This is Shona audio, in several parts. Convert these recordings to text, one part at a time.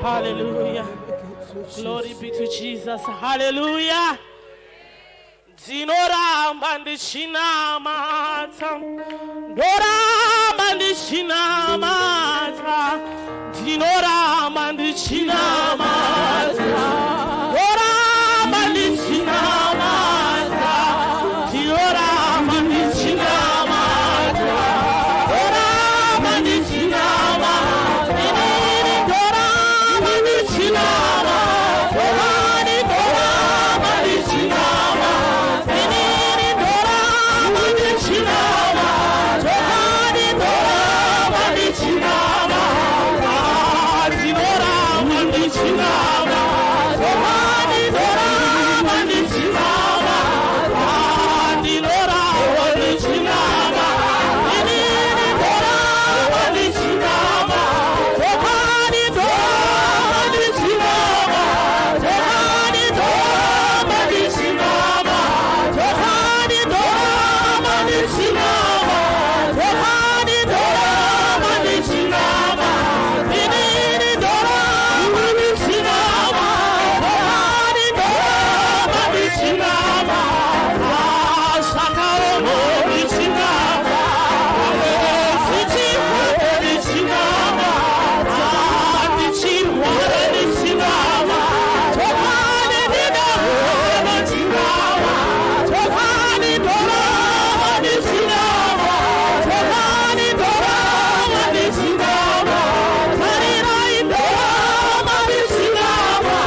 Hallelujah. Glory be to Jesus. Hallelujah. Ndinoramba ndichinamata, ndoramba ndichinamata, ndinoramba ndichinamata, ndoramba ndichinamata, ndinoramba ndichinamata, ndoramba ndichinamata, inini ndoramba ndichinamata, chokwadi ndoramba ndichinamata, inini ndoramba ndichinamata, chokwadi ndoramba ndichinamata, ndinoramba ndichinamata, chokwadi ndoramba ndichinamata, ndinoramba ndichinamata, inini ndoramba ndichinamata, chokwadi ndoramba ndichinamata, chokwadi ndoramba ndichinamata, chokwadi ndoramba ndichinamata, chokwadi ndoramba ndichinamata, inini ndoramba ndichinamata, chokwadi ndoramba ndichinamata, zvakaoma ndichinamata, zvichirwadza ndichinamata, ndichirwara ndichinamata, chokwadi ndinahona ndichinamata, chokwadi ndoramba ndichinamata, chokwadi ndoramba ndichinamata, tarirai ndoramba ndichinamata,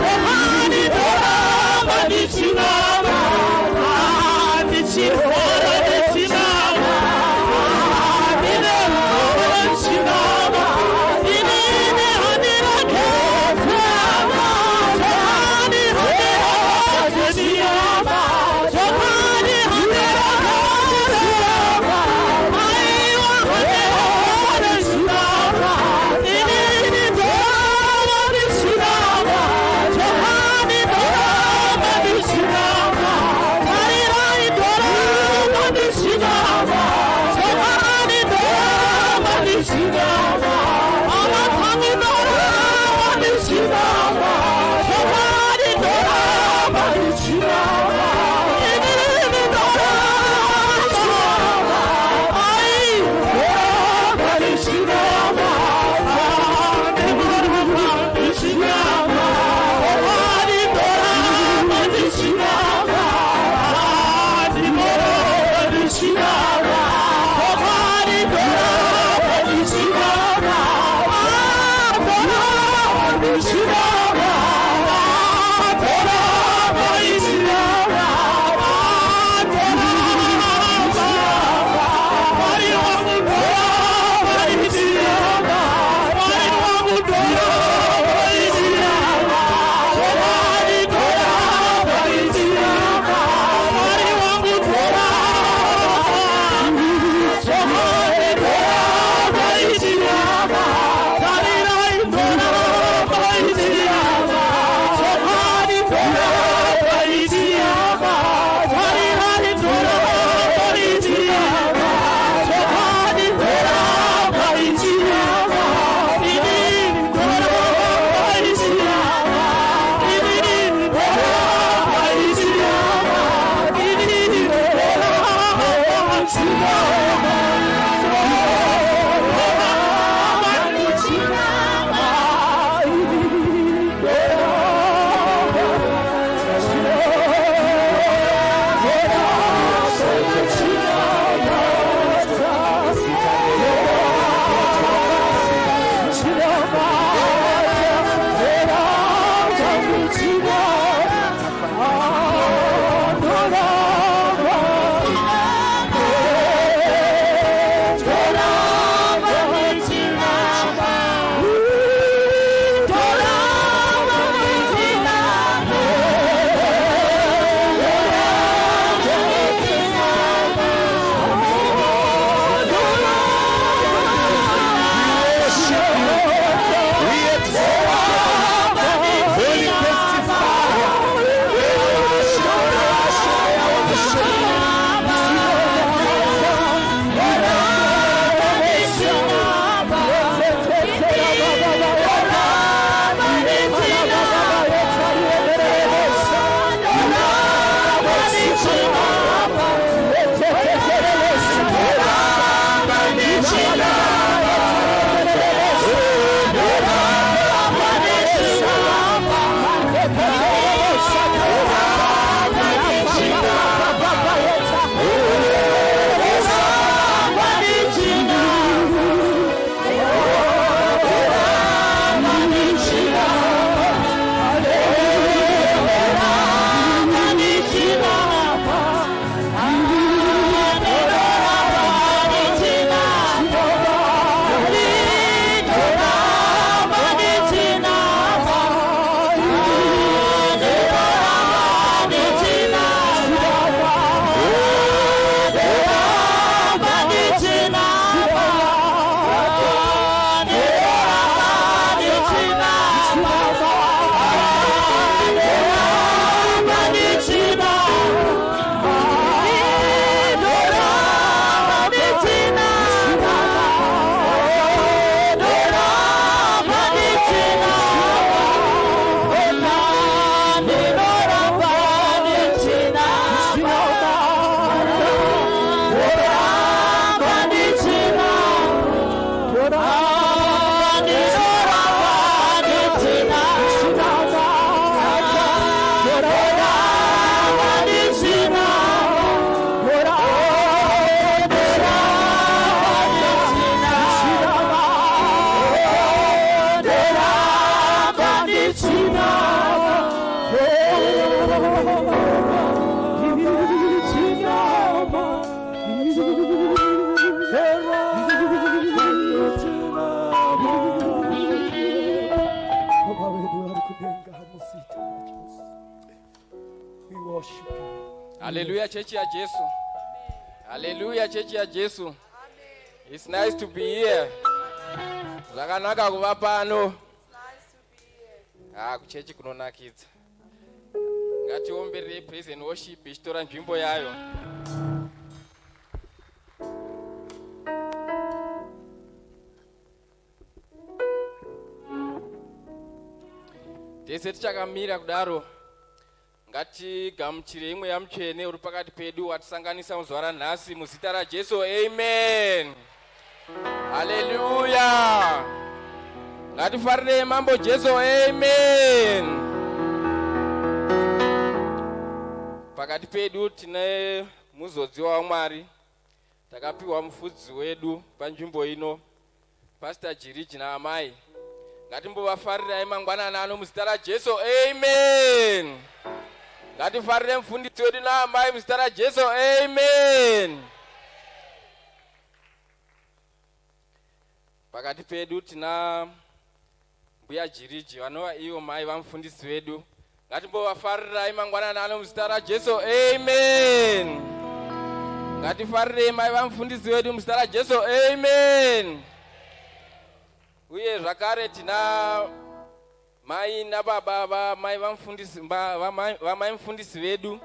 chokwadi ndoramba ndichinamata, ndichirwara ndichinamata, ndinehona ndichinamata, inini handina ketsama, chokwadi handina chokwadi handina ketsama, aiwa handina ndichinamata, inini ndoramba ndichinamata, chokwadi ndoramba ndichinamata, tarirai ndoramba ndichinamata, chokwadi ndoramba ndichinamata, amatami ndoramba ndichinamata, chokwadi ndoramba ndichinamata, inini ndoramba, ai ndoramba ndichinamata, ndoramba ndichinamata, chokwadi ndoramba ndichinamata, ndoramba ndichinamata, chokwadi ndoramba ndichinamata, ndoramba ndichinamata, ndoramba ndichinamata, ndoramba, Mwari wangu ndoramba ndichinamata, Mwari wangu ndoramba ndichinamata, chokwadi ndoramba ndichinamata, Mwari wangu ndoramba, chokwadi ndoramba ndichinamata, tarirai ndoramba ndichinamata. worship you. Hallelujah, chechi ya Jesu. Hallelujah, chechi ya Jesu. It's nice to be here. Zvakanaka kuva pano. Ah, kuchechi kunonakidza. Ngatiombererei praise and worship ichitora nzvimbo yayo. Tese tichakamira kudaro ngatigamuchirei mweya mutsvene uri pakati pedu watisanganisa muzuva ranhasi muzita raJesu, amen. Haleluya. Ngatifarirei Mambo Jesu, amen. Pakati pedu tine muzodziwa waMwari, takapiwa mufudzi wedu panzvimbo ino, Pastor Jiriji naamai. Ngatimbovafarirai mangwanani ano muzita raJesu, amen. Ngatifarire mufundisi wedu naamai muzita raJesu, amen. Pakati pedu tina Mbuya Jiriji vanova ivo mai vamufundisi vedu. Ngatimbovafarirai mangwanani ano muzita raJesu, amen. Ngatifarirei mai vamufundisi vedu muzita raJesu, amen. Uye zvakare tina mai nababa vamai vamufundisi vamai mufundisi vedu,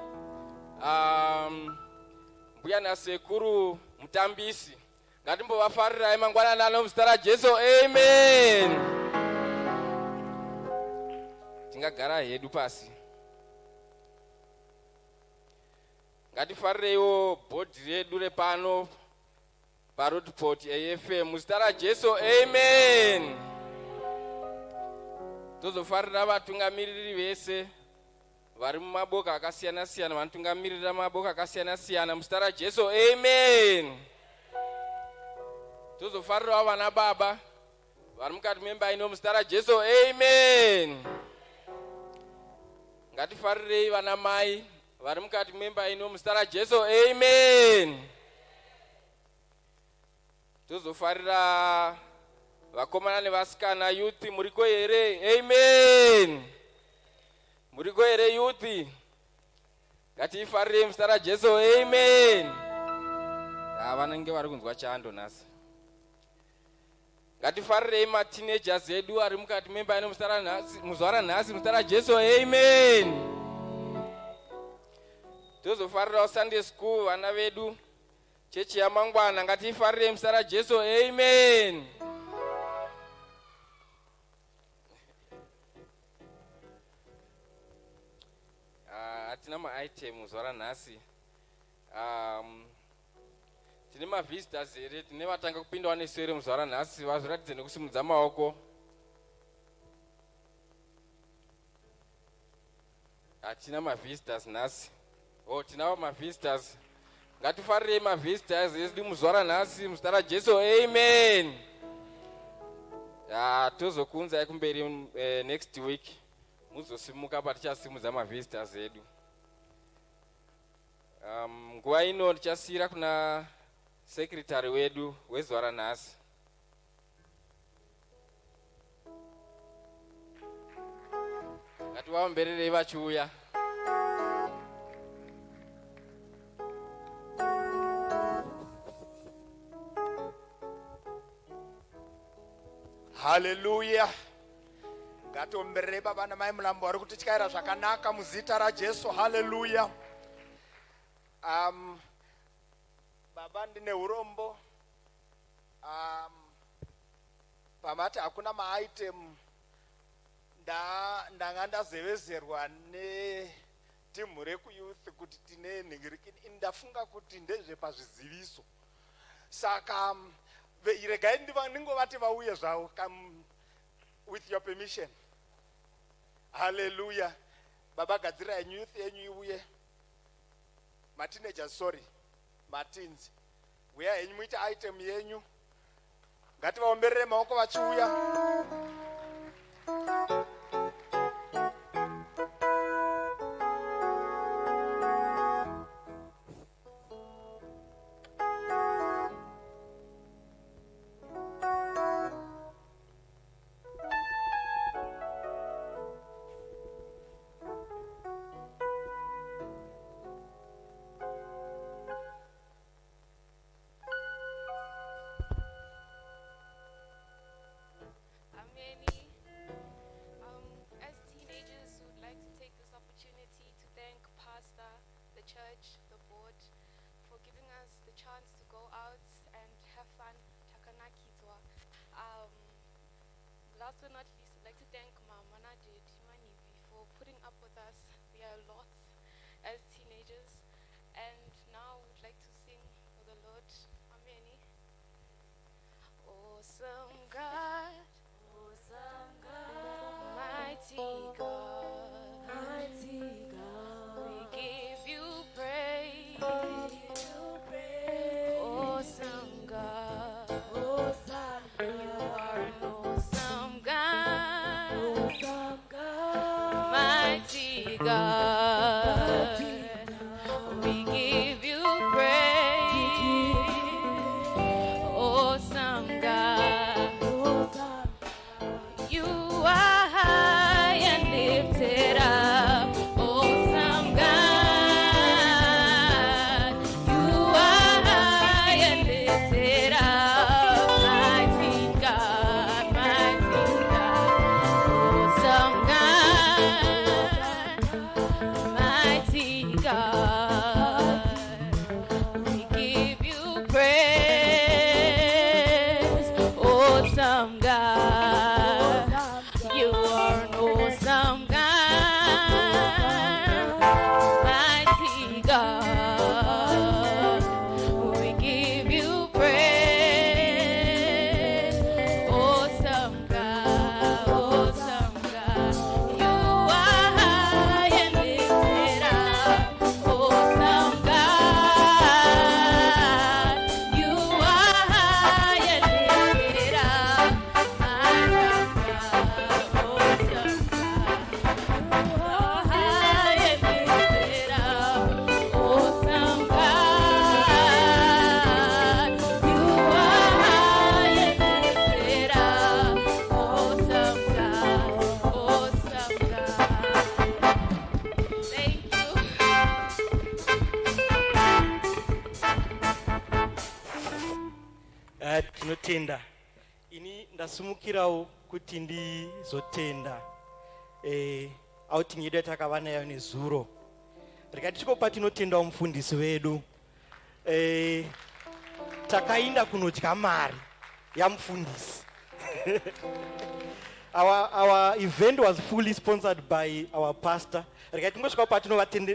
mbuya nasekuru Mutambisi. Ngatimbovafarirai mangwanani ano muzita raJesu, amen. Tingagara hedu pasi. Ngatifarireiwo bhodhi redu repano paRoadport AFM muzita raJesu, amen. Tozofarira vatungamiriri vese vari mumaboka akasiyana siyana, vanotungamirira maboka akasiyana siyana muzita raJesu, amen. Tozofarirawo vana baba vari mukati memba ino muzita raJesu, amen. Ngatifarirei vana mai vari mukati memba ino muzita raJesu, amen. Tozofarira vakomana nevasikana, youth, muriko here? Amen. Muriko here youth? Ngatiifarirei muzita raJesu, amen. Vanenge vari kunzwa chando nhasi. Ngatifarirei mateenagers edu ari mukati memba ino muzuva ranhasi muzita raJesu, amen. Tozofarirawo Sunday school vana vedu, chechi yamangwana. Ngatiifarirei muzita raJesu, amen. Hatina maitem zuva ranhasi. Tine mavisitors here? Tine vatanga kupindawo nesu here muzuva ranhasi? Vazviratidze nekusimudza maoko. Hatina mavisitors nhasi. Oh, tinavo mavisitors. Ngatifarirei mavisitors edu muzuva ranhasi muzita raJesu, amen. Ya, tozokuunzai kumberi next week, muzosimuka patichasimudza mavisitors edu. Nguva ino ndichasiyira kuna secretary wedu wezuva ranhasi. Ngativaombererei vachiuya. Haleluya. Ngatiombererei baba namai Mulambo vari kutityaira zvakanaka muzita raJesu. Haleluya. Baba, ndine urombo. Pamati hakuna maitem, ndanga ndazevezerwa netimu rekuyouth kuti tine nhingirikini. Ini ndafunga kuti ndezvepazviziviso, saka regai ndingovati vauye zvavo. Come, with your permission. Haleluya. Baba, gadzirai youth yenyu iuye, mateenagers, sorry, mateens, uya henyu muite item yenyu. Ngativaomberere maoko vachiuya. church, the board, for giving us the chance to go out and have fun. Takanakidzwa. Last but not least, I'd like to thank Mama Nadia Manipi for putting up with us. We are lots as teenagers. And now we'd like to sing for the Lord. Amen. Awesome God, Awesome God, mighty God, mighty God, we give you praise. we give you praise. Awesome God, Awesome you God, are an awesome God, awesome God, mighty God. mighty God, We give you we give praise. you Awesome God, awesome you are high and lifted up. Awesome God, you are high and lifted up. Mighty God, mighty God, awesome God, mighty God. We give you praise, awesome God. You are an awesome God, mighty God. We give you praise, awesome God, awesome God. You are high and lifted up, awesome God. You are high and lifted up, awesome God, awesome God. You are high and lifted up, awesome God. You are high and lifted up, awesome God, awesome God. Thank you. Tinotenda. Ini ndasumukirawo kuti ndizotenda outing yedu yatakava nayo nezuro. Rega tichikopa tinotendawo mufundisi vedu. Takainda kunodya mari yamufundisi. Our event was fully sponsored by our pastor. Rega tingosvika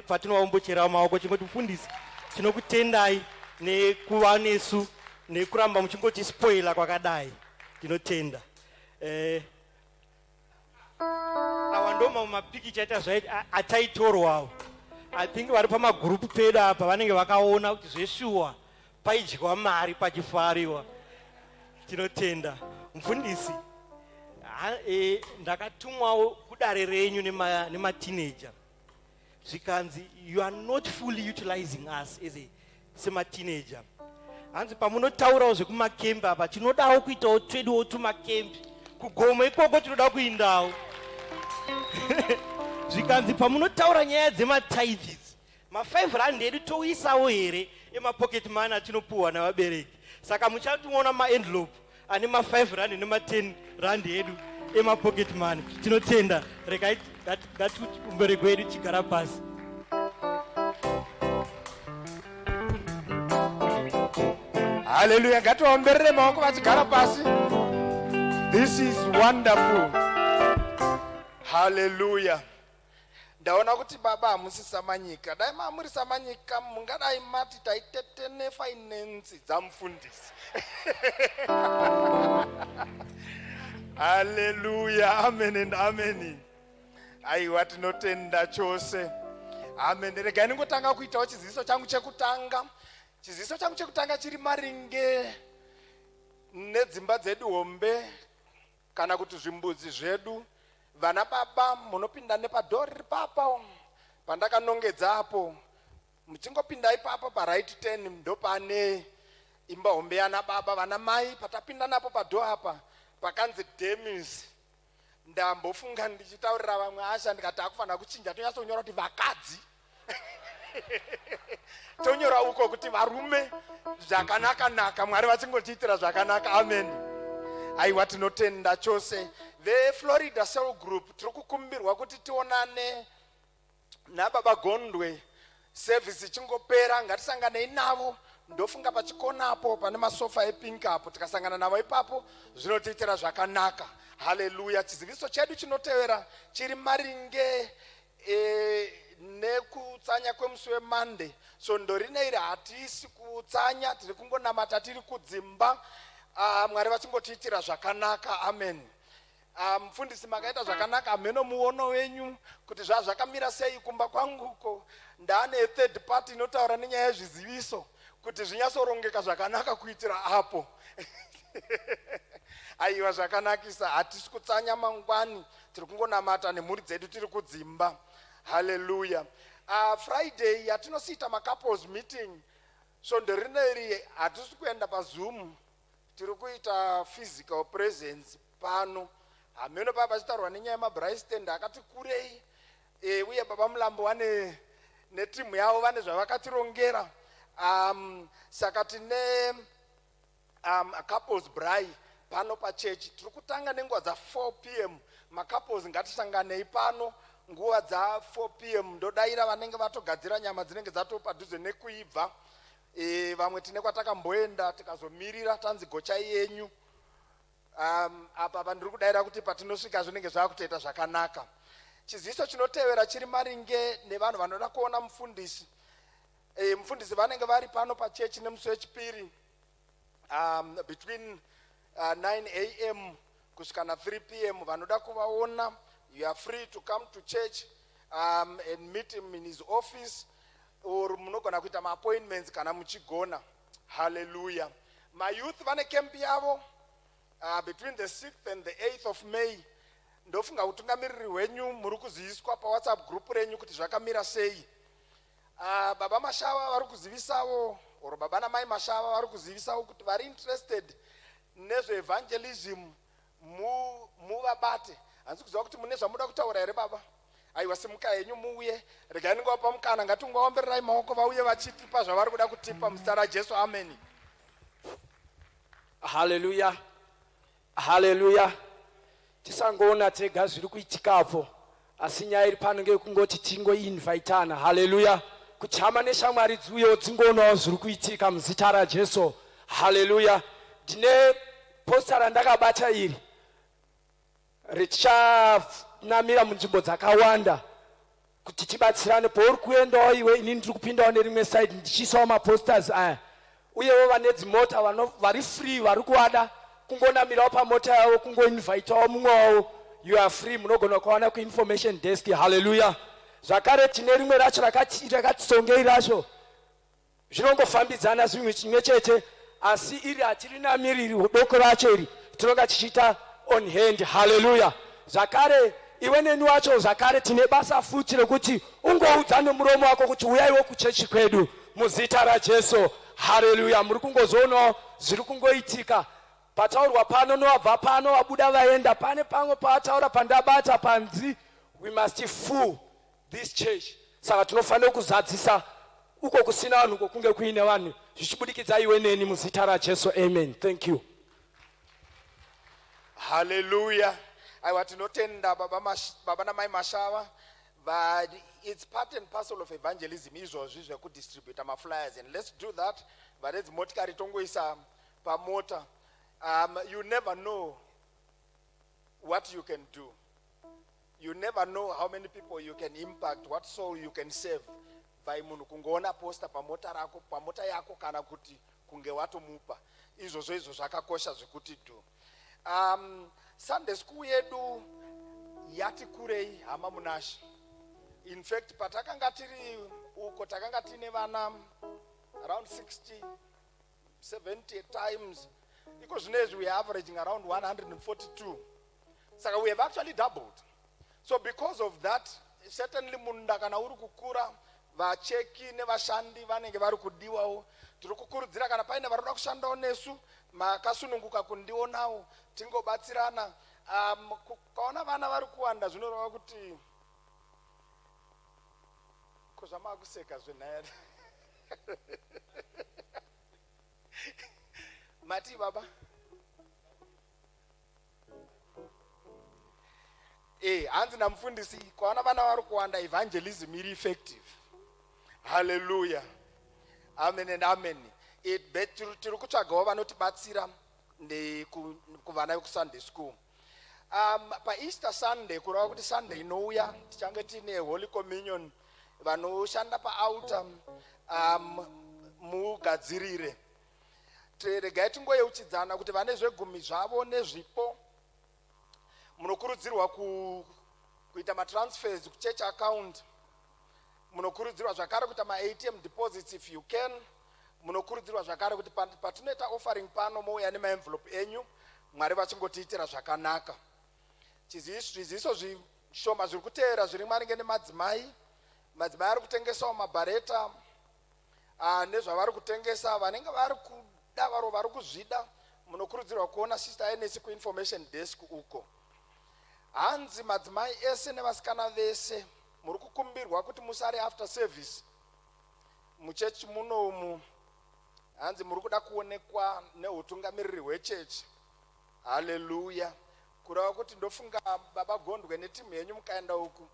patinovaombocherawo maoko, chingoti, "Mufundisi, tinokutendai nekuva nesu, nekuramba muchingotispoila kwakadai. Tinotenda." Awa ndo mamwe mapikicha aita ataitorwawo. I think vari pamagurupu pedu apa vanenge vakaona kuti zveshuwa paidyiwa mari, pachifariwa. Tinotenda, mufundisi. Ndakatumwawo kudare renyu nematineja, zvikanzi, "You are not fully utilizing us as a sematineja." Hanzi pamunotaurawo zvekumakembi apa, tinodawo kuitawo tweduwo tumakembi kugomo ikoko, tinoda kuindawo. Zvikanzi pamunotaura nyaya dzematithes, ma5 rand edu touisawo here emapocket money atinopuhwa navabereki? Saka muchationa maenvelope ane ma5 rand nema10 rand edu emapocket money. Tinotenda. Regai ngatiumbereko wedu chigara pasi. Haleluya! Ngativaomberere maoko vachigara pasi. This is wonderful. Haleluya! Ndaona kuti baba hamusi Samanyika. Dai mamuri Samanyika, mungadai mati taitete nefinance dzamufundisi. Haleluya! Amen and amen. Aiwa, tinotenda chose. Amen. Regai ningotanga kuitawo chiziviso changu chekutanga. Chiziviso changu chekutanga chiri maringe nedzimba dzedu hombe, kana kuti zvimbudzi zvedu. Vana baba, munopinda nepadhoo riri papa pandakanongedza apo. Muchingopinda ipapo paright 10, ndopane imba hombe yana baba. Vana mai, patapinda napo padhoo apa pakanzi Demis. Ndambofunga ndichitaurira vamwe asha, ndikati akufanira kuchinja, tonyatsonyora kuti vakadzi, tonyora uko kuti varume. Zvakanaka naka, Mwari vachingotiitira zvakanaka. Amen. Aiwa, tinotenda chose. VeFlorida Cell Group, tiri kukumbirwa kuti tionane nababa Gondwe. Service ichingopera ngatisanganei navo. Ndofunga pachikona apo pane masofa epink apo, tikasangana navo ipapo zvinotiitira zvakanaka. Haleluya. Chiziviso chedu chinotevera chiri maringe nekutsanya kwemusi weMonday. Svondo rine iri hatisi kutsanya, tiri kungonamata tiri kudzimba. Mwari vachingotiitira zvakanaka. Amen. Mufundisi makaita zvakanaka. Hameno muono wenyu kuti zvazvakamira sei kumba kwanguko. Ndaane third party inotaura nenyaya yezviziviso kuti zvinyatsorongeka zvakanaka kuitira apo. Aiwa, zvakanakisa. Hatisi kutsanya mangwani, tiri kungonamata nemhuri dzedu tiri kudzimba. Haleluya. Friday yatinosiita macouples meeting, svondo rineri hatisi kuenda paZoom, tiri kuita physical presence pano. Hameno paa pachitaurwa nenyaya yemabraai stand akati kurei, uye baba Mulambo vane netimu yavo, vane zvavakatirongera. Saka tine a couples braai pano pachechi. Tiri kutanga nenguva dza4 p.m. Macouples ngatisanganei pano nguva dza4 p.m. Ndodayira vanenge vatogadzira nyama dzinenge dzatopadhuze nekuibva. Vamwe tine kwatakamboenda tikazomirira tanzi gochai yenyu. Apa pandiri kudayira kuti patinosvika zvinenge zvakutoita zvakanaka. Chiziviso chinotevera chiri maringe nevanhu vanoda kuona mufundisi. Mufundisi vanenge vari pano pachechi nemusi wechipiri between 9 a.m. kusvika na3 p.m. Vanoda kuvaona, you are free to come to church and meet him in his office, or munogona kuita maappointments kana muchigona. Haleluya. Mayouth vane camp yavo between the 6th and the 8th of May. Ndofunga utungamiriri hwenyu muri kuziviswa paWhatsApp group renyu kuti zvakamira sei. Baba Mashava vari kuzivisawo, or baba namai Mashava vari kuzivisawo kuti vari interested nezveevangelism muvabate. Handisi kuziva kuti mune zvamuda kutaura here, baba. Aiwa, simuka henyu muuye. Regai ndingavapa mukana. Ngatingovaombererai maoko vauye vachitipa zvavari kuda kutipa muzita raJesu. Ameni. Haleluya, haleluya. Tisangoona tega zviri kuitikapo, asi nyaya iri pano ngekungoti tingoinvitana, haleluya, kuti hama neshamwari dziuyewo dzingoonawo zviri kuitika muzita raJesu. Haleluya. Ndine poster randakabata iri richanamira munzvimbo dzakawanda kuti tibatsirane. Pauri kuendawo iwe, inini ndiri kupindawo nerimwe side ndichiisawo maposters aya. Uyewo vane dzimota vari free, vari kuvada kungonamirawo pamota yavo, kungoinvitawo mumwe wavo, you are free. Munogona kuwana kuinformation desk. Haleluya. Zvakare tine rimwe racho rakatisongei racho, zvinongofambidzana zvimwe chimwe chete, asi iri hatirinamiriri doko racho, iri tinonga tichiita on hand. Haleluya. Zvakare iwe neni wacho zvakare tine basa futi rekuti ungoudza nemuromo wako kuti uyaiwo kuchechi kwedu muzita raJesu. Haleluya. Muri kungozoonawo zviri kungoitika pataurwa pano, novabva pano vabuda vaenda pane pamwe paataura pandabata panzi we must full this church. Saka tinofanira kuzadzisa uko kusina vanhu, uko kunge kuine vanhu, zvichibudikidza iwe neni muzita raJesu. Amen. Thank you. Haleluya. Aiwa, tinotenda baba namai Mashava. But it's part and parcel of evangelism izvozvi zvekudistributa maflyers, and let's do that. Vane dzimotikari tongoisa pamota. You never know what you can do. You never know how many people you can impact, what soul you can save by munhu kungoona poster pamota rako, pamota yako, kana kuti kunge watomupa izvozvo. Izvo zvakakosha zvekuti do. Sunday school yedu yati kurei, hama munashe. In fact, patakanga tiri uko takanga tine vana around 60 70 times. Iko zvinezvi we are averaging around 142, saka we have actually doubled. So because of that, certainly munda kana uri kukura, vacheki nevashandi vanenge vari kudiwawo. Tiri kukurudzira kana paine vari kuda kushandawo nesu, makasununguka kundionawo tingobatsirana. Kukaona vana vari kuwanda zvinoreva kuti ko zvamakuseka zvenhaya mati baba. Hanzi namufundisi kwaona vana vari kuwanda, evangelism iri effective. Haleluya, amen and amen. Tiri kutsvagawo vanotibatsira kuvana vekuSunday school. PaEaster Sunday, kureva kuti Sunday inouya, tichange tiine Holy Communion. Vanoshanda paaltar, mugadzirire. Regai tingoyeuchidzana kuti vane zvegumi zvavo nezvipo munokurudzirwa kuita matransfers kuchurch account. Munokurudzirwa zvakare kuita maATM deposits if you can. Munokurudzirwa zvakare kuti patinoita offering pano mouya nemaenvelope enyu. Mwari vachingotiitira zvakanaka. Zviziviso zvishoma zviri kuteera zviri maringe nemadzimai. Madzimai ari kutengesawo mabhareta nezvavari kutengesa. Vanenge vari kuda, varo vari kuzvida, munokurudzirwa kuona Sister Ines kuinformation desk uko. Hanzi madzimai ese nevasikana vese muri kukumbirwa kuti musare after service muchechi munomu. Hanzi muri kuda kuonekwa neutungamiriri hwechechi. Haleluya. Kureva kuti ndofunga Baba Gondwe netimu yenyu mukaenda uku,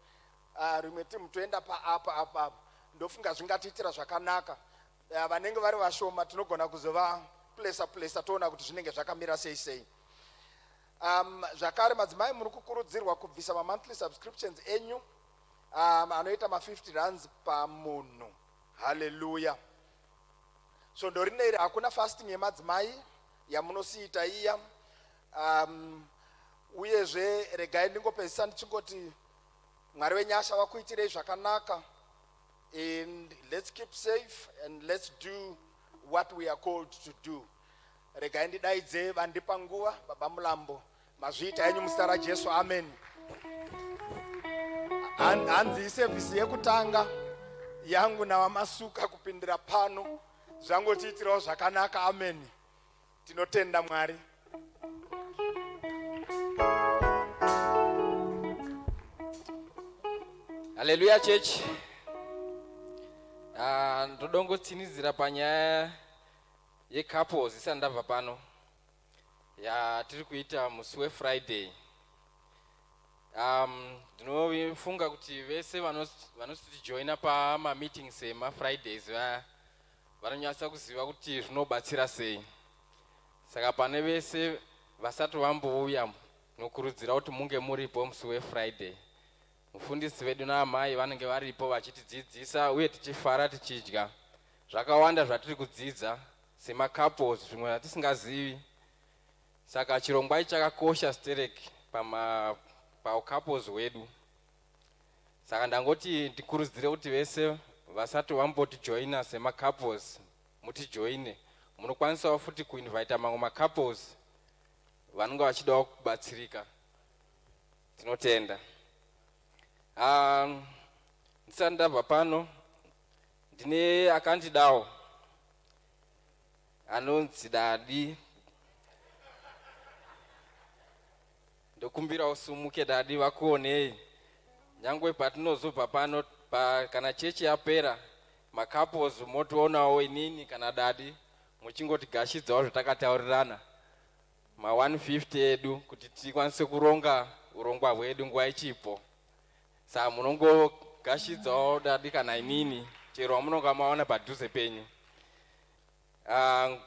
rimwe timu toenda paapa apa apa, ndofunga zvingatiitira zvakanaka. Vanenge vari vashoma tinogona kuzova plesa plesa, toona kuti zvinenge zvakamira sei sei. Zvakare madzimai muri kukurudzirwa kubvisa mamonthly subscriptions enyu anoita ma50 rands pamunhu. Haleluya. Svondo rineri hakuna fasting yemadzimai yamunosiita iya. Uyezve regai ndingopedzisa ndichingoti Mwari wenyasha vakuitirei zvakanaka, and let's keep safe and let's do what we are called to do. Regai ndidaidze vandipa nguva, Baba Mulambo. Mazviita enyu muzita raJesu, amen. Hanzi isevhisi yekutanga yangu naVaMasuka kupindira pano, zvangotiitirawo zvakanaka. Amen, tinotenda Mwari. Haleluya, church. Ah, ndodongotsinidzira panyaya yecouples isati ndabva pano yatiri kuita musi weFriday. Ndinofunga kuti vese vanositijoina pamameetings emaFridays vaya vanonyatsa kuziva kuti zvinobatsira sei. Saka pane vese vasati vambouya, nokurudzira kuti munge muripo musi weFriday. Mufundisi vedu naamai vanenge varipo vachitidzidzisa uye tichifara, tichidya. Zvakawanda zvatiri kudzidza semacouples, zvimwe zvatisingazivi. Saka chirongwa ichi chakakosha stereki paucouples hwedu. Saka ndangoti ndikurudzire kuti vese vasati vambotijoina semacouples mutijoine. Munokwanisawo futi kuinvita mamwe macouples vanenge vachidawo kubatsirika. Tinotenda. Ndisati ndabva pano, ndine akandidawo anonzi Dadi. Ndokumbira usumuke, Dadi, vakuonei. Nyangwe patinozobva pano kana chechi yapera, macouples motionawo inini kana Dadi, muchingotigashidzawo zvatakataurirana, ma150 edu, kuti tikwanise kuronga urongwa hwedu nguva ichipo. Saka munongogashidzawo Dadi kana inini, chero wamunonga maona padhuze penyu. Ah,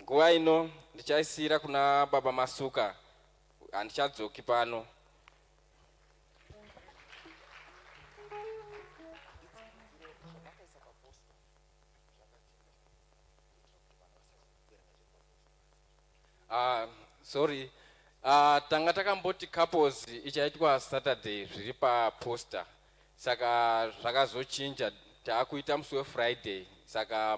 nguva ino ndichaisiyira kuna Baba Masuka, handichadzoki pano. Ah, sorry. Tanga takamboti couples ichaitwa Saturday zviri paposter, saka zvakazochinja, taakuita musi weFriday. Saka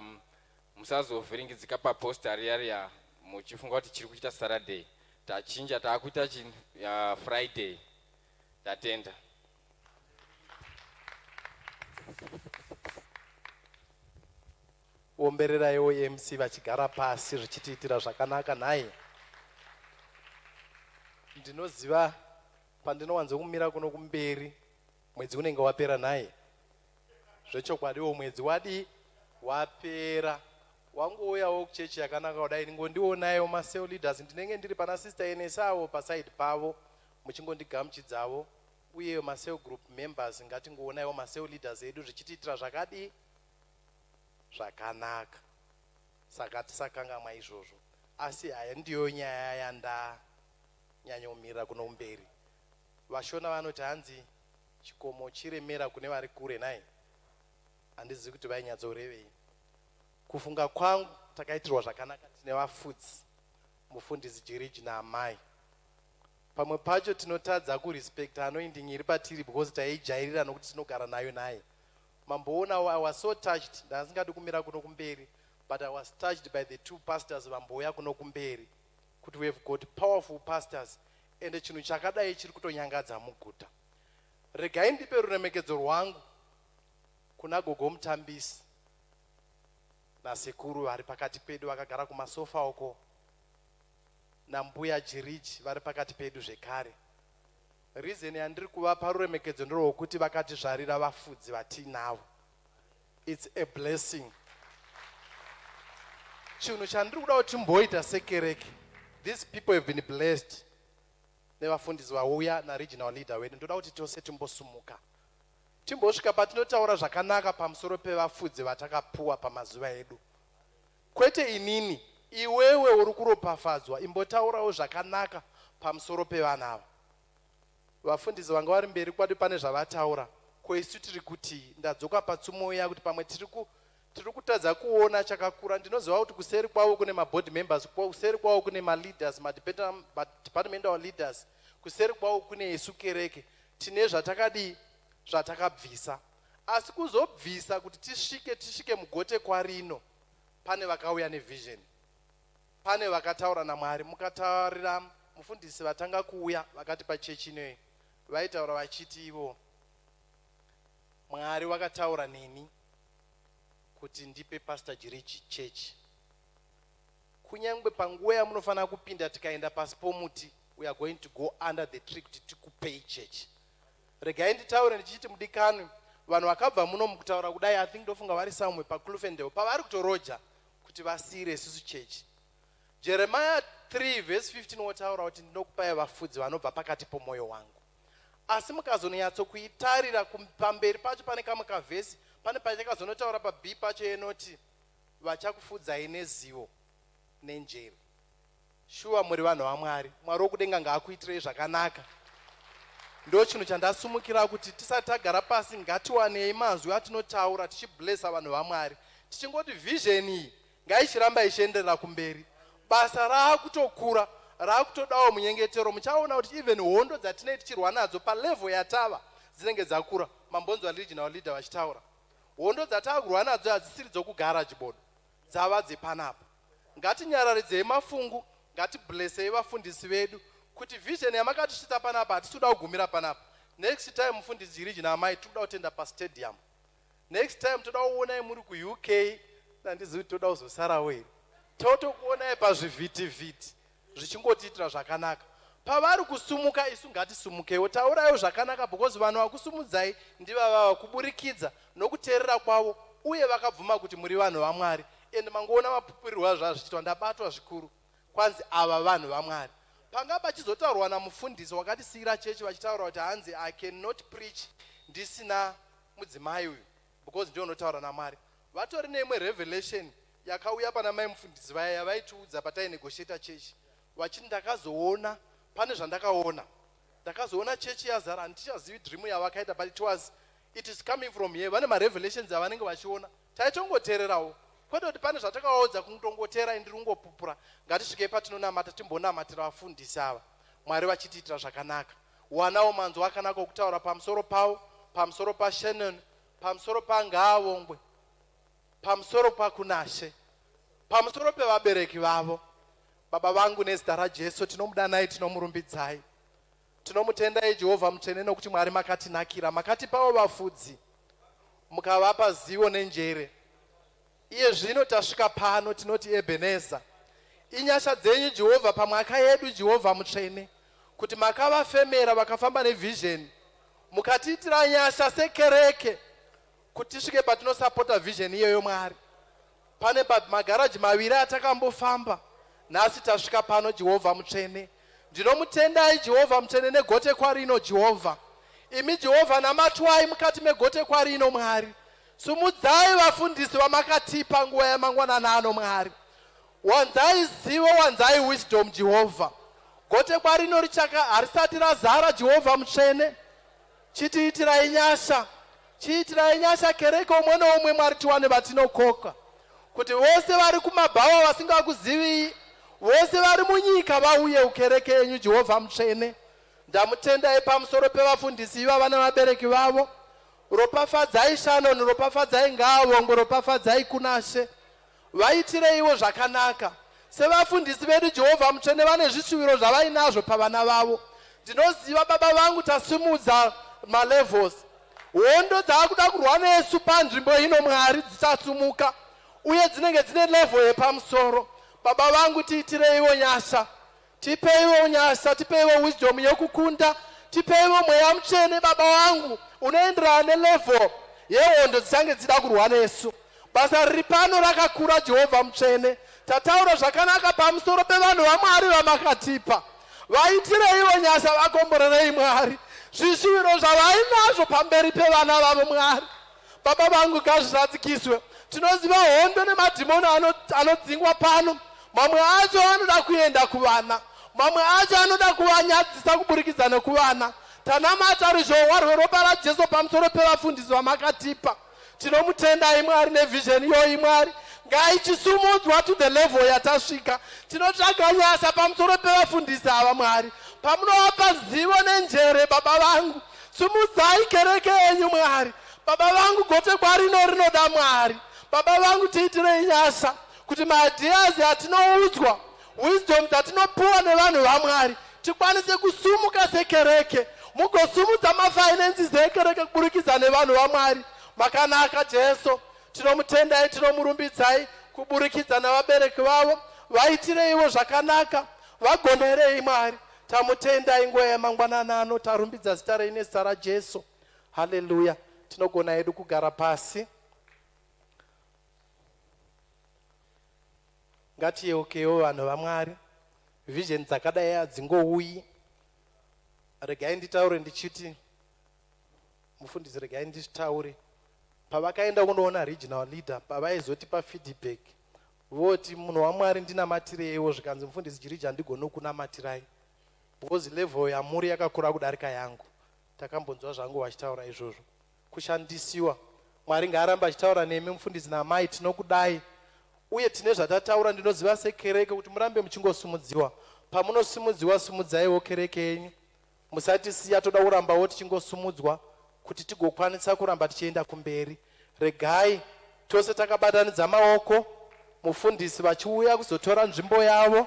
musazovhiringidzika paposter riya riya muchifunga kuti chiri kuita Saturday. Tachinja, taakuita Friday. Tatenda. Ombereraiwo MC vachigara pasi zvichitiitira zvakanaka. Nhai, ndinoziva pandinowanzokumira kuno kumberi mwedzi unenge wapera. Nhai, zvechokwadiwo mwedzi wadi wapera, wangouyawo kuchechi yakanaka kudai. Ngondionaiwo macell leaders, ndinenge ndiri pana Sister Enesawo paside pavo, muchingondigamuchidzavo. Uye macell group members, ngatingoonaiwo macell leaders edu zvichitiitira zvakadii. Zvakanaka. Saka tisakangamwa izvozvo. Asi haya ndiyo nyaya yandanyanyomirira kuno mberi. VaShona vanoti hanzi chikomo chiremera kune vari kure nhai. Handizivi kuti vainyatsorevei. Kufunga kwangu takaitirwa zvakanaka tine vafudzi, mufundisi Jiriji naamai. Pamwe pacho tinotadza kurespecta anointing iri patiri because taijairira nokuti tinogara nayo nhai. Mamboonawo I was so touched ndasingadi kumira kuno kumberi but I was touched by the two pastors vambouya kuno kumberi kuti we have got powerful pastors ende chinhu chakadai chiri kutonyangadza muguta. Regai ndipe ruremekedzo rwangu kuna gogo Mutambisi nasekuru vari pakati pedu vakagara kumasofa uko nambuya Jiriji vari pakati pedu zvekare. Reason yandiri kuvapa ruremekedzo nderwokuti vakatizvarira vafudzi vatiinavo. It's a blessing. Chinhu chandiri kuda kuti timboita sekereke, these people have been blessed nevafundisi vauya naregional leader wedu. Ndoda kuti tose timbosumuka timbosvika patinotaura zvakanaka pamusoro pevafudzi vatakapuwa pamazuva edu. Kwete inini, iwewe uri kuropafadzwa, imbotaurawo zvakanaka pamusoro pevana ava. Vafundisi vanga vari mberi kwadi pane zvavataura, ko isu tiri kutii? Ndadzoka patsumo iya kuti pamwe tiri ku tiri kutadza kuona chakakura. Ndinoziva kuti kuseri kwavo kune maboard members, kuseri kwavo kune maleaders, madepartmental leaders, kuseri kwavo kune isu kereke. Tine zvatakadii zvatakabvisa. Asi kuzobvisa kuti tisvike tisvike mugote kwarino, pane vakauya nevision, pane vakataura naMwari. Mukatarira mufundisi vatanga kuuya vakati pachechi inoyi, vaitaura vachiti ivo Mwari wakataura neni kuti ndipe Pastor Jiriji chechi. Kunyangwe panguva yamunofanira kupinda tikaenda pasi pomuti, we are going to go under the tree kuti tikupei chechi. Regai nditaure ndichiti mudikanwi, vanhu vakabva muno mukutaura kudai, I think ndofunga vari somewhere paClufendale pavari kutoroja kuti vasiire isusu chechi. Jeremiah 3 verse 15 wotaura kuti ndinokupai vafudzi vanobva pakati pomwoyo wangu. Asi mukazonyatsokuitarira pamberi pacho pane kamwe kavhesi, pane pachakazonotaura pab pacho yenoti vachakufudzai nezivo nenjere. Shuwa muri vanhu vaMwari. Mwari wokudenga ngaakuitirei zvakanaka. Ndochinhu chandasumukira kuti tisati tagara pasi ngatiwanei mazwi atinotaura tichiblessa vanhu vaMwari. Tichingoti vision iyi ngaichiramba ichienderera kumberi. Basa raakutokura, raakutodawo munyengetero. Muchaona kuti even hondo dzatinei tichirwa nadzo palevel yatava dzinenge dzakura. Mambonzwa regional leader vachitaura. Hondo dzataakurwa nadzo hadzisiri dzokugaraji bodo. Dzava dzepanapa. Ngatinyararidzei mafungu, ngatiblessei vafundisi vedu kuti vision yamakatisvitsa panapa hatisi kuda kugumira panapa. Next time mufundisi Jiriji naamai tiri kuda kutenda pastadium. Next time toda kuonai muri kuUK, handizivi kuti toda kuzosarawo here. Totokuonai pazvivhitivhiti zvichingotiitira zvakanaka. Pavari kusumuka isu ngatisumukewo, tauraiwo zvakanaka because vanhu vakusumudzai ndivavava kuburikidza nokuteerera kwavo uye vakabvuma kuti muri vanhu vaMwari and mangoona mapupurirwo azvazvichiitwa ndabatwa zvikuru kwanzi ava vanhu vaMwari. Panga pachizotaurwa namufundisi wakatisiira chechi vachitaura kuti hanzi I cannot preach ndisina mudzimai uyu because ndiye unotaura naMwari. Vatori neimwe revelation yakauya pana mai mufundisi vaya yavaitiudza patainegotiata chechi vachiti ndakazoona pane zvandakaona ndakazoona chechi yazara handichazivi dream yavakaita but it was it is coming from here vane marevelations avanenge vachiona taitongoteererawo kwete kuti pane zvatakaodza kuntongoteera indiri kungopupura ngatisvikei patinonamata timbonamatira vafundisi ava Mwari vachitiitira zvakanaka wanawo manzwi akanaka okutaura pamusoro pavo pamusoro paShannon pamusoro paNgaavongwe pamusoro paKunashe pamusoro pevabereki vavo baba vangu nezita raJesu tinomudanai tinomurumbidzai Tinomutendai Jehovha mutsvene nokuti Mwari makatinakira, makatipawo vafudzi, mukavapa zivo nenjere. Iye zvino tasvika pano tinoti Ebeneza. Inyasha dzenyu Jehovha pamwaka yedu Jehovha mutsvene kuti makavafemera vakafamba nevision mukatiitira nyasha sekereke kuti tisvike patinosapota vision iyoyo Mwari. Pane magaraji maviri atakambofamba, nhasi tasvika pano Jehovha mutsvene. Ndinomutendai Jehovha mutsvene negotekwa rino Jehovha. Imi Jehovha namatwai mukati megotekwa rino Mwari. Sumudzai vafundisi vamakatipa nguva yamangwanani ano Mwari. Wanzai zivo, wanzai wisdom Jehovha. Gotekwa rino richaka harisati razara Jehovha mutsvene. Chitiitirai nyasha. Chiitirai nyasha kereke umwe noumwe Mwari tiwane vatinokoka. Kuti vose vari kumabhawa vasingakuzivii, vose vari munyika vauye kukereke yenyu Jehovha mutsvene. Ndamutendai pamusoro pevafundisi ivava navabereki vavo. Ropafadzai Shannon, ropafadzai Ngaavongwe, ropafadzai Kunashe. Vaitireiwo zvakanaka. Sevafundisi vedu Jehovha Mutsvene vane zvishuviro zvavainazvo pavana vavo. Ndinoziva baba vangu tasimudza malevels. Hondo dzaakuda kurwa nesu panzvimbo ino Mwari dzichasumuka uye dzinenge dzine level yepamusoro. Baba vangu tiitireiwo nyasha. Tipeiwo nyasha, tipeiwo wisdom yekukunda, tipeiwo mweya mutsvene baba wangu unoenderana nelevel yehondo dzichange dzichida kurwa nesu. Basa riri pano rakakura Jehovha mutsvene. Tataura zvakanaka pamusoro pevanhu vaMwari vamakatipa. Vaitireiwo nyasha, vakomborerei Mwari. Zvishuviro zvavainazvo pamberi pevana vavo Mwari. Baba vangu ngazvizadzikiswe. Tinoziva hondo nemadhimoni anodzingwa pano. Mamwe acho anoda kuenda kuvana, mamwe acho anoda kuvanyadzisa kuburikidza nekuvana. Tanamata ruzhowa rweropa raJesu pamusoro pevafundisi vamakatipa. Tinomutendai Mwari nevision iyoyi Mwari. Ngaichisumudzwa to the level yatasvika. Tinotsvaga nyasha pamusoro pevafundisi ava Mwari. Pamunovapa zivo nenjere baba vangu. Sumudzai kereke yenyu Mwari. Baba vangu gotekwa rino rinoda Mwari. Baba vangu tiitirei nyasha kuti maideas atinoudzwa, wisdom dzatinopuwa nevanhu vaMwari tikwanise kusumuka sekereke. Mugosumudza mafinances ekereke kuburikidza nevanhu vaMwari. Makanaka Jesu. Tinomutendai, tinomurumbidzai kuburikidza navabereki vavo. Vaitireiwo zvakanaka. Vagonerei Mwari. Tamutendai nguva yamangwanani ano, tarumbidza zita renyu nezita raJesu. Haleluya. Tinogona hedu kugara pasi. Ngatiyeukewo vanhu vaMwari, vision dzakadai hadzingouyi. Regai nditaure ndichiti mufundisi, regai nditaure. Pavakaenda kunoona regional leader, pavaizotipa feedback, voti munhu waMwari ndinamatireiwo, zvikanzi mufundisi Jiriji handigoni kunamatirai because level yamuri yakakura kudarika yangu. Takambonzwa zvangu vachitaura izvozvo. Kushandisiwa. Mwari ngaarambe achitaura nemi mufundisi naamai, tinokudai uye tine zvatataura. Ndinoziva sekereke kuti murambe muchingosimudziwa. Pamunosimudziwa, simudzaiwo kereke yenyu. Musatisiya, toda kurambawo tichingosumudzwa kuti tigokwanisa kuramba tichienda kumberi. Regai tose takabatanidza maoko, mufundisi vachiuya kuzotora nzvimbo yavo.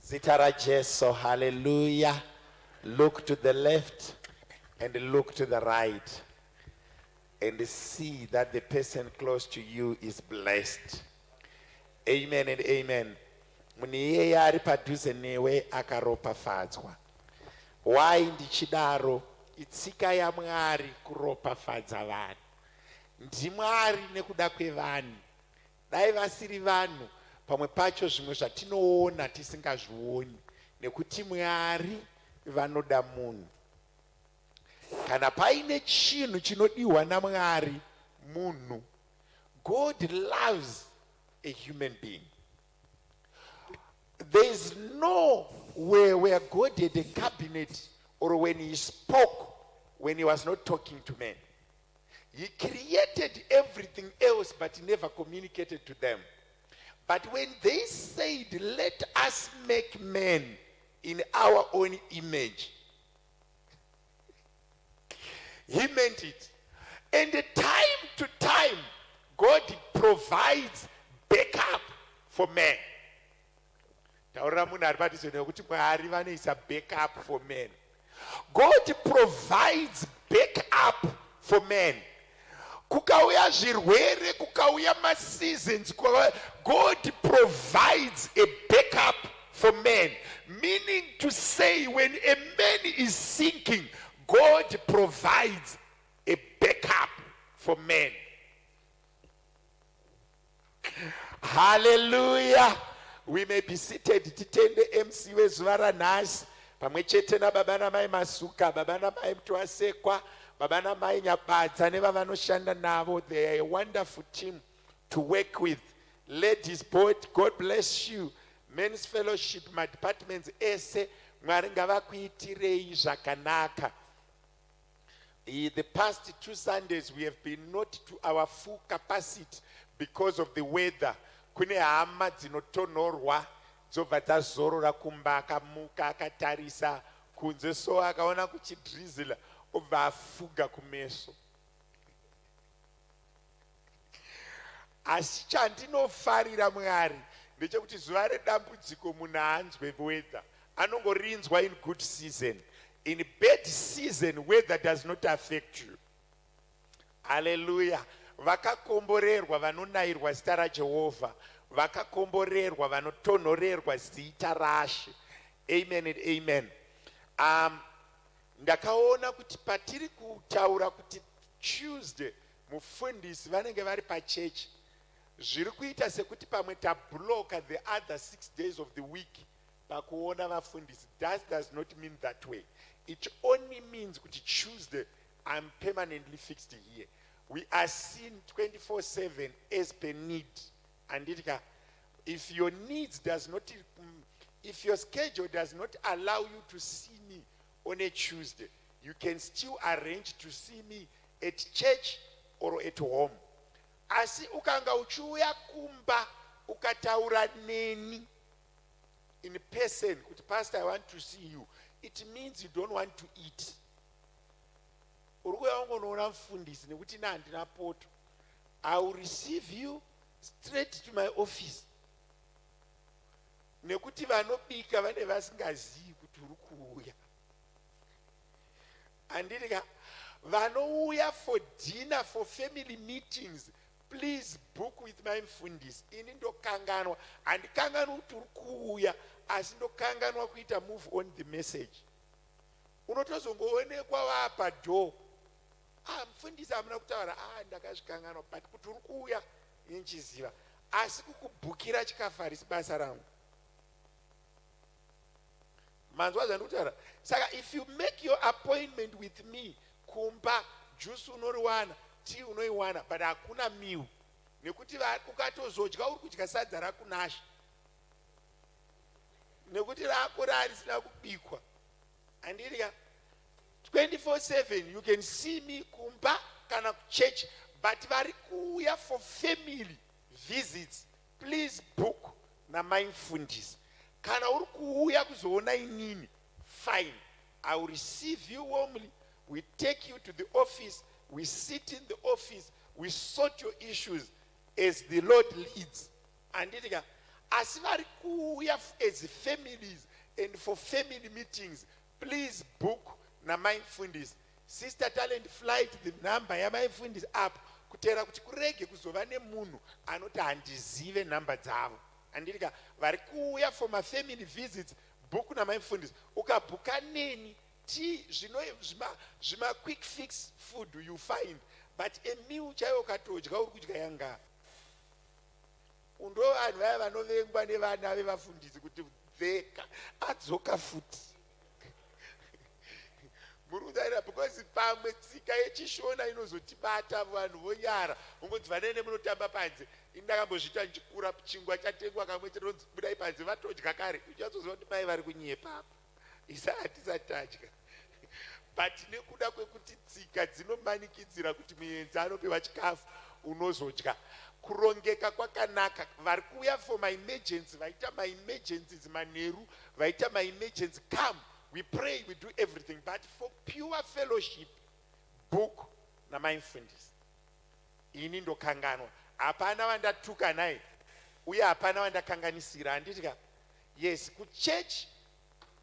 Zita raJesu, hallelujah. Look to the left and look to the right and see that the person close to you is blessed. Amen and amen. Munhu iyeye ari padhuze newe akaropafadzwa. Why ndichidaro? Itsika yaMwari kuropafadza vanhu. NdiMwari nekuda kwevanhu. Dai vasiri vanhu, pamwe pacho zvimwe zvatinoona tisingazvioni nekuti Mwari vanoda munhu. Kana paine chinhu chinodiwa naMwari, munhu. God loves a human being. There is no where where God had a cabinet or when he spoke when he was not talking to men. He created everything else but he never communicated to them. But when they said, let us make men in our own image, he meant it. And time to time, God provides backup for men. Taurira munhu ari padhuze newe kuti Mwari vanoisa backup for men. God provides backup for men. Kukauya zvirwere, kukauya maseasons, God provides a backup for men. Meaning to say when a man is sinking, God provides a backup for men. Hallelujah. We may be seated. Titende MC wezuva ranhasi pamwe chete nababa namai Masuka, baba namai Mtuasekwa, baba namai Nyabadza nevavanoshanda navo. They are a wonderful team to work with. Ladies board, God bless you. Men's fellowship, madepartments ese, Mwari ngavakuitirei zvakanaka. The past two Sundays we have been not to our full capacity because of the weather. Kune hama dzinotonhorwa dzobva dzazorora kumba, akamuka akatarisa kunze so akaona kuchidrizila obva afuga kumeso. Asi chandinofarira Mwari ndechekuti zuva redambudziko munhu haanzwe weather, anongorinzwa in good season. In bad season weather does not affect you. Haleluya. Vakakomborerwa vanonayirwa zita raJehovha, vakakomborerwa vanotonhorerwa zita raShe. Amen and amen. Ndakaona kuti patiri kutaura kuti Tuesday mufundisi vanenge vari pachechi, zviri kuita sekuti pamwe tabloka the other 6 days of the week pakuona vafundisi. That does not mean that way. It only means kuti Tuesday I'm permanently fixed here. We are seen 24/7 as per need. Anditi ka, if your needs does not, if your schedule does not allow you to see me on a Tuesday, you can still arrange to see me at church or at home. Asi ukanga uchiuya kumba ukataura neni in person kuti pastor, I want to see you, it means you don't want to eat. Uri kuuya wangonoona mufundisi nekuti ina handina poto. I will receive you straight to my office nekuti vanobika vane vasingazivi kuti uri kuuya. Handiti ka, vanouya for dinner, for family meetings, please book with my mufundisi. Ini ndokanganwa, handikanganwi kuti uri kuuya, asi ndokanganwa kuita move on the message. Unotozongoonekwa wapadhoo, ah, mufundisi hamuna kutaura, ah, ndakazvikanganwa, but kuti uri kuuya inchiziva, asi kukubhukira chikafu harisi basa rangu. Manzwa zvandikutaura? Saka if you make your appointment with me kumba, juice unoriwana, tea unoiwana, but hakuna meal, nekuti ukatozodya uri kudya sadza rakunasha nekuti rako rarisina kubikwa. Handiti 24/7 you can see me kumba kana kuchurch, but vari kuuya for family visits, please book namai mufundisi. Kana uri kuuya kuzoona inini, fine, I will receive you warmly. We take you to the office, we sit in the office, we sort your issues as the Lord leads. Handiti ka, asi vari kuuya as families and for family meetings, please book namai mufundisi. Sister Talent Flight, the number yamai mufundisi apo kuteera kuti kurege kuzova nemunhu anoti handizive nhamba dzavo. Handiti ka, vari kuuya for mafamily visits, book namai mufundisi. Ukabhuka neni, tea zvino zvima quick fix food you find, but a meal chaiwo ukatodya uri kudya yanga ndo vanhu vaya vanovengwa nevana vevafundisi kuti dheka adzoka futi muri kutarira, because pamwe tsika yechishona inozotibata, vanhu vonyara, ungonzi vanene munotamba panze. Ini ndakambozviita ndichikura, chingwa chatengwa kamwe chete, ronzi budai panze, vatodya kare. Uchatsoziva kuti mai vari kunyepa apa, isa hatisati tadya, but nekuda kwekuti tsika dzinomanikidzira kuti muenzi anopiwa chikafu, unozodya. Kurongeka kwakanaka. Vari kuuya for maemergency, vaita maemergencies manheru, vaita maemergency, come, we pray, we do everything, but for pure fellowship, book namaimufundisi. Ini ndokanganwa, hapana vandatuka naye uye hapana vandakanganisira. Handiti ka? Yes, kuchurch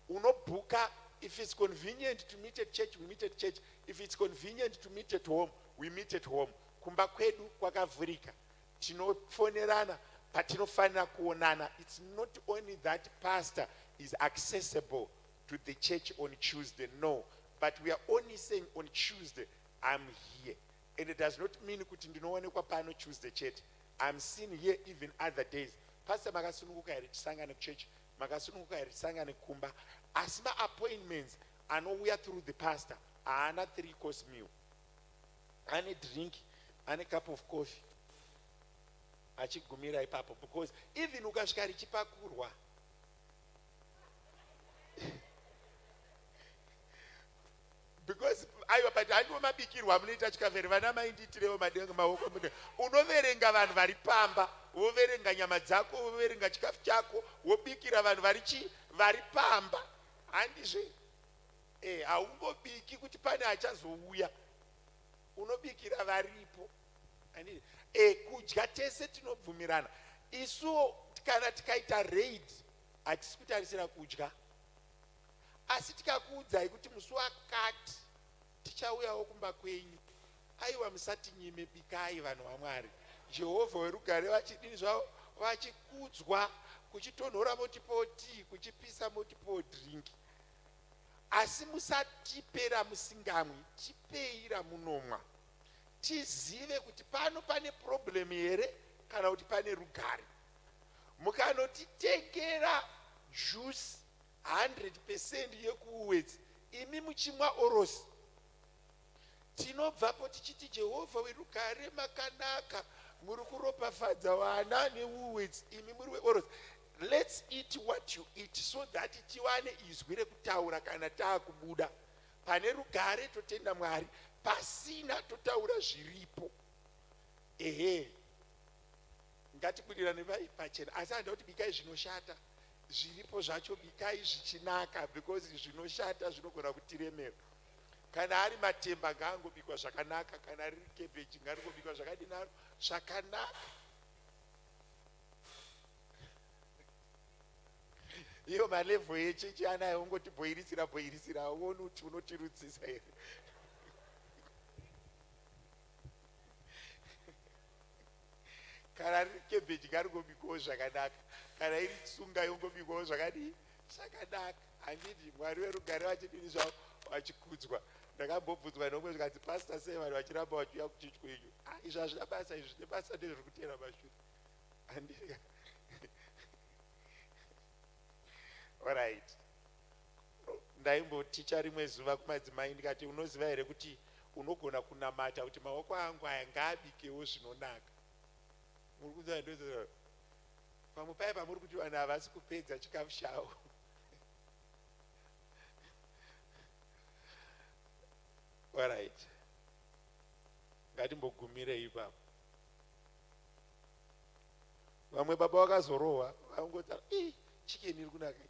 unobhuka. If it's convenient to meet at church, we meet at church. If it's convenient to meet at home, we meet at home. Kumba kwedu kwakavhurika, tinofonerana patinofanira kuonana. It's not only that pastor is accessible to the church on Tuesday, no. But we are only saying on Tuesday I'm here. And it does not mean kuti ndinoonekwa pano Tuesday chete. I'm seen here even other days. Pastor makasununguka here tisangane kuchurch, makasununguka here tisangane kumba. Asi ma-appointments anouya through the pastor haana three course meal. Ane drink, ane cup of coffee. Achigumira ipapo because even ukasvika richipakurwa because aiwa but handiwo mabikirwo amunoita chikafu here vana mai ndiitirewo madenga maoko mune unoverenga vanhu vari pamba woverenga nyama dzako woverenga chikafu chako wobikira vanhu vari chii vari pamba handizve e haungobiki kuti pane achazouya unobikira varipo e kudya tese tinobvumirana isuwo kana tikaita raid hatisi kutarisira kudya Asi tikakuudzai kuti musi wakati tichauyawo kumba kwenyu, aiwa musatinyime, bikai vanhu vaMwari. Jehovha werugare vachidini zvavo vachikudzwa, kuchitonhora motipawo tii, kuchipisa motipawo drink. Asi musatipe ramusingamwi, tipei ramunomwa. Tizive kuti pano pane problem here kana kuti pane rugare. Mukanotitengera juice 100 percent yekuWoolworths imi muchimwa orosi. Tinobvapo tichiti Jehovha werugare makanaka muri kuropafadza vana neWoolworths imi muri weorosi. Let's eat what you eat so that tiwane izwi rekutaura kana taakubuda. Pane rugare totenda Mwari, pasina totaura zviripo. Ehe. Ngatibudirane pachena asi handida kuti bikai zvinoshata. Zviripo zvacho bikai zvichinaka because zvinoshata zvinogona kutiremera. Kana ari matemba ngaangobikwa zvakanaka, kana riri cabbage ngaringobikwa zvakadinaro zvakanaka. Iyo malevel echechi anayo ungoti bhoirisira bhoirisira hauoni kuti unotirutsisa here. Kana riri cabbage ngaringobikwawo zvakanaka, kana iri tsunga yongobikwawo zvakadii zvakanaka. Handiti Mwari werugare vachidini zvavo vachikudzwa. Ndakambobvunzwa nomwe zvikanzi pastor sei vanhu vachiramba vachiuya kuchechi kwenyu? Ah, izvi hazvina basa izvi, zvine basa ndezviri kuteera mashure. Handiti Alright. Ndaimboticha rimwe zuva kumadzimai ndikati unoziva here kuti unogona kunamata kuti maoko angu aya ngaabikewo zvinonaka. Muri kunzwa ndozo pamwe paye pamuri kuti vanhu havasi kupedza chikafu chavo. Alright. Ngatimbogumirei ipapo. Vamwe baba vakazorohwa vangoti ii chicken iri kunaka iyi.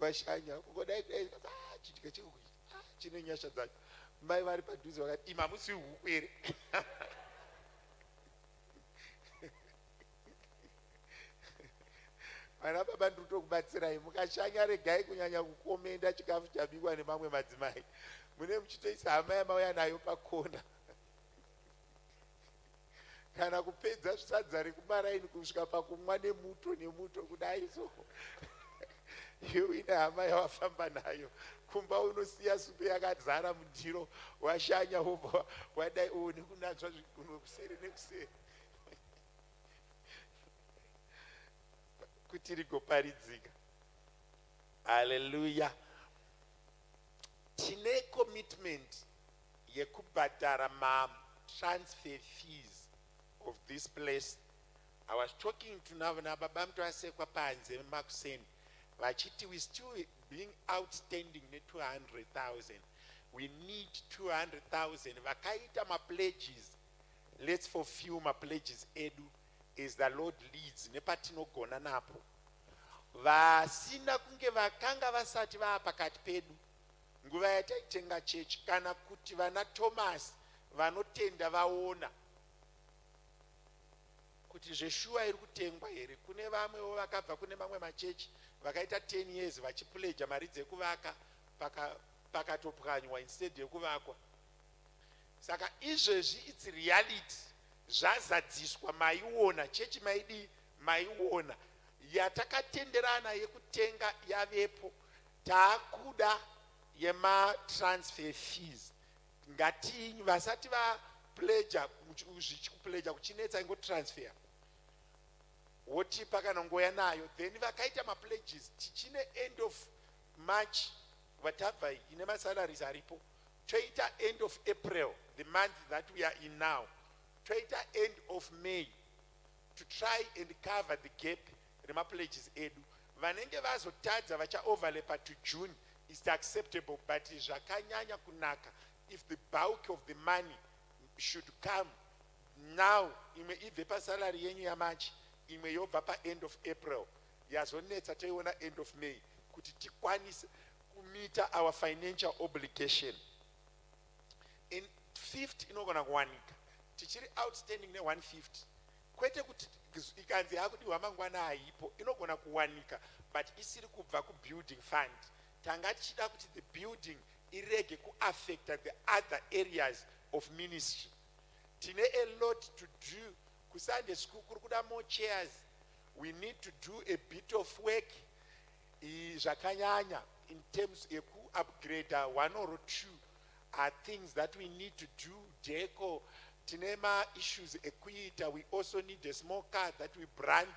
Vashanya kungodai kudai ah, chidya chehuku ichi ah, chine nyasha dzacho. Mai vari padhuze vakati imi hamusi huku here? Vana baba ndiri kutokubatsirai mukashanya regai kunyanya kukomenda chikafu chabikwa nemamwe madzimai mune muchitoisa hama yamauya nayo pakona kana kupedza sadza rekumaraini kusvika pakumwa nemuto nemuto kudai so iwe uine hama yawafamba nayo kumba unosiya supe yakazara mundiro washanya wobva wadai uone kunanzva zvigunwe kuseri nekuseri kuti rigoparidzika haleluya tine commitment yekubhadhara ma transfer fees of this place I was talking to nababa Mtwasekwa panze makuseni vachiti we still being outstanding ne 200,000 we need 200,000 vakaita ma pledges let's fulfill ma pledges edu as the Lord leads nepatinogona napo vasina kunge vakanga vasati vaapakati pedu Nguva yataitenga chechi kana kuti vana Thomas vanotenda vaona kuti zveshuwa iri kutengwa here. Kune vamwewo vakabva kune mamwe machechi vakaita 10 years vachipledger mari dzekuvaka pakatopwanywa instead yekuvakwa. Saka izvezvi it's reality zvazadziswa maiona chechi maidii maiona yatakatenderana yekutenga yavepo Taakuda yematransfer fees. Ngati vasati vapledger, kupledger kuchinetsa, ingotransfer wotipa kana ngoya nayo. Then vakaita mapledges, tichine end of March vatabva ine masalaries aripo, toita end of April, the month that we are in now, toita end of May, to try and cover the gap remapledges edu. Vanenge vazotadza vachaoverlapa to June is acceptable, but zvakanyanya kunaka if the bulk of the money should come now. Imwe ibve pasalary yenyu yaMarch, imwe yobva paend of April, yazonetsa toiona end of May, kuti tikwanise kumeeta our financial obligation. In 50 inogona kuwanika, tichiri outstanding ne150. Kwete kuti ikanzi yakudiwa mangwana haipo, inogona kuwanika, but isiri kubva kubuilding fund. Tanga tichida kuti the building irege kuaffecta the other areas of ministry. Tine a lot to do kuSunday school, kuri kuda more chairs. We need to do a bit of work zvakanyanya in terms yekuupgrada. One or two are things that we need to do, deco, tine maissues ekuita. We also need a small car that we brand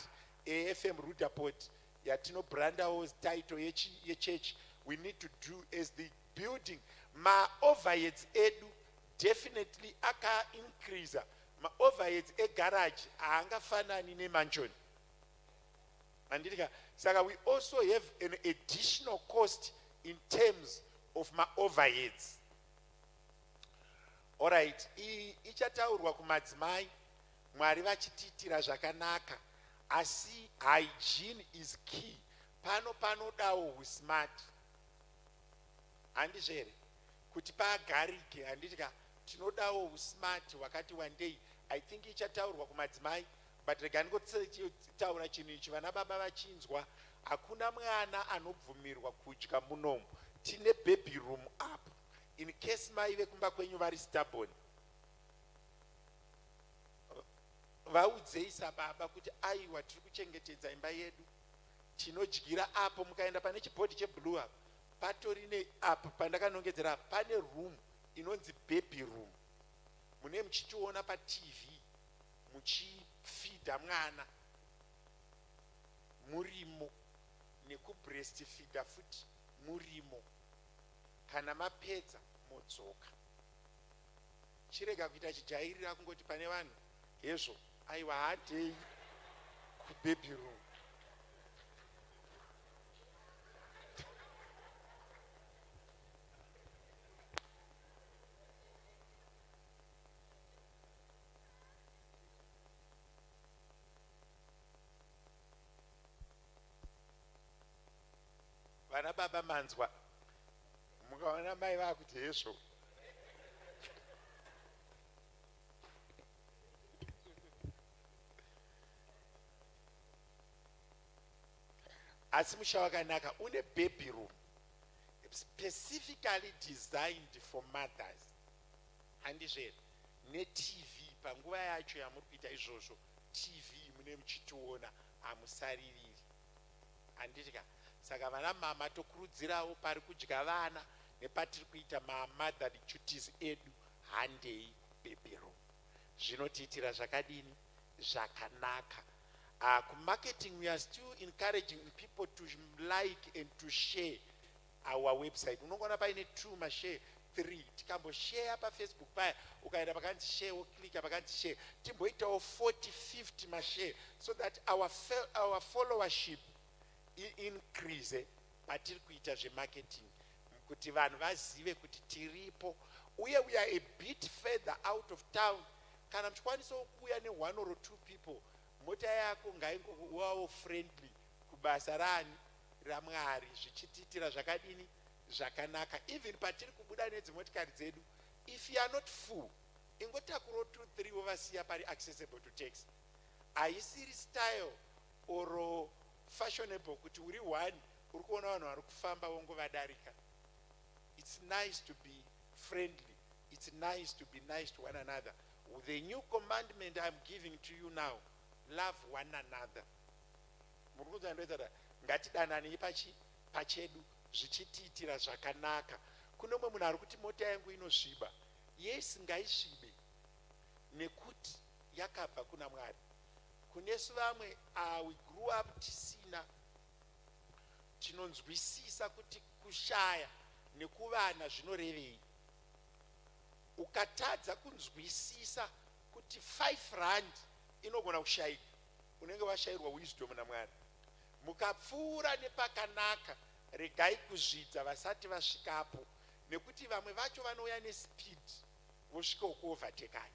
AFM Roodepoort, yatinobrandawo title yechurch. We need to do as the building. Maoverheads edu definitely akaincreasa. Maoverheads egarage haangafanani nemansion, handiti? Saka we also have an additional cost in terms of maoverheads. Alright, iyi ichataurwa kumadzimai. Mwari vachitiitira zvakanaka, asi hygiene is key. Pano panodawo usmart, handizvo here, kuti pagarike, handiti ka? Tinodawo usmart hwakati wandei. I think ichataurwa kumadzimai, but rega ndingotaura chinhu ichi vana baba vachinzwa. Hakuna mwana anobvumirwa kudya munomu. Tine baby room up, in case mai vekumba kwenyu vari stubborn, vaudzei sababa kuti aiwa, tiri kuchengetedza imba yedu, tinodyira apo. Mukaenda pane chibhodhi cheblue apa, patori neapo pandakanongedzera apa, pane room inonzi baby room. Mune muchitiona paTV muchifidha mwana murimo, nekubreastfeeda futi murimo. Kana mapedza modzoka. Chirega kuita chijairira kungoti pane vanhu hezvo, aiwa, handei kubaby room. Vana baba manzwa, mukaona mai vakuti hezvo. Asi musha wakanaka une baby room specifically designed for mothers, handizvo here? NeTV panguva yacho yamuri kuita izvozvo, TV mune muchitiona, hamusaririri, handiti ka? Saka vana mama, tokurudzirawo pari kudya vana nepatiri kuita mamother duties edu, handei baby room. Zvinotiitira zvakadini? Zvakanaka. Kumarketing, we are still encouraging people to like and to share our website. Unongoona paine two mashare, three. Tikamboshare paFacebook paya, ukaenda pakanzi share, woclicka pakanzi share, timboitawo 40 50 mashare so that our followership increase patiri kuita zvemarketing, kuti vanhu vazive kuti tiripo. Uye we are a bit further out of town. Kana muchikwanisawo kuuya ne1 or two people, mota yako ngaingovawo friendly kubasa rani raMwari, zvichitiitira zvakadini? Zvakanaka. Even patiri kubuda nedzimotikari dzedu, if you are not full, ingotakurawo 2 3, wovasiya pari accessible to taxi. Haisiri style or fashionable kuti uri one, uri kuona vanhu vari kufamba wongovadarika. It's nice to be friendly. It's nice to be nice to one another. The new commandment I'm giving to you now, love one another. Muri kunzwa ndoita? Ngatidananei pachi pachedu. zvichitiitira zvakanaka. Kune umwe munhu ari kuti mota yangu inosviba. Yes, ngaisvibe nekuti yakabva kuna Mwari. Kunesu vamwe uh, we grew up tisina tinonzwisisa kuti kushaya nekuvana zvinorevei. Ukatadza kunzwisisa kuti 5 rand inogona kushayika unenge washayirwa wisdom naMwari. Mukapfuura nepakanaka regai kuzvidza vasati vasvikapo nekuti vamwe vacho vanouya nespeed vosvika ukuovertekai.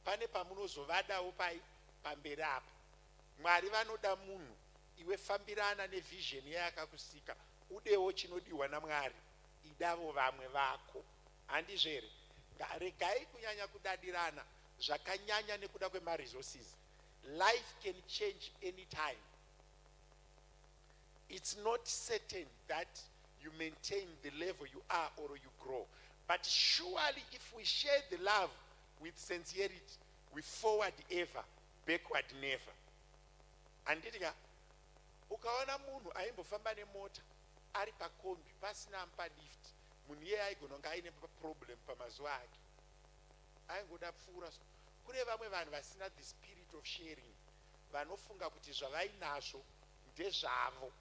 Pane pamunozovadawo pai pamberi apo. Mwari vanoda munhu iwe fambirana nevision yeakakusika udewo chinodiwa naMwari idavo vamwe vako. Handizvo here? Regai kunyanya kudadirana zvakanyanya nekuda kwemaresources. Life can change anytime. It's not certain that you maintain the level you are or you grow. But surely if we share the love with sincerity, we forward ever, backward never. Handiti ka? Ukaona munhu aimbofamba nemota ari pakombi pasina amupa lift, munhu iyeye aigona kunge aine problem pamazuva ake. Aingoda pfuura so. Kune vamwe vanhu vasina the spirit of sharing vanofunga kuti zvavainazvo ndezvavo.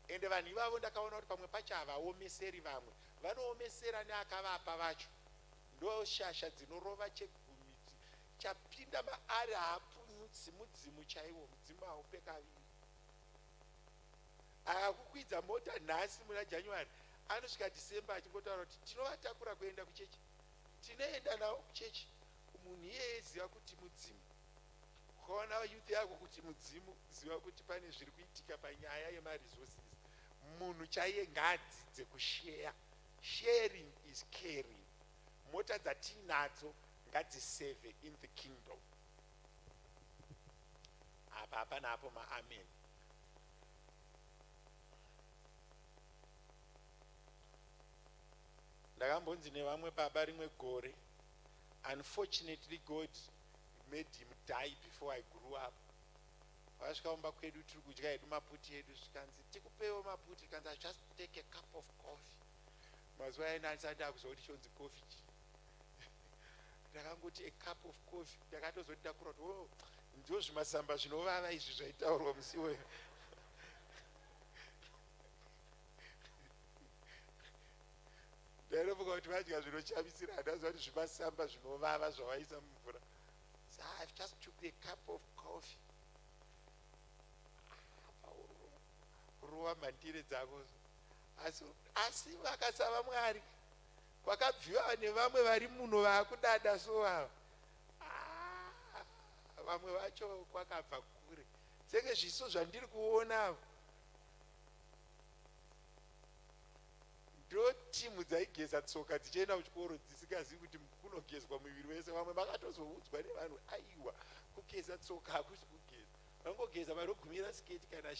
Ende vanhu ivavo ndakaona kuti pamwe pacho havaomeseri vamwe, vanoomesera neakavapa vacho. Ndoshasha dzinorova chegumi chapinda maari haapunyutsi mudzimu chaiwo, mudzimu haupe kaviri. Akakukwidza mota nhasi muna January anosvika December achingotaura kuti tinovatakura kuenda kuchechi, tinoenda navo kuchechi. Munhu iyeye ziva kuti mudzimu. Ukaona youth yako kuti mudzimu, ziva kuti pane zviri kuitika panyaya yemaresources. Munhu chaiye ngaadzidze kusheya. Sharing is caring. Mota dzatiinadzo ngadziseve in the kingdom. Apa hapana hapo maamen. Ndakambonzi nevamwe baba rimwe gore, unfortunately God made him die before I grew up. Vasvika kumba kwedu tiri kudya hedu maputi edu zvikanzi tikupewo maputi zvikanzi I just take a cup of coffee. Mazuva aye ndandisati ndakuziva kuti chonzi coffee chii. Ndakangoti a cup of coffee ndakatozoti ndakura kuti oh ndozvimasamba zvinovava izvi zvaitaurwa musi iwoyo. Ndainofunga kuti vadya zvinoshamisira handaziva kuti zvimasamba zvinovava zvavaisa mumvura. So I've just took a cup of coffee. Rova mhandire dzako. Asi asi vakasava Mwari kwakabviwa nevamwe vari muno vaakudada so ava. Ah, vamwe vacho kwakabva kure. Senge zviso zvandiri kuona ava. Ndo team dzaigeza tsoka dzichienda kuchikoro dzisingazivi kuti kunogezwa muviri wese. Vamwe vakatozoudzwa nevanhu aiwa kugeza tsoka hakusi kugeza, vangogeza vanogumira siketi kana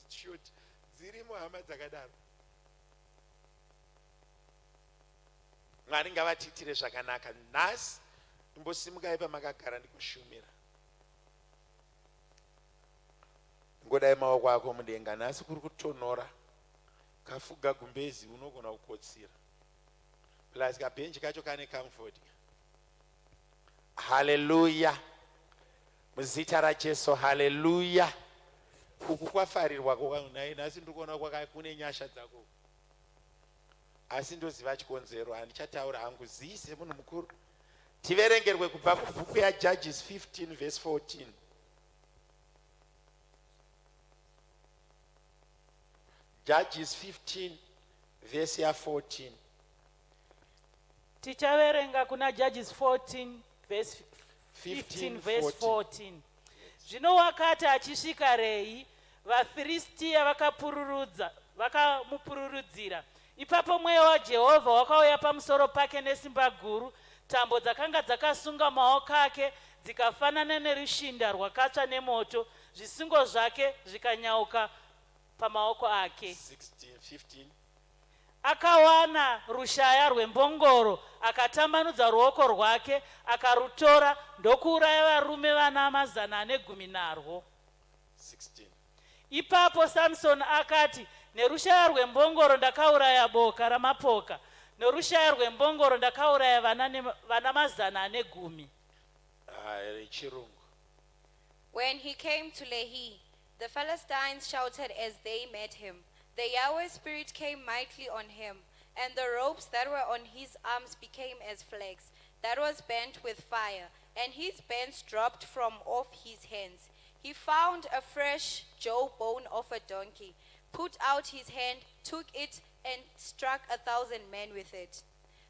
shoti. Dzirimo hama dzakadaro. Mwari ngavatiitire zvakanaka nhasi. Imbosimukai pamakagara ndikushumira. Ngodai maoko ako mudenga nhasi kuri kutonhora. Kafuga gumbezi unogona kukotsira. Plus kabhenji kacho kane comfort. Hallelujah. Muzita raJesu hallelujah. Uku kwafarirwa kwakanai nhasi ndiri kuona kwaka kune nyasha dzako. Asi ndoziva chikonzero handichataura hangu zii semunhu mukuru. Tiverengerwe kubva kubhuku yaJudges 15 verse 14. Judges 15 verse ya 14. Tichaverenga kuna Judges 14 verse 15 verse 14. Zvino wakati achisvika Rehi, vaFiristia vakapururudza vakamupururudzira. Ipapo mweya waJehovha wakauya pamusoro pake nesimba guru, tambo dzakanga dzakasunga maoko ake dzikafanana nerushinda rwakatsva nemoto, zvisungo zvake zvikanyauka pamaoko ake. 16, 15. Akawana rushaya rwembongoro, akatambanudza ruoko rwake, akarutora, ndokuuraya varume vana mazana ane gumi narwo. 16. Ipapo Samsoni akati, Nerushaya rwembongoro ndakauraya boka ramapoka, norushaya rwembongoro ndakauraya vana, ne, vana mazana ane gumi. Ah, rechirungu. When he came to Lehi, the Philistines shouted as they met him. The Yahweh Spirit came mightily on him, and the ropes that were on his arms became as flax that was burnt with fire, and his bands dropped from off his hands. He found a fresh jawbone of a donkey, put out his hand, took it, and struck 1,000 men with it.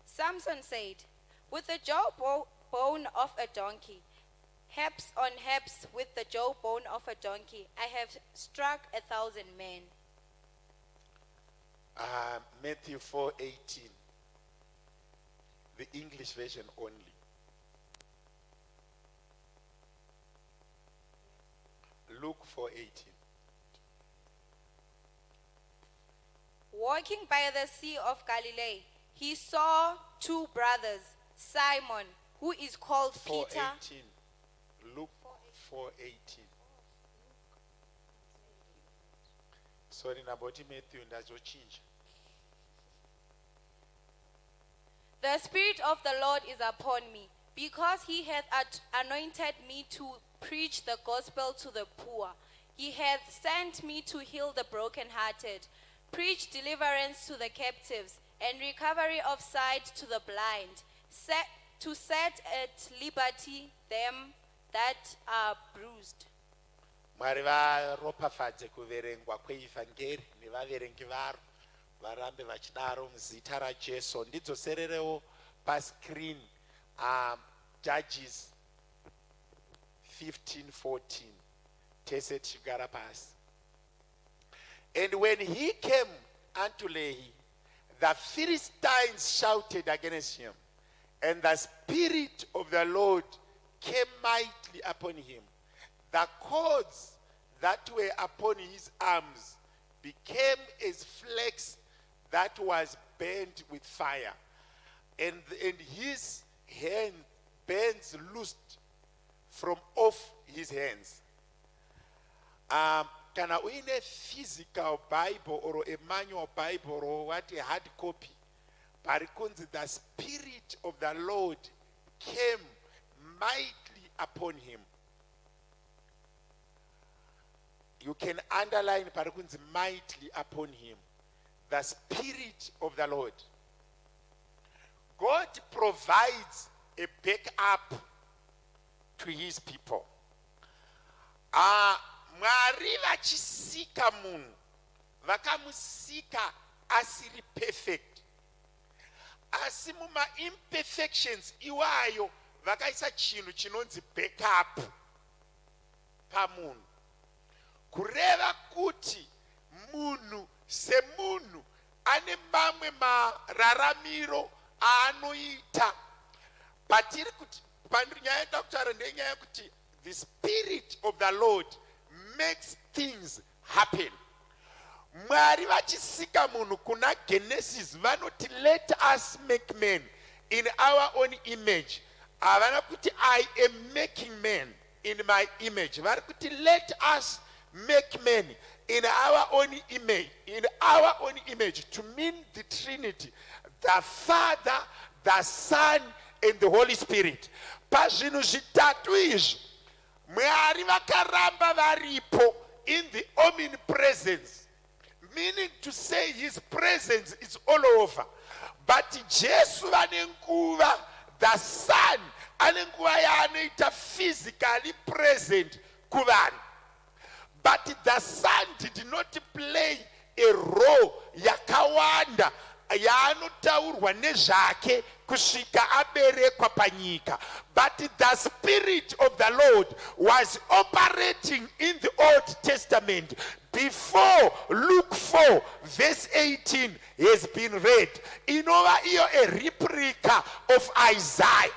Samson said, With the jawbone of a donkey, heaps on heaps with the jawbone of a donkey, I have struck 1,000 men. Matthew 4:18. The English version only. Luke 4:18. Walking by the Sea of Galilee, he saw two brothers, Simon, who is called Peter, 4:18. Luke 4:18. Sorry, ndamboti Matthew ndazochinja. The Spirit of the Lord is upon me, because he hath anointed me to preach the gospel to the poor. He hath sent me to heal the brokenhearted, preach deliverance to the captives, and recovery of sight to the blind, to set at liberty them that are bruised. Mwari varopafadze kuverengwa kweivhangeri nevaverengi varo varambe vachidaro muzita raJesu. Ndidzosererewo pascreen Judges 15:14 tese tichigara pasi. And when he came unto Lehi, the Philistines shouted against him, and the Spirit of the Lord came mightily upon him. The cords that were upon his arms became as flax that was burnt with fire, and his hand bands loosed from off his hands. Kana uine physical Bible or a manual Bible or what, a hard copy, pari kunzi the Spirit of the Lord came mightily upon him, you can underline pari kunzi mightily upon him, the Spirit of the Lord. God provides a backup to his people. Mwari vachisika munhu, vakamusika asiri perfect, asi mumaimperfections iwayo vakaisa chinhu chinonzi backup pamunhu, kureva kuti munhu semunhu ane mamwe mararamiro aanoita. Patiri kuti pandiri nyaya yenda kutaura ndenyaya yekuti the Spirit of the Lord makes things happen. Mwari vachisika munhu kuna Genesis vanoti, "Let us make man in our own image." Havana kuti, "I am making man in my image." Vari kuti, "Let us make man in our own image," in our own image to mean the Trinity, the Father, the Son and the Holy Spirit. Pazvinhu zvitatu izvi Mwari vakaramba varipo in the omnipresence, meaning to say his presence is all over. But Jesu vane nguva, the Son ane nguva yaanoita physically present kuvanhu, but the Son did not play a role yakawanda yaanotaurwa nezvake kusvika aberekwa panyika. But the Spirit of the Lord was operating in the Old Testament before Luke 4 verse 18 has been read, inova iyo a replica of Isaiah.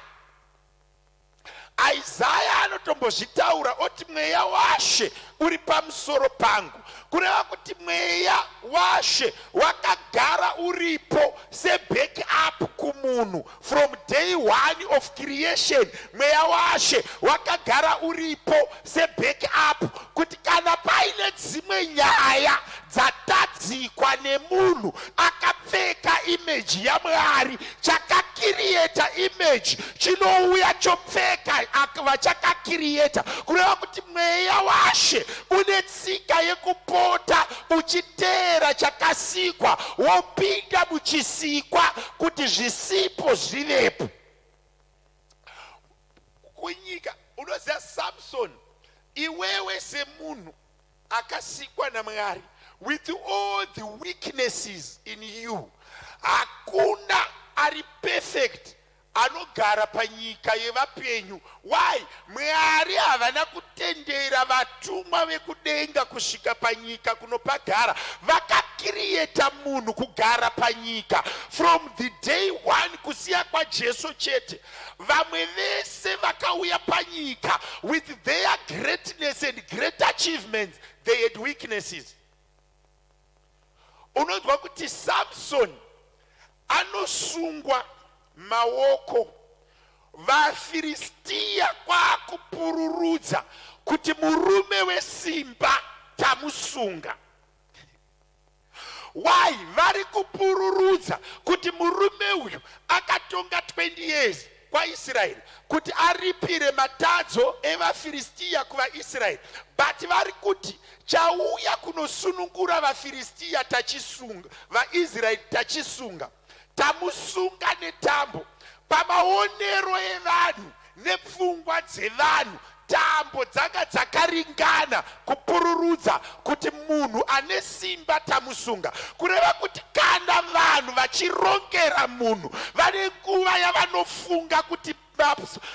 Isaya anotombozvitaura oti, "Mweya waShe uri pamusoro pangu," kureva kuti mweya waShe wakagara uripo sebackup kumunhu from day one of creation. Mweya waShe wakagara uripo sebackup kuti kana paine dzimwe nyaya. Dzatadzikwa nemunhu akapfeka imeji yaMwari. Chakakiriyeta imeji chinouya chopfeka vachakakiriyeta, kureva kuti mweya waShe une tsika yekupota uchiteera chakasikwa, wopinda muchisikwa kuti zvisipo zvivepo. Kunyika unoziva Samson, iwewe semunhu akasikwa naMwari with all the weaknesses in you, hakuna ari perfect anogara panyika yevapenyu. Why? Mwari havana kutendera vatumwa vekudenga kusvika panyika kunopagara. Vakakiriyeta munhu kugara panyika from the day one, kusiya kwaJesu chete. Vamwe vese vakauya panyika with their greatness and great achievements, they had weaknesses. Unonzwa kuti Samson anosungwa maoko, vaFiristiya kwakupururudza kuti murume wesimba tamusunga. Why vari kupururudza kuti murume uyu akatonga 20 years kwaIsraeri kuti aripire matadzo evaFiristiya kuvaIsraeri, but vari kuti chauya kunosunungura vaFiristiya tachisunga, vaIsraeri tachisunga, tamusunga netambo. Pamaonero evanhu nepfungwa dzevanhu, tambo dzanga dzakaringana kupururudza kuti munhu ane simba tamusunga. Kureva kuti kana vanhu vachirongera munhu, vane nguva yavanofunga kuti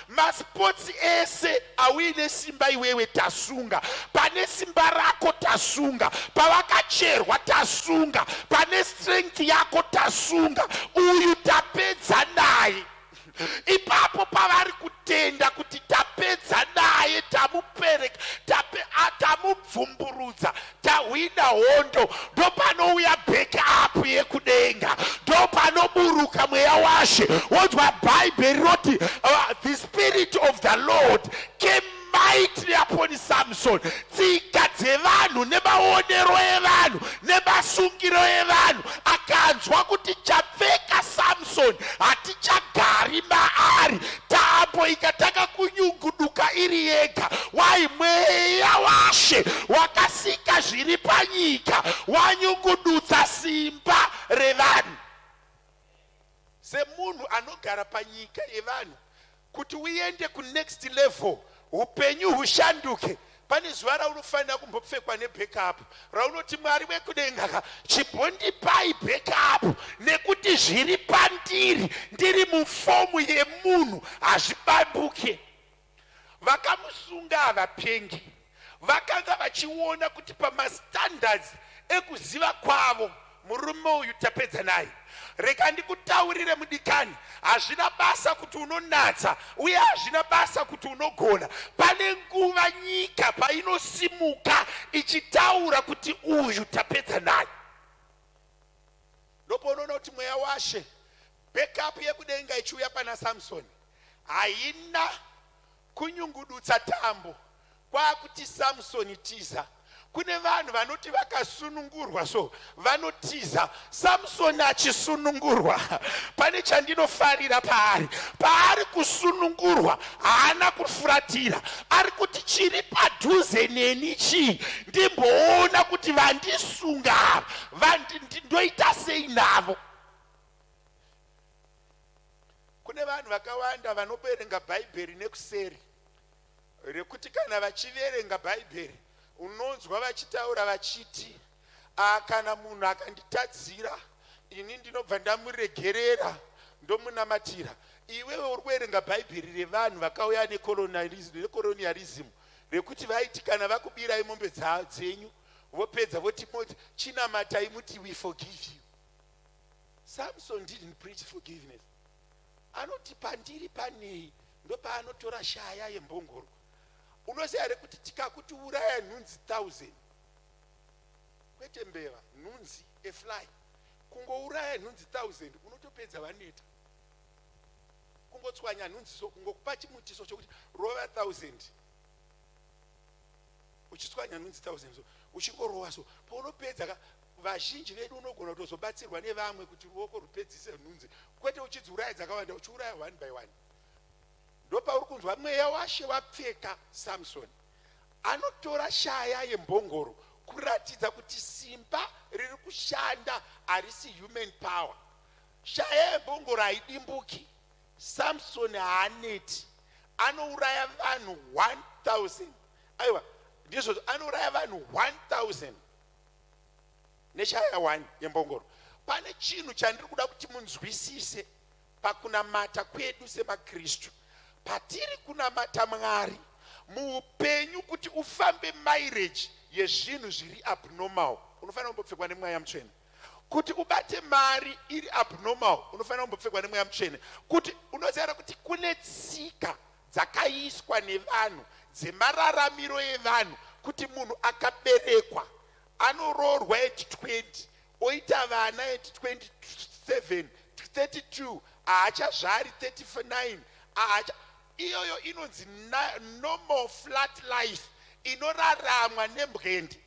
masports ese auine simba iwewe tasunga, pane simba rako tasunga, pavakacherwa tasunga, pane strength yako tasunga, uyu tapedza naye. Ipapo pavari kutenda kuti tapedza naye, tamupereka, tamubvumburudza, tahwina hondo, ndopanouya backup yekudenga, ndopanoburuka mweya waShe. Wonzwa Bhaibheri roti the spirit of the Lord came mightily upon Samson. Tsika dzevanhu nemaonero evanhu nemasungiro evanhu, akanzwa kuti chapfeka Samson hatichagari maari. Tambo ikatanga kunyunguduka iri yega. Wai? Mweya waShe wakasika zviri panyika wanyungudutsa simba revanhu. Semunhu anogara panyika yevanhu, kuti uende kunext level, upenyu hushanduke, pane zuva raunofanira kumbopfekwa nebackup, raunoti, Mwari wekudenga ka, chimbondipai backup, nekuti zviri pandiri ndiri mufomu yemunhu hazvibambuke. Vakamusunga havapengi. Vakanga vachiona kuti pamastandards ekuziva kwavo, murume uyu tapedza naye. Rega ndikutaurire mudikani, hazvina basa kuti unonatsa uye hazvina basa kuti unogona. Pane nguva nyika painosimuka ichitaura kuti uyu tapedza naye. Ndopaunoona kuti mweya waShe, backup yekudenga ichiuya pana Samsoni, haina kunyungudutsa tambo kwakuti Samsoni tiza. Kune vanhu vanoti vakasunungurwa so vanotiza. Samsoni achisunungurwa, pane chandinofarira paari. Paari kusunungurwa haana kufuratira, ari kuti chiri padhuze neni chii, ndimboona kuti vandisunga ava ndoita sei navo. Kune vanhu vakawanda vanoverenga Bhaibheri nekuseri, rekuti kana vachiverenga Bhaibheri unonzwa vachitaura vachiti, a kana munhu akanditadzira ini ndinobva ndamuregerera, ndomunamatira. Iwewe uri kuverenga Bhaibheri revanhu vakauya necolonialism, rekuti vaiti kana vakubirai mombe dzenyu, vopedza voti chinamatai muti we forgive you. Samson didn't preach forgiveness. Anoti pandiri panei, ndopaanotora shaya yembongoro. Unoziva here kuti tikakuti uraya nhunzi 1000, kwete mbeva, nhunzi, a fly, kungouraya nhunzi 1000 unotopedza vaneta. Kungotswanya nhunzi so, kungokupa chimutiso chokuti rova 1000, uchitswanya nhunzi 1000 so. Uchingorova so. Paunopedza ka vazhinji vedu unogona kutozobatsirwa nevamwe kuti ruoko rupedzise nhunzi. Kwete uchidziuraya dzakawanda, uchiuraya one by one. Ndopauri kunzwa mweya washe wapfeka Samson. Anotora shaya yembongoro kuratidza kuti simba riri kushanda harisi human power. Shaya yembongoro haidimbuki. Samson haaneti. Anouraya vanhu 1000. Aiwa, ndizvo anouraya vanhu 1000 neshaya 1 yembongoro. Pane chinhu chandiri kuda kuti munzwisise pakunamata kwedu semaKristu. Patiri kunamata Mwari muupenyu kuti ufambe mileage yezvinhu zviri abnormal, unofanira kumbopfekwa nemweya mutsvene. Kuti ubate mari iri abnormal, unofanira kumbopfekwa nemweya mutsvene. Kuti unoziva kuti kune tsika dzakaiswa nevanhu dzemararamiro evanhu kuti munhu akaberekwa anoroorwa at 20 oita vana at 27 32 haachazvari 39 haacha iyoyo inonzi normal flat life inoraramwa nembwende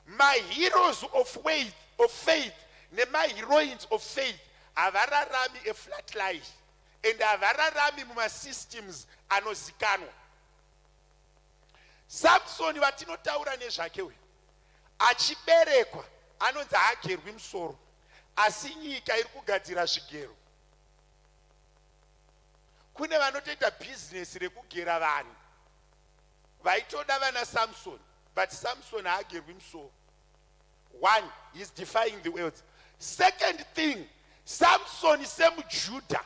maheroes of faith, of faith nemaheroines of faith havararami a flat life and havararami mumasystems anozikanwa Samsoni vatinotaura nezvake uyu achiberekwa anonzi haagerwi musoro asi nyika iri kugadzira zvigero. Kune vanotoita bhizinesi rekugera vanhu vaitoda vana Samsoni but Samsoni haagerwi musoro. One, he's defying the world. Second thing, Samsoni semuJudha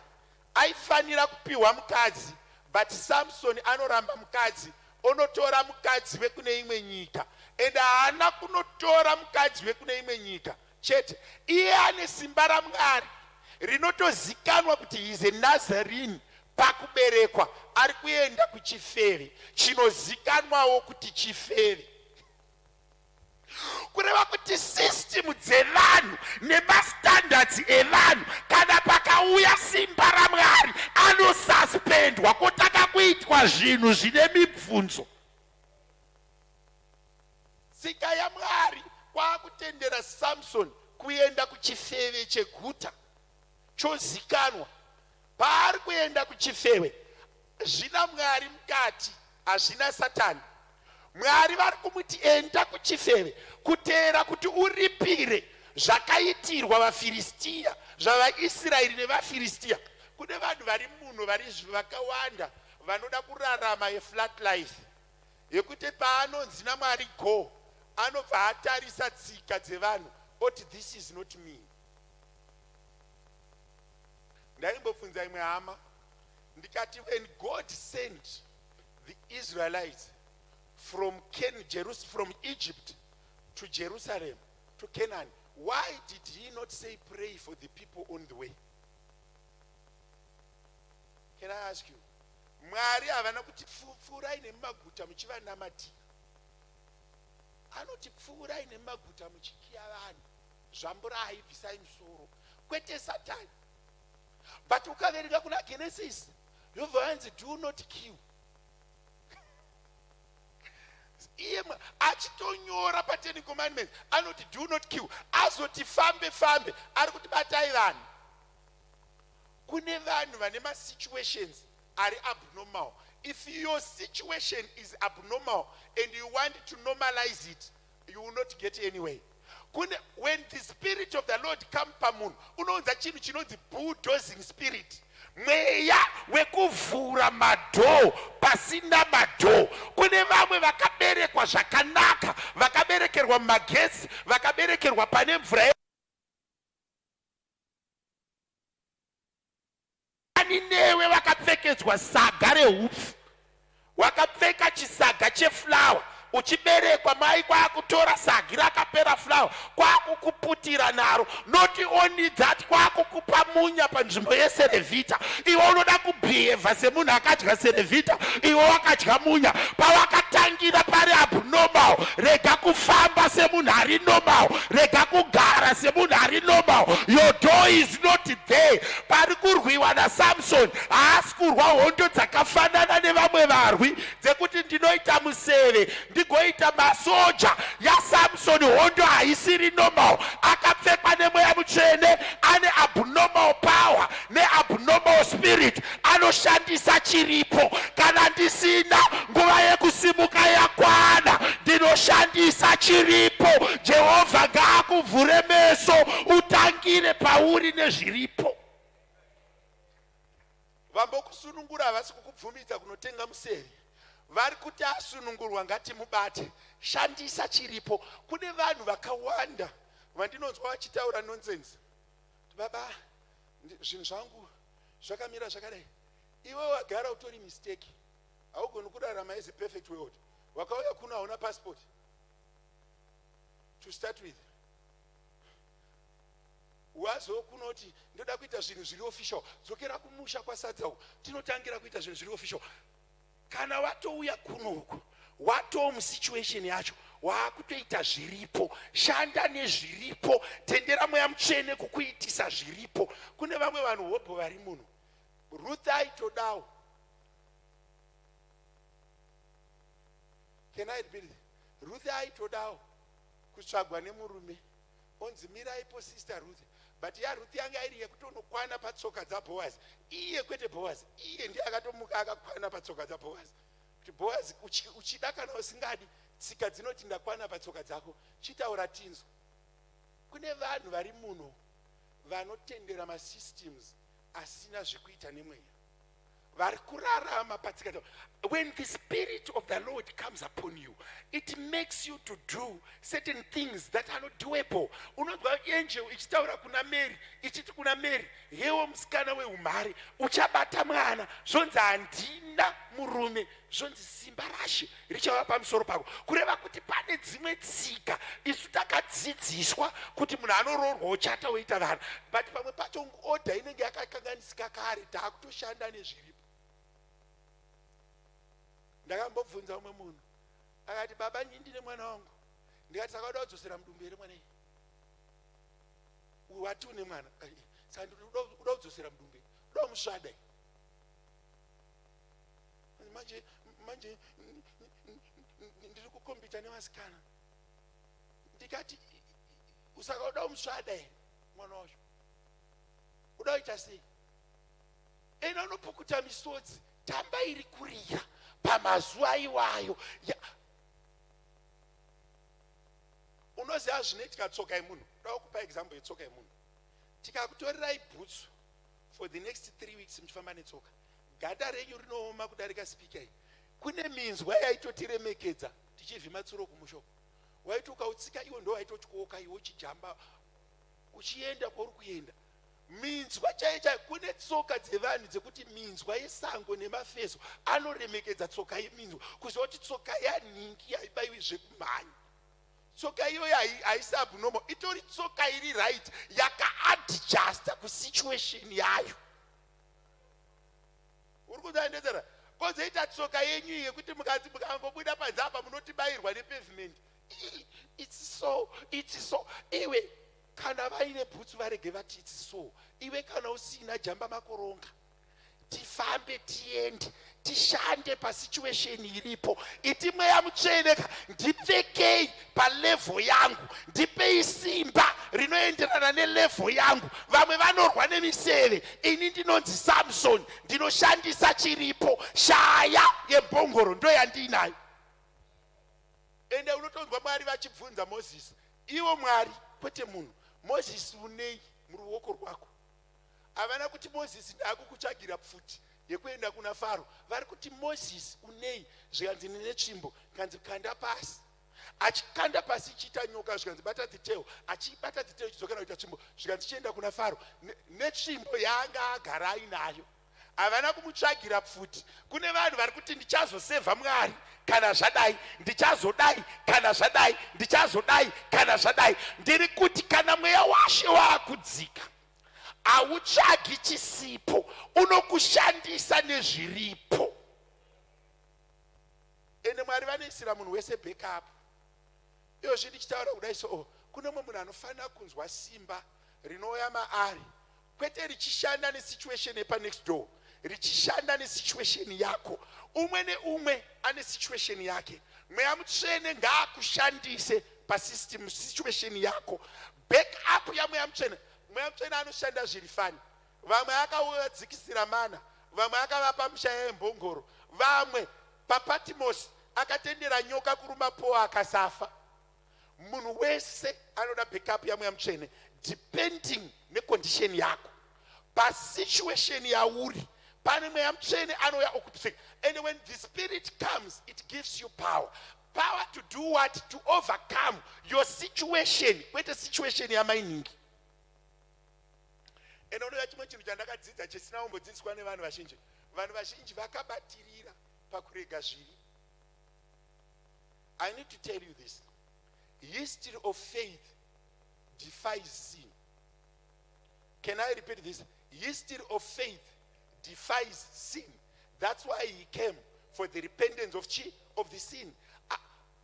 Aifanira kupiwa mukadzi but Samson anoramba mukadzi onotora mukadzi wekune imwe nyika and haana kunotora mukadzi wekune imwe nyika chete iye ane simba raMwari rinotozikanwa kuti he is a Nazarene pakuberekwa ari kuenda kuchifeve chinozikanwawo kuti chifeve kureva kuti system dzevanhu nemastandards evanhu kana pakauya simba ramwari anosuspendwa kotanga kuitwa zvinhu zvine mibvunzo tsika yamwari kwakutendera samson kuenda kuchifeve cheguta chozikanwa paari kuenda kuchifeve zvina mwari mukati hazvina satani mwari vari kumuti enda kuchifeve kuteera kuti uripire zvakaitirwa vafiristiya zvavaisraeri nevafiristiya kune vanhu vari muno vari vakawanda vanoda kurarama yeflat life yekuti paanonzi namwari go anobva atarisa tsika dzevanhu oti this is not me Ndaimbobvunza imwe hama ndikati when God sent the Israelites from, Can, Jerus, from Egypt to Jerusalem to Canaan, why did he not say pray for the people on the way? Can I ask you? Mwari havana kuti pfuurai nemumaguta muchivanamatira. Anoti pfuurai nemumaguta muchikiya vanhu. Zvamburai bvisai musoro kwete satani but ukaverenga kuna genesis yobva yanzi do not kill iye achitonyora paten commandments anoti do not kill azoti fambe fambe ari kuti batai vanhu kune vanhu vane masituations ari abnormal if your situation is abnormal and you want to normalize it you will not get anyway kune when the spirit of the lord come pamunhu unounza chinhu chinonzi bulldozing spirit mweya wekuvhura madhoo pasina madhoo kune vamwe vakaberekwa zvakanaka vakaberekerwa mumagetsi vakaberekerwa pane mvura Ani newe vakapfekedzwa saga rehupfu, wakapfeka chisaga cheflower uchiberekwa mai kwakutora sagi rakapera flower kwakukuputira naro not only that kwakukupa munya panzvimbo yeserevhita iwe unoda kubhehevha semunhu akadya serevhita iwe wakadya munya pawakatangira pari abnormal rega kufamba semunhu ari normal rega kugara semunhu ari normal your door is not there pari kurwiwa nasamsoni haasi kurwa hondo dzakafanana nevamwe varwi. dzekuti ndinoita museve ndigoita masoja yaSamsoni. Hondo haisiri normal, akapfekwa nemweya mutsvene, ane abnormal power neabnormal spirit, anoshandisa chiripo. Kana ndisina, nguva yekusimuka yakwana, ndinoshandisa chiripo. Jehovha ngaakuvhure meso, utangire pauri nezviripo. Vambokusunungura havasi kukubvumidza kunotenga museve, vari kuti asunungurwa ngatimubate. Shandisa chiripo. Kune vanhu vakawanda vandinonzwa vachitaura nonsense, baba zvinhu zvangu zvakamira zvakadai. Iwe wagara utori mistake, haugoni kurarama as a perfect world. Wakauya kuno hauna passport to start with, wazokunoti ndoda kuita zvinhu zviri official. Dzokera kumusha kwasadza uku, tinotangira kuita zvinhu zviri official. Kana watouya kunoku, watoo musituation yacho, waakutoita zviripo. Shanda nezviripo, tendera mweya mutsvene kukuitisa zviripo. Kune vamwe vanhu hobho vari muno. Ruth aitodawo, can I repeat? Ruth aitodawo kutsvagwa nemurume, onzi miraipo sister Ruth. But yaRuth yanga iri yekuti unokwana patsoka dzaBhoazi iye, kwete Bhoazi iye ndiye akatomuka akakwana patsoka dzaBhoazi, kuti Bhoazi, uchida kana usingadi, tsika dzinoti ndakwana patsoka dzako, chitaura tinzwa. Kune vanhu vari muno vanotendera masystems asina zvekuita nemweya, vari kurarama patsika. When the spirit of the Lord comes upon you, it makes you to do certain things that are not doable. Unonzwa angel ichitaura kuna Mary, ichiti kuna Mary, hewo musikana weumhare, uchabata mwana. Zvonzi handina murume. Zvonzi simba raShe richava pamusoro pako. Kureva kuti pane dzimwe tsika isu takadzidziswa kuti munhu anoroorwa, uchata, woita vana, but pamwe pacho order inenge yakakanganisika kare, taakutoshanda nezviripo. Ndakambobvunza umwe munhu, akati, baba, ini ndine mwana wangu. Ndikati, saka uda kudzosera mudumbu here mwana iyi? Wati une mwana, saka uda kudzosera mudumbu, uda kumusvada? Manje manje ndiri kukombita nevasikana. Ndikati, usaka uda kumusvada here mwana wacho? Uda kuita sei? Ena unopukuta misodzi, tamba iri kurira pamazuva iwayo. Unoziva zvinoitika tsoka yemunhu? Uda kupa example yetsoka yemunhu. Tikakutorerai bhutsu for the next 3 weeks, muchifamba netsoka, ganda renyu rinooma kudarika speaker iyi. Kune minzwa yaitotiremekedza tichivhima tsuro kumushoko. Waiti ukautsika iwe, ndo waitotyoka iwe, uchijamba uchienda kwauri kuenda, minzwa chaiyo chaiyo. Kune tsoka dzevanhu dzekuti minzwa yesango nemafeso anoremekedza tsoka yeminzwa, kuziva kuti tsoka yanhingi haibayiwi zvekumhanya. Tsoka iyoyo haisi abnormal, itori tsoka iri right, yakaadjusta kusituation yayo. Uri kuzaendedzera kozoita tsoka yenyu yekuti mukati mukangobuda panze apa munotibayirwa nepavement. It's so, it's so. Iwe kana vaine bhutsu, varege vati it's so. Iwe kana usina, jamba makoronga, tifambe, tiende, tishande pasituation iripo. Iti, mweya mutsvene ka, ndipfekei palevel yangu, ndipei simba rinoenderana nelevel yangu. Vamwe vanorwa nemiseve, ini ndinonzi Samson, ndinoshandisa chiripo. Shaya yembongoro ndo yandiinayo. Ende unotonzwa Mwari vachibvunza Mozisi, ivo Mwari kwete munhu, Mozisi, unei muruoko rwako? Havana kuti, Mozisi, ndaakukutsvagira pfuti yekuenda kuna Faro. Vari kuti, Mozisi, unei? Zvikanzi, ndine tsvimbo. Kanzi, kanda pasi. Achikanda pasi, ichiita nyoka. Zvikanzi, bata the tail. Achiibata the tail, ichidzokera kuita tsvimbo. Zvikanzi, chienda kuna Faro netsvimbo yaanga agara ainayo. Havana kumutsvagira pfuti. Kune vanhu vari kuti, ndichazosevha Mwari kana zvadai, ndichazodai kana zvadai, ndichazodai kana zvadai. Ndiri kuti kana mweya waShe waakudzika, hautsvagi chisipo, unokushandisa nezviripo. Ende Mwari vanoisira munhu wese backup. Iyozvi ndichitaura kudai so, oh, kune mumwe munhu anofanira kunzwa simba rinouya maari, kwete richishanda nesituation yepanext door. richishanda nesituation yako. Umwe neumwe ane situation yake. Mweya Mutsvene ngaakushandise pasystem situation yako. Back up yaMweya Mutsvene. Mweya Mutsvene anoshanda zviri fani. Vamwe akavadzikisira mana, vamwe akavapa mishaya yembongoro, vamwe paPatmos akatendera nyoka kuruma Paul akasafa. Munhu wese anoda backup yaMweya Mutsvene depending necondition yako. Pasituation yauri pane Mweya Mutsvene anouya okupsika. And when the Spirit comes, it gives you power. Power to do what? To overcome your situation, kwete situation yamainingi. And unoziva chimwe chinhu chandakadzidza chisina kumbodzidziswa nevanhu vazhinji? Vanhu vazhinji vakabatirira pakurega zvivi. I need to tell you this. History of faith defies sin. Can I repeat this? History of faith defies sin. That's why he came, for the repentance of chi of the sin.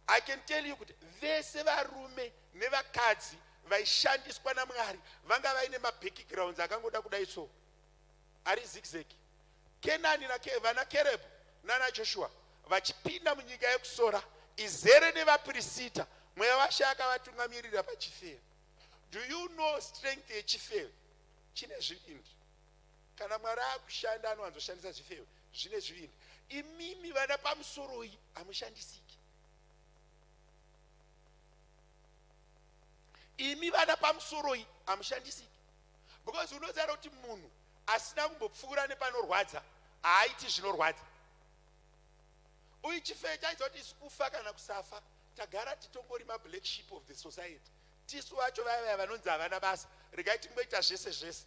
I can tell you kuti vese varume nevakadzi vaishandiswa naMwari vanga vaine mabackgrounds akangoda kudai so, ari zigzag. Kenani vana Kerebhu nana Joshua vachipinda munyika yekusora izere nevapirisita, Mweya waShe akavatungamirira pachifeve. Do you know strength yechifeve? Chine zvivindi. Kana Mwari akushanda, anowanzoshandisa zvifeve zvine zvivindi. Imimi vana pamusoroi hamushandisiki. Imi vana pamusoroi hamushandisiki, because unoziva kuti munhu asina kumbopfuura nepanorwadza haaiti zvinorwadza. Uyu chifeve chaidza kuti isi kufa kana kusafa, tagara titongori mablack sheep of the society. Tisu vacho vaya vaya vanonzi havana basa, regai tingoita zvese zvese.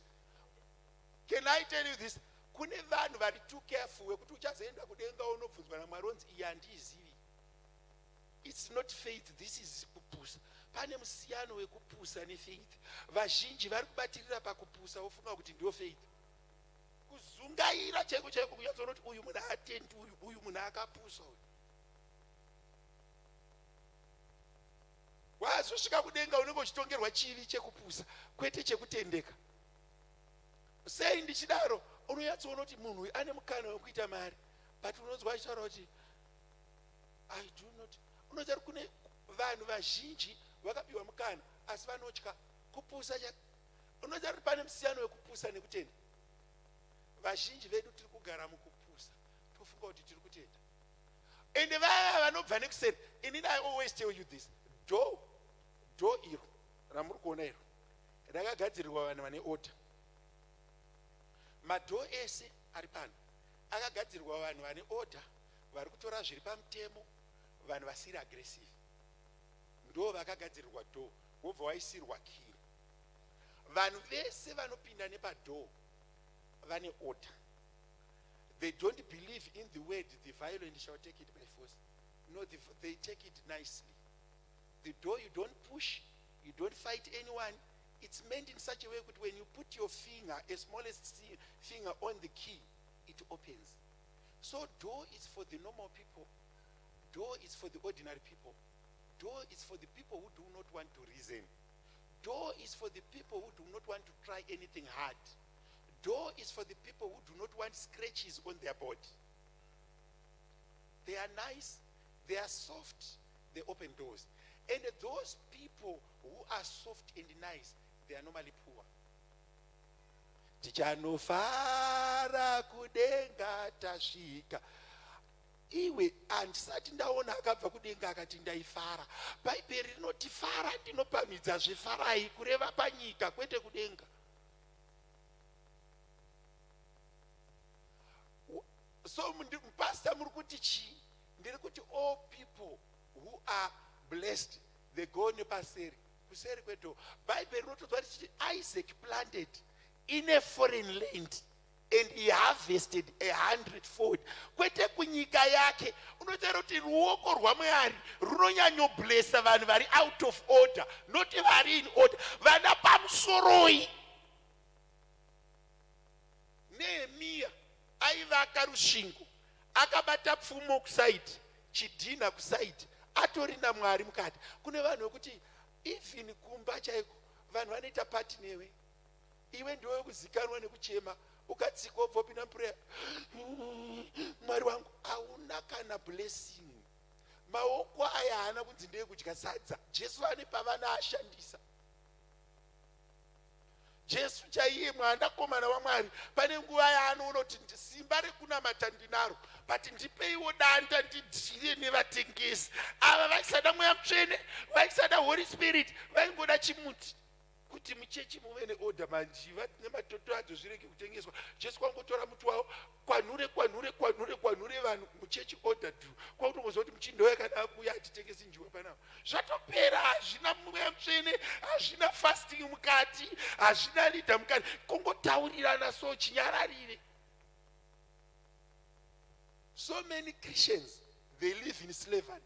Can I tell you this? Kune vanhu vari too careful wekuti uchazoenda kudenga unobvunzwa naMwari onzi, "Iyi handiizivi." It's not faith, this is kupusa. Pane musiyano wekupusa nefaith. Vazhinji vari kubatirira pakupusa, vofunga kuti ndiyo faith. Kuzungaira chaiko chaiko, kunyatsoona kuti uyu munhu haatendi, uyu munhu akapusa uyu. Wazosvika kudenga unenge uchitongerwa chivi chekupusa, kwete chekutendeka. Sei ndichidaro? Unonyatsoona kuti munhu uyu ane mukana wekuita mari, but unonzwa achitaura kuti, "I do not." Unoziva kuti kune vanhu vazhinji vakapiwa mukana asi vanotya kupusa. Unoziva kuti pane musiyano wekupusa nekutenda? Vazhinji vedu tiri kugara mukupusa, tofunga kuti tiri kutenda. Ende vaya vanobva nekuseri, inini I always tell you this: door iro ramuri kuona iro rakagadzirirwa vanhu vane order. Madoor ese ari pano akagadzirirwa vanhu vane order, vari kutora zviri pamutemo, vanhu vasiri aggressive. Ndo vakagadzirirwa door, wobva waisirwa key. Vanhu vese vanopinda nepadoor vane order. They don't believe in the word, "The violent shall take it by force." No, they take it nicely. The door, you don't push, you don't fight anyone. It's meant in such a way that when you put your finger, a smallest finger on the key, it opens. So door is for the normal people. Door is for the ordinary people. Door is for the people who do not want to reason. Door is for the people who do not want to try anything hard. Door is for the people who do not want scratches on their body. They are nice, they are soft, they open doors. And those people who are soft and nice, they are normally poor. Tichanofara kudenga tasvika. Iwe, handisati ndaona akabva kudenga akati, "Ndaifara." Bhaibheri rinoti fara, ndinopamhidza zvefarai, kureva panyika, kwete kudenga. So pastor, muri kuti chii? Ndiri kuti all people who are blessed, they go nepaseri, kuseri kwedoor. Bhaibheri rinotodzwa richiti Isaac planted in a foreign land and he harvested a hundredfold, kwete kunyika yake. Unotaura kuti ruoko rwaMwari runonyanyoblessa vanhu vari out of order, not vari in order. Vana pamusoroi, Nehemiya aivaka rusvingo akabata pfumo kuside, chidhina kuside, atori naMwari mukati. Kune vanhu vekuti even kumba chaiko vanhu vanoita party newe, iwe ndiwe wekuzikanwa nekuchema. Ukatsika wobva wopinda muprayer. Mwari wangu, hauna kana blessing. Maoko aya haana kunzi ndeyekudya sadza. Jesu ane pavana ashandisa. Jesu chaiye mwanakomana waMwari pane nguva yaanoona kuti simba rekunamata ndinaro but ndipeiwo danda ndidhire nevatengesi ava. Vaisada mweya mutsvene, vaisada Holy Spirit, vaingoda chimuti kuti muchechi muve neorder, manjiva nematoto adzo zvirege kutengeswa. Jesu kwangotora muti wavo, kwanhure kwanhure kwanhure kwanhure vanhu muchechi, order do kwakutongoziva kuti muchindo yakada kuuya, hatitengesi njiwa panapa. Zvatopera. Hazvina mweya mutsvene, hazvina fasting mukati, hazvina leader mukati, kungotaurirana so chinyararire. So many Christians, they live in slavery.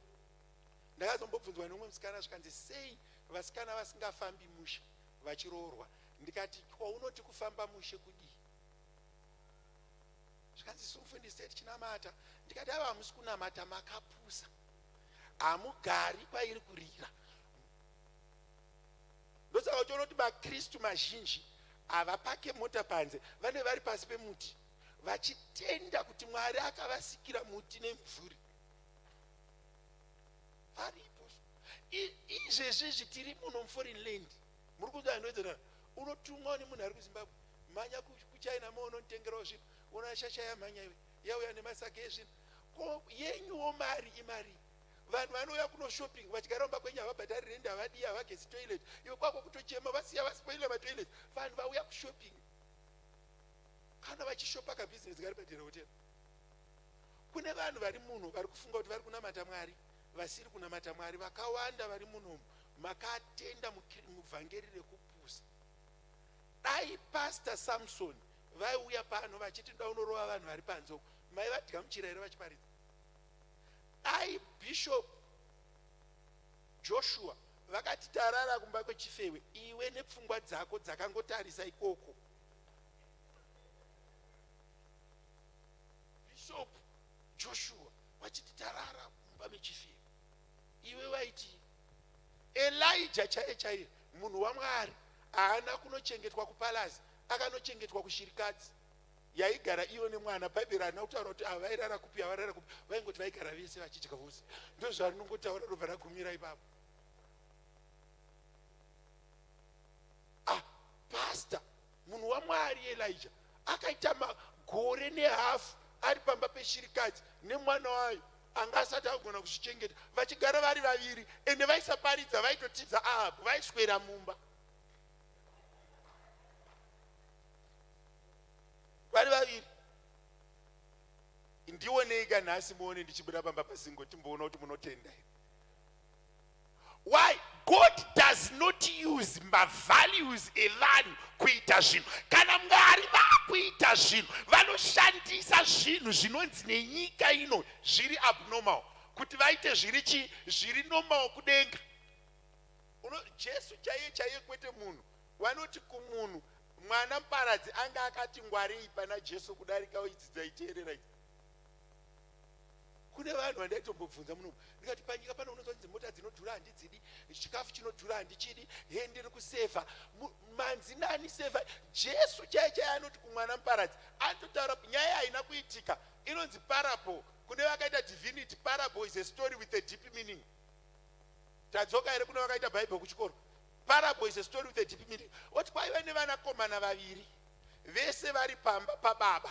Ndakazombobvunzwa nemumwe musikana, zvikanzi, "Sei vasikana vasingafambi mushe vachiroorwa?" Ndikati, "Kwaunoti kufamba mushe kudii?" Zvikanzi, "Sumufundisi, tichinamata." Ndikati, "Ava hamusi kunamata, makapusa, hamugari kwairi kurira." Ndosaka uchiona kuti makristu mazhinji havapake mota panze, vane vari pasi pemuti vachitenda kuti Mwari akavasikira muti nemvuri varipo. Izvezvi tiri muno muforeign land, muri kunzwa? Unotumwa nemunhu ari kuZimbabwe, mhanya kuChina mounotengerawo zvinhu. Ona shasha yamhanya iwe, yauya nemasaka ezvinhu. Ko yenyuwo mari imari? Vanhu vanouya kuno shopping vachigara mumba kwenyu, havabhadhari rendi, havadii, havagesi toilet. Iwe kwako kutochema, vasiya vaspoila matoilet. Vanhu vauya kushopping, kana vachishopa kabhizinesi kari padhera hotel. Kune vanhu vari muno vari kufunga kuti vari kunamata Mwari, vasiri kunamata Mwari. Vakawanda vari munomu makatenda muvhangeri rekupusa. Dai Pastor Samson vaiuya pano vachiti ndoda unorova vanhu vari panze uko, maivadyamuchira here vachiparidza? Dai Bishop Joshua vakati tarara kumba kwechifewe, iwe nepfungwa dzako dzakangotarisa ikoko, Bishop Joshua vachiti tarara mumba mechifewe, iwe waiti? Elijah chaiye chaiye, munhu waMwari, haana kunochengetwa kupalace, akanochengetwa kushirikadzi yaigara iyo nemwana. Bhaibheri harina kutaura kuti ava vairara kupi, avarara kupi. Vaingoti vaigara vese vachidya vose, ndo zvarinongotaura, robva ragumira ipapo. Ah, pastor, munhu waMwari Elijah akaita magore nehafu ari pamba peshirikadzi nemwana wayo anga asati agona kuzvichengeta, vachigara vari vaviri, ende vaisaparidza, vaitotiza Ahabhu, vaiswera mumba vari vaviri. Ndioneika nhasi, muone ndichibuda pamba pasingo, timboona kuti munotenda here. Why? God does not use mavalues evanhu kuita zvinhu. Kana Mwari vakuita zvinhu, vanoshandisa zvinhu zvinonzi nenyika ino zviri abnormal kuti vaite zviri chi zviri normal kudenga. Jesu chaiye chaiye, kwete munhu, vanoti kumunhu mwana muparadzi anga akati ngwarei pana Jesu kudarika idzi dzaiteerera idzi. Kune vanhu vandaitombobvunza munomu, ndikati, "Panyika pano unonzwa kunzi mota dzinodhura handidzidi, chikafu chinodhura handichidi, he ndiri kusevha." Manzi nani sevha? Jesu chaiye chaiye anoti kumwana muparadzi, anototaura nyaya haina kuitika, inonzi parable. Kune vakaita divinity, parable is a story with a deep meaning. Tadzoka here kune vakaita Bhaibheri kuchikoro? Parable is a story with a deep meaning. Oti kwaiva nevanakomana vaviri, vese vari pamba pababa.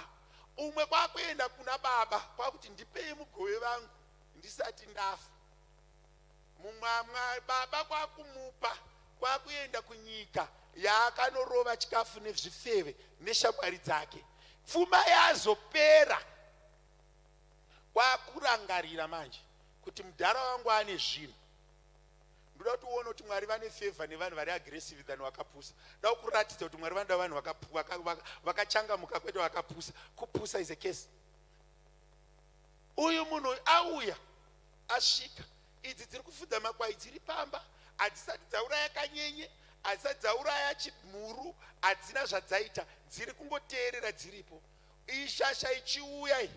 Umwe kwakuenda kuna baba kwakuti, "Ndipei mugove vangu ndisati ndafa." Mumwe baba kwakumupa, kwakuenda kunyika yaakanorova chikafu nezvifeve neshamwari dzake. Pfuma yazopera, kwakurangarira manje kuti mudhara wangu ane zvinhu. Ndoda kuti uone kuti Mwari vane favor nevanhu vari aggressive than vakapusa. Da kuratidza kuti Mwari vanoda vanhu vakachangamuka, kwete vakapusa. Kupusa is a case. Uyu munhu auya, asvika, idzi dziri kufudza makwai dziri pamba, hadzisati dzauraya kanyenye, hadzisati dzauraya chimhuru, hadzina zvadzaita, dziri kungoteerera dziripo. Ishasha ichiuya iyi,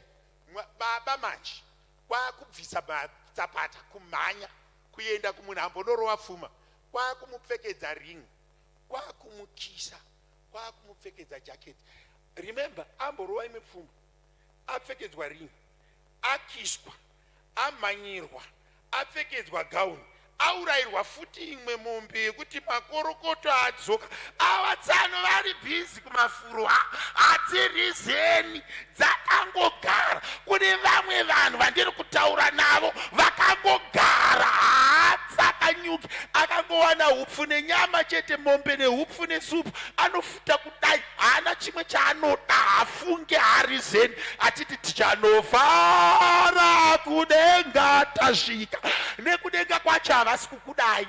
baba manje kwakubvisa matsapata, kumhanya kuenda kumunhu ambonorova pfuma, kwakumupfekedza ring, kwakumukisa, kwakumupfekedza jaketi. Remember, amborova imwe pfumbu, apfekedzwa ring, akiswa, amhanyirwa, apfekedzwa gauni, aurayirwa futi imwe mombe yekuti makorokoto adzoka. Ava tsano vari bhizi kumafuro, hadzirizeni, dzakangogara. Kune vamwe vanhu vandiri kutaura navo vakangogara, haatsakanyuki, akangowana hupfu nenyama chete, mombe nehupfu nesupu, anofuta kudai, haana chimwe chaanoda, hafunge, harizeni, achiti tichanofara kudenga tasvika. Nekudenga kwacho havasi kukudai.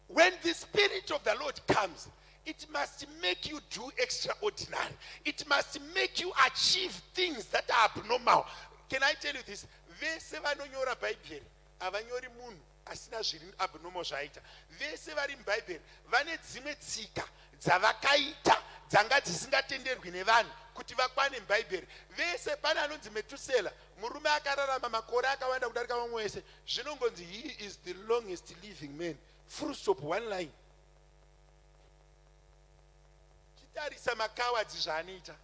When the Spirit of the Lord comes, it must make you do extraordinary. It must make you achieve things that are abnormal. Can I tell you this? Vese vanonyora Bhaibheri havanyori munhu asina zviri abnormal zvaaita. Vese vari muBhaibheri vane dzimwe tsika dzavakaita dzanga dzisingatenderwi nevanhu kuti vakwane muBhaibheri. Vese pane anonzi Metusela, murume akararama makore akawanda kudarika vamwe vese, zvinongonzi he is the longest living man. Full stop, one line. Chitarisa makawadzi zvaanoita.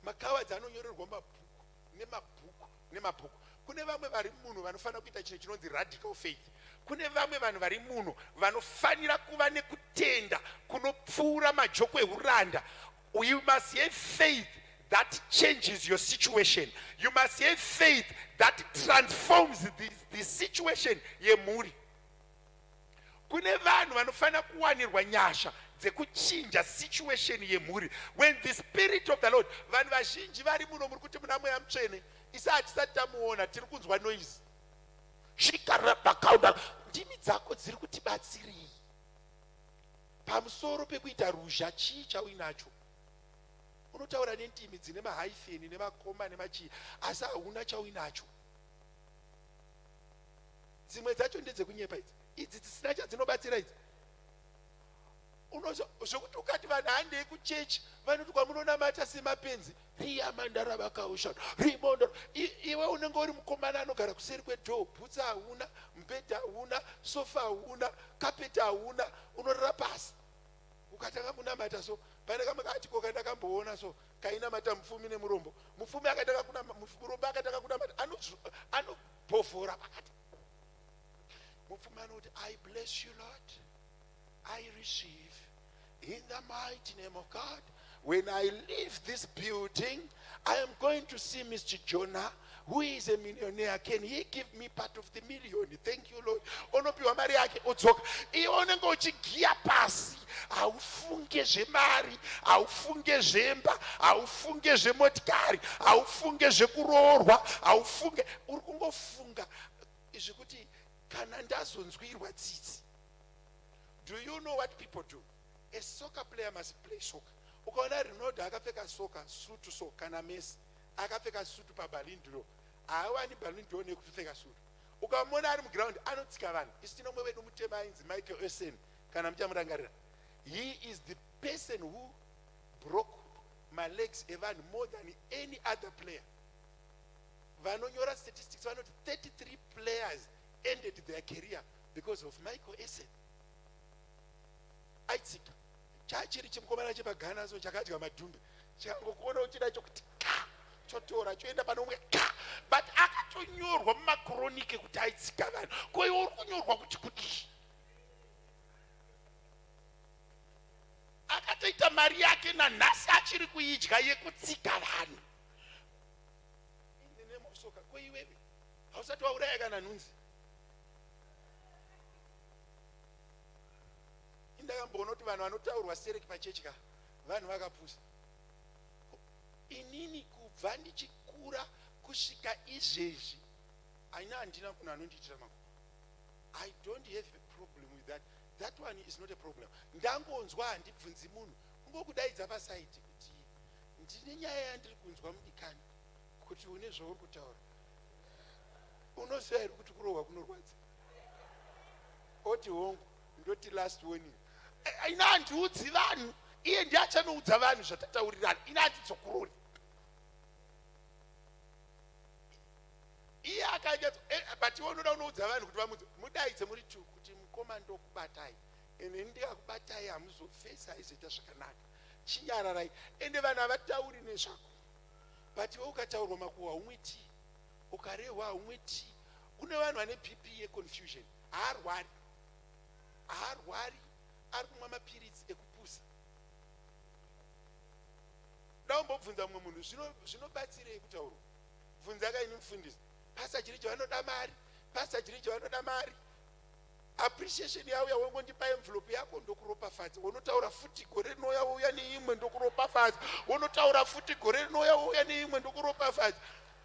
Makawadzi anonyorerwa mabhuku nemabhuku nemabhuku. Kune vamwe vari muno vanofanira kuita chinhu chinonzi radical faith. Kune vamwe vanhu vari muno vanofanira kuva nekutenda kunopfuura majoko ehuranda. You must have faith that changes your situation. You must have faith that transforms the situation yemhuri. Kune vanhu vanofanira kuwanirwa nyasha dzekuchinja situation yemhuri. When the Spirit of the Lord, vanhu vazhinji vari muno muri kuti muna Mweya Mutsvene, isi hatisati tamuona, tiri kunzwa noise. Shikarabakaunda, ndimi dzako dziri kutibatsirei pamusoro pekuita ruzha? Chii chauinacho? Unotaura nendimi dzine mahaifeni nemakoma nemachii, asi hauna chauinacho. Dzimwe dzacho ndedzekunyepa idzi, idzi dzisina chadzinobatsira idzi. Zvekuti ukati vanhu handei kuchechi, vanoti kwamunonamata semapenzi, riyamandaravakausha rimondo. Iwe unenge uri mukomana anogara kuseri kwedhoo, bhutsa hauna, mubhedha hauna, sofa hauna, kapeti hauna, unorara pasi. Ukatanga kunamata so, pane kamwe kaatiko kandakamboona so, kainamata mupfumi nemurombo. Mupfumi akatanga kunamata, murombo akatanga kunamata, anobhovhora pakati. Mupfumi anoti, I bless you Lord, I receive in the mighty name of God. When I leave this building, I am going to see Mr. Jonah, who is a millionaire. Can he give me part of the million? Thank you, Lord. Onopiwa mari yake odzoka. Iwe unenge uchigiya pasi, haufunge zvemari, haufunge zvemba, haufunge zvemotikari, haufunge zvekuroorwa, haufunge, uri kungofunga zvekuti kana ndazonzwirwa tsitsi. Do you know what people do? A soccer player must play soccer. Ukaona Ronaldo akapfeka soccer sutu so, kana Messi akapfeka sutu paBallon d'Or, haawani Ballon d'Or nekupfeka sutu. Ukamuona ari muground anotsika vanhu. Isu tine umwe wedu mutema ainzi Michael Essien, kana muchamurangarira. He is the person who broke malegs evanhu more than any other player. Vanonyora statistics vanoti 33 players ended their career because of Michael Essien. Aitsika chachiri chimukomana chepaGhana so, chakadya madhumbe, chikangokuona uchida chokuti ka chotora choenda pane umwe ka, but akatonyorwa mumakoronike kuti aitsika vanhu. Ko iwe uri kunyorwa kuti kudii? Akatoita mari yake nanhasi achiri kuidya yekutsika vanhu in the name of soccer. Ko iwewe hausati wauraya kana nhunzi? Indakamboona kuti vanhu vanotaurwa stereki pachechi ka vanhu vakapusa. Inini kubva ndichikura kusvika izvezvi, aina handina munhu anondiitira makuva. I don't have a problem with that. That one is not a problem. Ndangonzwa, handibvunzi munhu, kungokudaidza pasaidi kuti ndine nyaya yandiri kunzwa mudikani, kuti une zvauri kutaura. Unoziva here kuti kurohwa kunorwadza? Oti hongu. Ndoti last warning. Ina handiudzi vanhu, iye ndiye achanoudza vanhu zvatataurirana. Ina handidzokorori. Iye akanyatso, but iwe unoda unoudza vanhu kuti vamudze, mudaidze muri two kuti Mukoma ndokubatai ende ini ndikakubatai hamuzofesi haizoita zvakanaka. Chinyararai. Ende vanhu havatauri nezvako. But iwe ukataurwa makuhwa haumwi tii. Ukarehwa haumwi tii. Kune vanhu vane BP yeconfusion. Haarwari. Haarwari. Ari kumwa mapiritsi ekupusa. Daumbobvunza mumwe munhu zvinobatsirei kutaurwa. Bvunza kaini mufundisi. Pastor Chiricho vanoda mari. Pastor Chiricho vanoda mari. Appreciation yauya wongondipa envelope yako ndokuropafadza. Wonotaura futi gore rinouya wouya neimwe ndokuropafadza. Wonotaura futi gore rinouya wouya neimwe ndokuropafadza.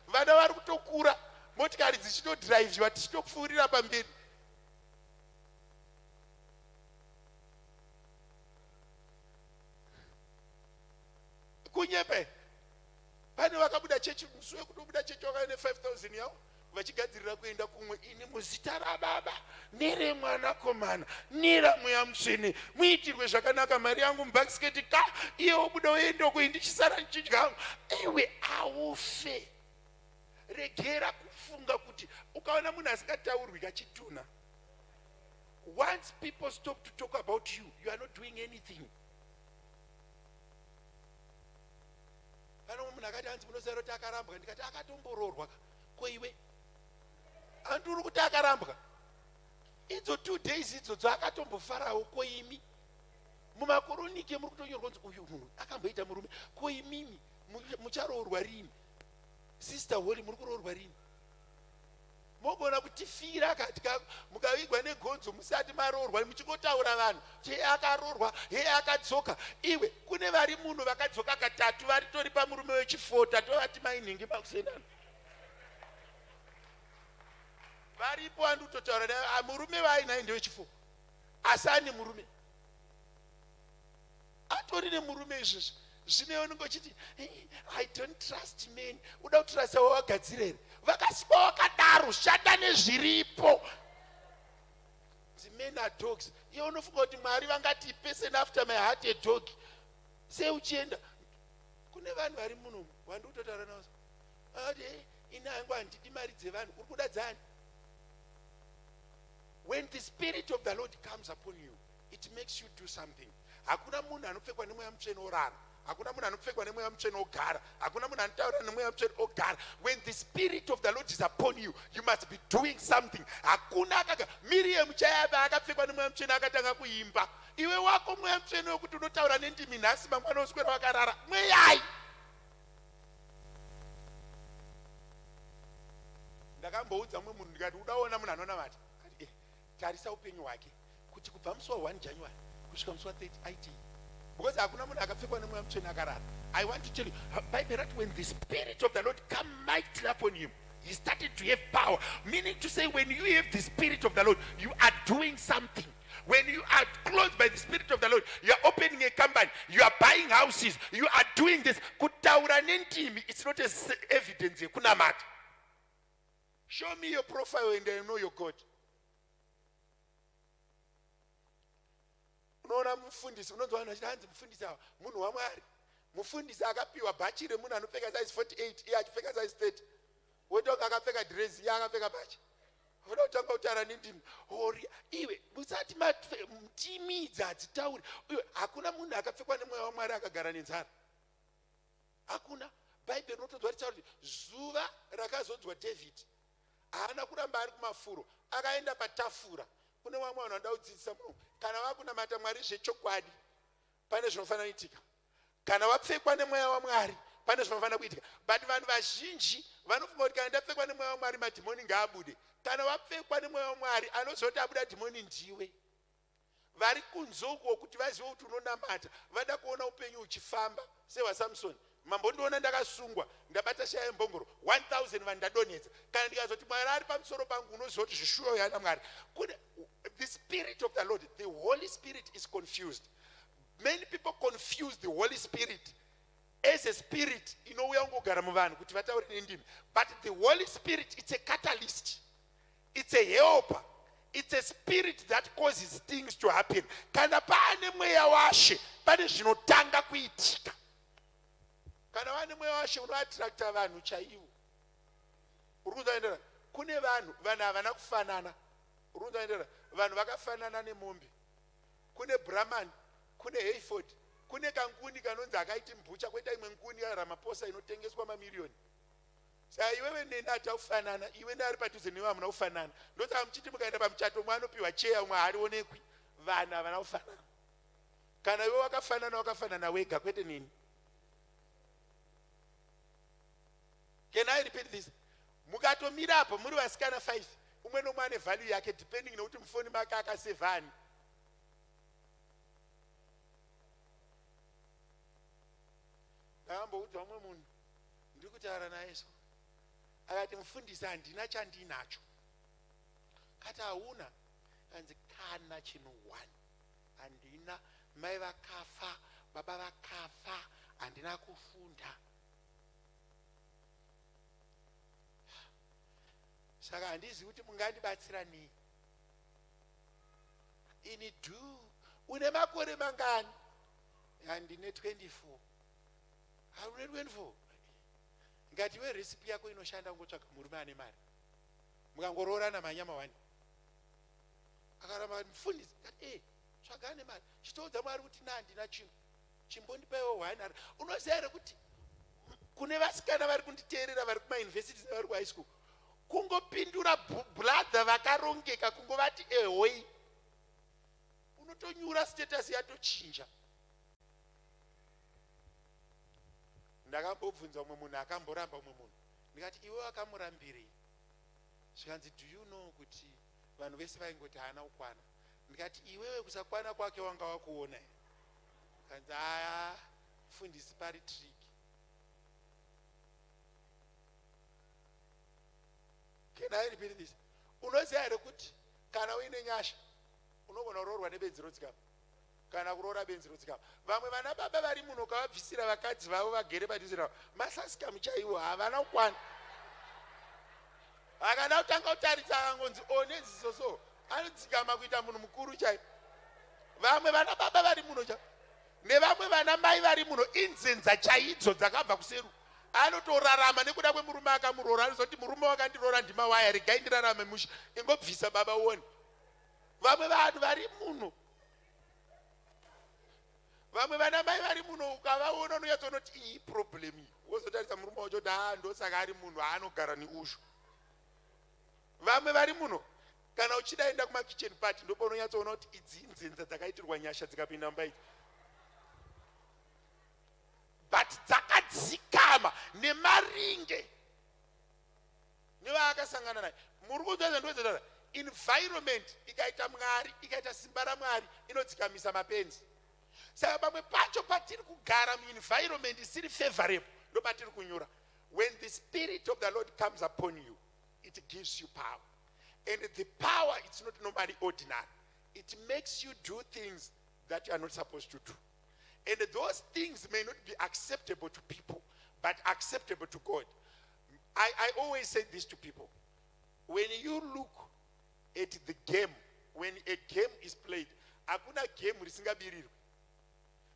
Vana vari kutokura, motikari dzichitodhiraivhiwa tichitopfuurira pamberi. Kunyepa here? Pane vakabuda chechi musi wekutobuda chechi wakauya ne 5000 yavo vachigadzirira kuenda kumwe. Ini muzita rababa neremwanakomana neramweya mutsvene muitirwe zvakanaka, mari yangu mubhasiketi ka, iye wobuda woenda uko, ndichisara ndichidya hangu. Iwe aufe. Regera kufunga kuti ukaona munhu asingataurwi kachitunha. Once people stop to talk about you, you are not doing anything. Pane umwe munhu akati hanzi munoziva kuti akarambwa, ndikati akatomboroorwa ka. Ko iwe hanti uri kuti akarambwa idzo 2 days idzodzo akatombofarawo. Ko imi mumakoronike muri kutonyorwa kunzi uyu munhu akamboita murume. Ko imimi mucharoorwa rini? Sister Holly muri kuroorwa rini? Mogona kutifira kati mukavigwa negonzo musati maroorwa, muchingotaura vanhu he akaroorwa he akadzoka. Iwe kune vari muno vakadzoka katatu varitori pamurume wechifota, tovati mainhingi makusenana varipo. Andikutotaura naye murume vaainaye ndewechifo, asi ane murume, atori nemurume izvezvi. Zvino unenge uchiti I don't trust men. Uda kutrasta wawagadzira here? Vakasikwa wakadaro, shanda nezviripo. The men are dogs. Iwe unofunga kuti Mwari vangati person after my heart a dog? Sei uchienda kune vanhu vari muno wandikutotaura navo ati ini hangu handidi mari dzevanhu. Uri kuda dzani? When the spirit of the Lord comes upon you, it makes you do something. Hakuna munhu anopfekwa nemweya mutsvene orara. Hakuna munhu anopfekwa nemweya mutsvene ogara. Hakuna munhu anotaura nemweya mutsvene ogara. When the spirit of the Lord is upon you, you must be doing something. Hakuna akaga Miriam chayava akapfekwa nemweya mutsvene akatanga kuimba. Iwe wako mweya mutsvene wekuti unotaura nendimi nhasi, mangwana uswera wakarara. Mweyai? Ndakamboudza mumwe munhu ndikati udaona munhu anonamata. Akati, tarisa upenyu hwake kuti kubva musi wa 1 January kusvika musi wa 30 aitei, because hakuna munhu akapfekwa nemweya mutsvene akarara. I want to tell you, Bible rati when the spirit of the Lord come mightily upon him, he started to have power, meaning to say when you have the spirit of the Lord, you are doing something. When you are clothed by the spirit of the Lord, you are opening a company, you are buying houses, you are doing this. Kutaura nendimi, it's not a evidence yekunamata. Show me your profile and I know your God. Unoona mufundisi, unonzwa vanhu vachiti hanzi mufundisi ava munhu waMwari. Mufundisi akapiwa bhachi remunhu anopfeka size 48, iye achipfeka size 30. Wotonga akapfeka dress, iye akapfeka bhachi. Voda kutanga kutaura nendimi. Hori iwe musati ndimi idzi hadzitauri. Iwe hakuna munhu akapfekwa nemweya waMwari akagara nenzara. Hakuna. Bhaibheri rinotonzwa richitaura kuti zuva rakazodzwa David haana kuramba ari kumafuro, akaenda patafura. Kune vamwe vanhu vanoda kudzidzisa muno, kana vakunamata Mwari zvechokwadi pane zvinofanira kuitika. Kana wapfekwa nemweya waMwari pane zvinofanira kuitika. But vanhu vazhinji vanofunga kuti kana ndapfekwa nemweya waMwari madhimoni ngaabude. Kana wapfekwa nemweya waMwari anoziva kuti abuda dhimoni ndiwe. Vari kunze uko kuti vazive kuti unonamata, vada kuona upenyu huchifamba sehwaSamsoni. Mambondiona ndakasungwa, ndabata shaya yembongoro 1000 vanhu ndadonhedza. Kana ndikazoti Mwari ari pamusoro pangu, unoziva kuti zvishuwo yana Mwari. Kune the spirit of the Lord, the Holy Spirit is confused. Many people confuse the Holy Spirit as a spirit inouya kungogara muvanhu kuti vataure nendimi. But the Holy Spirit, it's a catalyst. It's a helper. It's a spirit that causes things to happen. Kana paane mweya washe, pane zvinotanga kuitika. Kana waane mweya washe unoattracta vanhu chaivo. Uri kunzwa endera? Kune vanhu, vanhu havana kufanana. Uri kunzwa endera? Vanhu vakafanana nemombe. Kune Brahman, kune Hayford, kune kanguni kanonzi hakaiti mbucha, kwoita imwe nguni yaRamaphosa inotengeswa mamiriyoni. Saka iwewe neni hatina kufanana, iwe neari padhuze newe hamuna kufanana. Ndosaka muchiti mukaenda pamuchato umwe anopiwa cheya umwe haarionekwi. Vanhu havana kufanana. Kana iwe wakafanana wakafanana wega kwete neni. Can I repeat this? Mukatomira apo muri vasikana 5, umwe nomwe ane value yake depending nekuti mufoni make akasevha ani. Ndakamboudza umwe munhu ndiri kutaura naye so akati mufundisi handina chandinacho. Kati hauna kanzi kana chinhu one handina mai vakafa baba vakafa handina kufunda saka handizivi kuti mungandibatsira nei ini do une makore mangani handine 24 haune 24 ngati iwe recipe yako inoshanda kungotsvaga murume ane mari mukangoroorana manyama wani akaramba mufundisi ngati e eh, tsvaga ane mari chitoudza mwari kuti na handina chinhu chimbondipaiwo one ar unoziva here kuti kune vasikana vari kunditeerera vari kumauniversities nevari kuhigh school kungopindura brother vakarongeka kungovati ehoi unotonyura status yatochinja ndakambobvunza umwe munhu akamboramba umwe munhu ndikati iwe wakamurambirei zvikanzi do you know kuti vanhu vese vaingoti haana kukwana ndikati iwewe kusakwana kwake wanga wakuona here kanzi aya mfundisi pari trick can I repeat this unoziva here kuti kana uine nyasha unogona kuroorwa nebenzi rodzikama kana kuroora benzi rodzikama vamwe vana baba vari muno ukavabvisira vakadzi vavo vagere padhuze navo masasikamu chaiwo havana kukwana akada kutanga kutarisa akangonzi o neziso so anodzikama kuita munhu mukuru chaivo vamwe vana baba vari muno cha nevamwe vana mai vari muno inzenza chaidzo dzakabva kuseru anotorarama nekuda kwemurume akamuroora anozoti murume wakandiroora ndimawaya regai ndirarame mushe ingobvisa baba uone vamwe vanhu vari muno vamwe vana mai vari muno ukavaona unonyatsonoti iyi problem iyi wozotarisa murume wacho kuti haa ndosaka ari munhu aanogara neushu vamwe vari muno kana uchida enda kumakitchen party ndopaunonyatsoona kuti idzi inzenza dzakaitirwa nyasha dzikapinda mumba idzi but dzakadzikama nemaringe nevaakasangana naye muri kunzwa zvandinozotaura environment ikaita mwari ikaita simba ramwari inodzikamisa mapenzi saka pamwe pacho patiri kugara muenvironment isiri favorable ndopatiri kunyura when the spirit of the lord comes upon you it gives you power and the power it's not normally ordinary it makes you do things that you are not supposed to do and those things may not be acceptable to people but acceptable to god I, I always say this to people when you look at the game when a game is played hakuna game risingabirirwi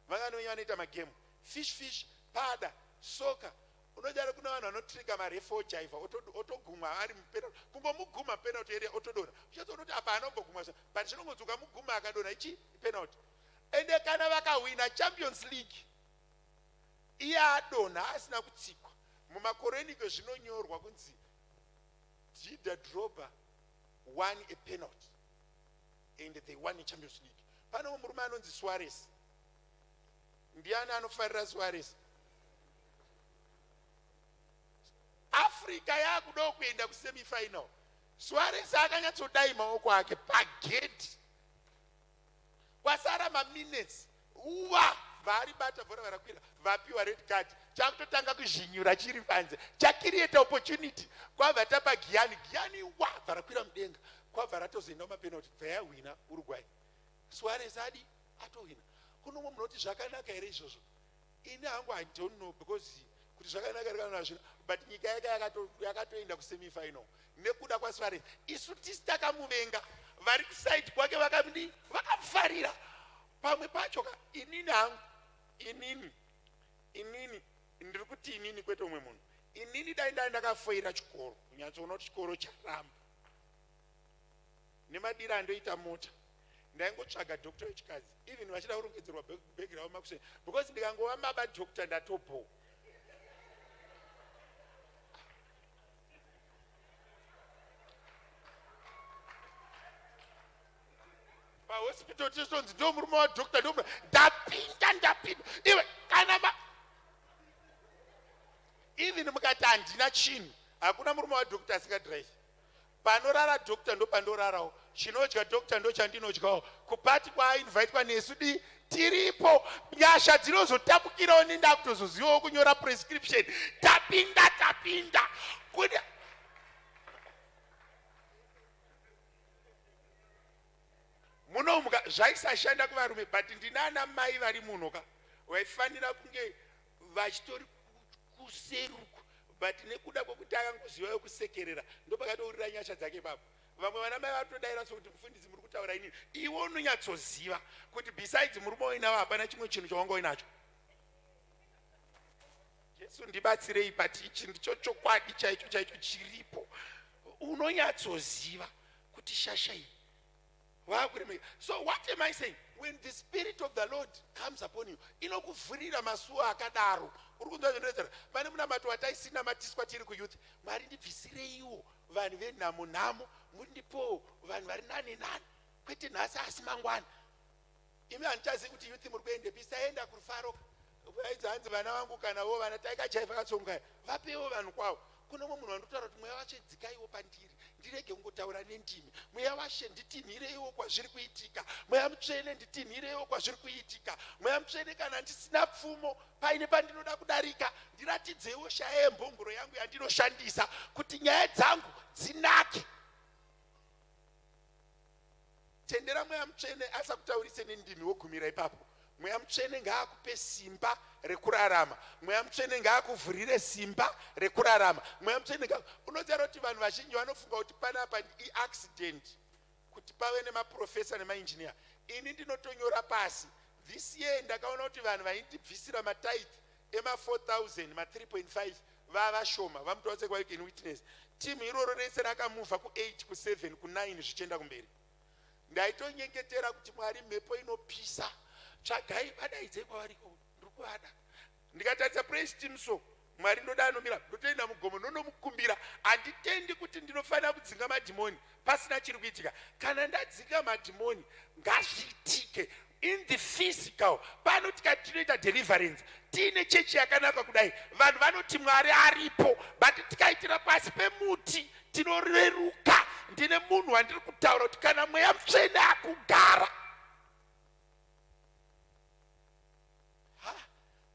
vangani venyu vanoita magame fish fish pada soka unodaro kuna vanhu vanotrika marefu ojaivha otogumwa ari mupenalty kungomuguma penalty area otodona uchazoona kuti apa anombogumwa but zvinongonzi ukamuguma akadona ichi penalty ende kana vakahwina champions league iye adonha asina kutsikwa mumakoreniko zvinonyorwa kunzi Didier Drogba won a penalty and they won a Champions League. Pane murume anonzi Suarez. Ndiani anofarira Suarez? Africa yakuda kuenda kusemi final. Suarez akanyatsodai maoko ake pagedhi kwasara maminutes uwa vaaribata bhora varakwira vapiwa red card chakutotanga kuzhinyura chiri panze chakirieta opportunity kwabva tapa giyani giyani wa varakwira mudenga kwabva ratozoenda kumapenalty bva yahwina uruguay suarez adi atohwina kuno umwe munoti zvakanaka here izvozvo ini hangu i don't know because kuti zvakanaka here kana hazvina but nyika yake yakatoenda kusemifinal nekuda kwasuarez isu tisi takamuvenga vari kusaidi kwake vakamudii vakamufarira pamwe pacho ka inini hangu inini inini ndiri kuti inini kwete umwe munhu inini dai ndai ndakafoira chikoro kunyatsoona kuti chikoro charamba Nemadiro andoita mota ndaingotsvaga doctor wechikadzi even vachida kurongedzerwa bhegi ravo makuseni because ndikangova baba doctor ndatobho. Pahospital tichitonzi ndo murume wadoctor ndo ndapinda ndapinda iwe kana ma even mukati handina chinhu hakuna murume wadoctor asingadrive. Panorara doctor ndopandorarawo, chinodya doctor ndochandinodyawo, kupati kwaainvitwa nesu di tiripo. Nyasha dzinozotapukirawo nendakutozozivawo kunyora prescription. Tapinda tapinda kune munomuka zvaisashanda kuvarume but ndinana mai vari muno ka vaifanira kunge vachitori kuseri uku but nekuda kwekuti akangoziva yokusekerera ndopakatourira nyasha dzake ipapo. Vamwe vana mai vatodaira sokuti mufundisi muri kutaura inini, iwe unonyatsoziva kuti besides murume wainavo hapana chimwe chinhu chawanga uinacho. Jesu ndibatsirei, but ichi ndicho chokwadi chaicho chaicho chiripo. Unonyatsoziva kuti shasha iyi vakuremeka. So what am I saying? When the spirit of the Lord comes upon you, inokuvhurira masuo akadaro. Uri kunzwa zvinoedzera? Pane munamato wataisinamatiswa tiri kuyouth, Mwari ndibvisireiwo vanhu venhamo nhamo, mundipowo vanhu vari nane nane, kwete nhasi asi mangwana. Imi handichazivi kuti youth muri kuendepi. Saenda kurufaro vaidzi hanzi vana vangu kana vo vana taikachai vakatsonga vapewo vanhu kwavo. Kune umwe munhu wandotaura kuti mweya washe dzikaiwo pandiri ndirege kungotaura nendimi. Mweya washe nditinhireiwo kwazviri kuitika. Mweya mutsvene nditinhireiwo kwazviri kuitika. Mweya mutsvene kana ndisina pfumo paine pandinoda kudarika ndiratidzeiwo shaya yembongoro yangu yandinoshandisa kuti nyaya dzangu dzinake. Tendera Mweya Mutsvene asakutaurise nendimi wogumira ipapo. Mweya Mutsvene ngaakupe simba rekurarama. Mweya Mutsvene ngaakuvhurire simba rekurarama. Mweya Mutsvene nga unoziva kuti vanhu vazhinji vanofunga kuti panapa iaccident kuti pave nemaprofesa nemaengineer. Ini ndinotonyora pasi. This year ndakaona kuti vanhu vaindibvisira matithe ema 4000 ma 3.5 vavashoma. Vamutowatse kwa you can witness. Team iroro rese rakamuvha ku 8 ku 7 ku 9 zvichienda kumberi. Ndaitonyengetera kuti Mwari mhepo inopisa tsvagai vadaidzei kwavariko ndiri kuvada. Ndikatarisa praise team so Mwari ndoda anomira ndotoenda mugomo ndonomukumbira. Handitendi kuti ndinofanira kudzinga madhimoni pasina chiri kuitika. Kana ndadzinga madhimoni ngazviitike in the physical. Pano tikati tinoita deliverance tiine chechi yakanaka kudai, vanhu vanoti Mwari aripo, but tikaitira pasi pemuti tinoreruka. Ndine munhu wandiri kutaura kuti kana mweya mutsvene akugara, ha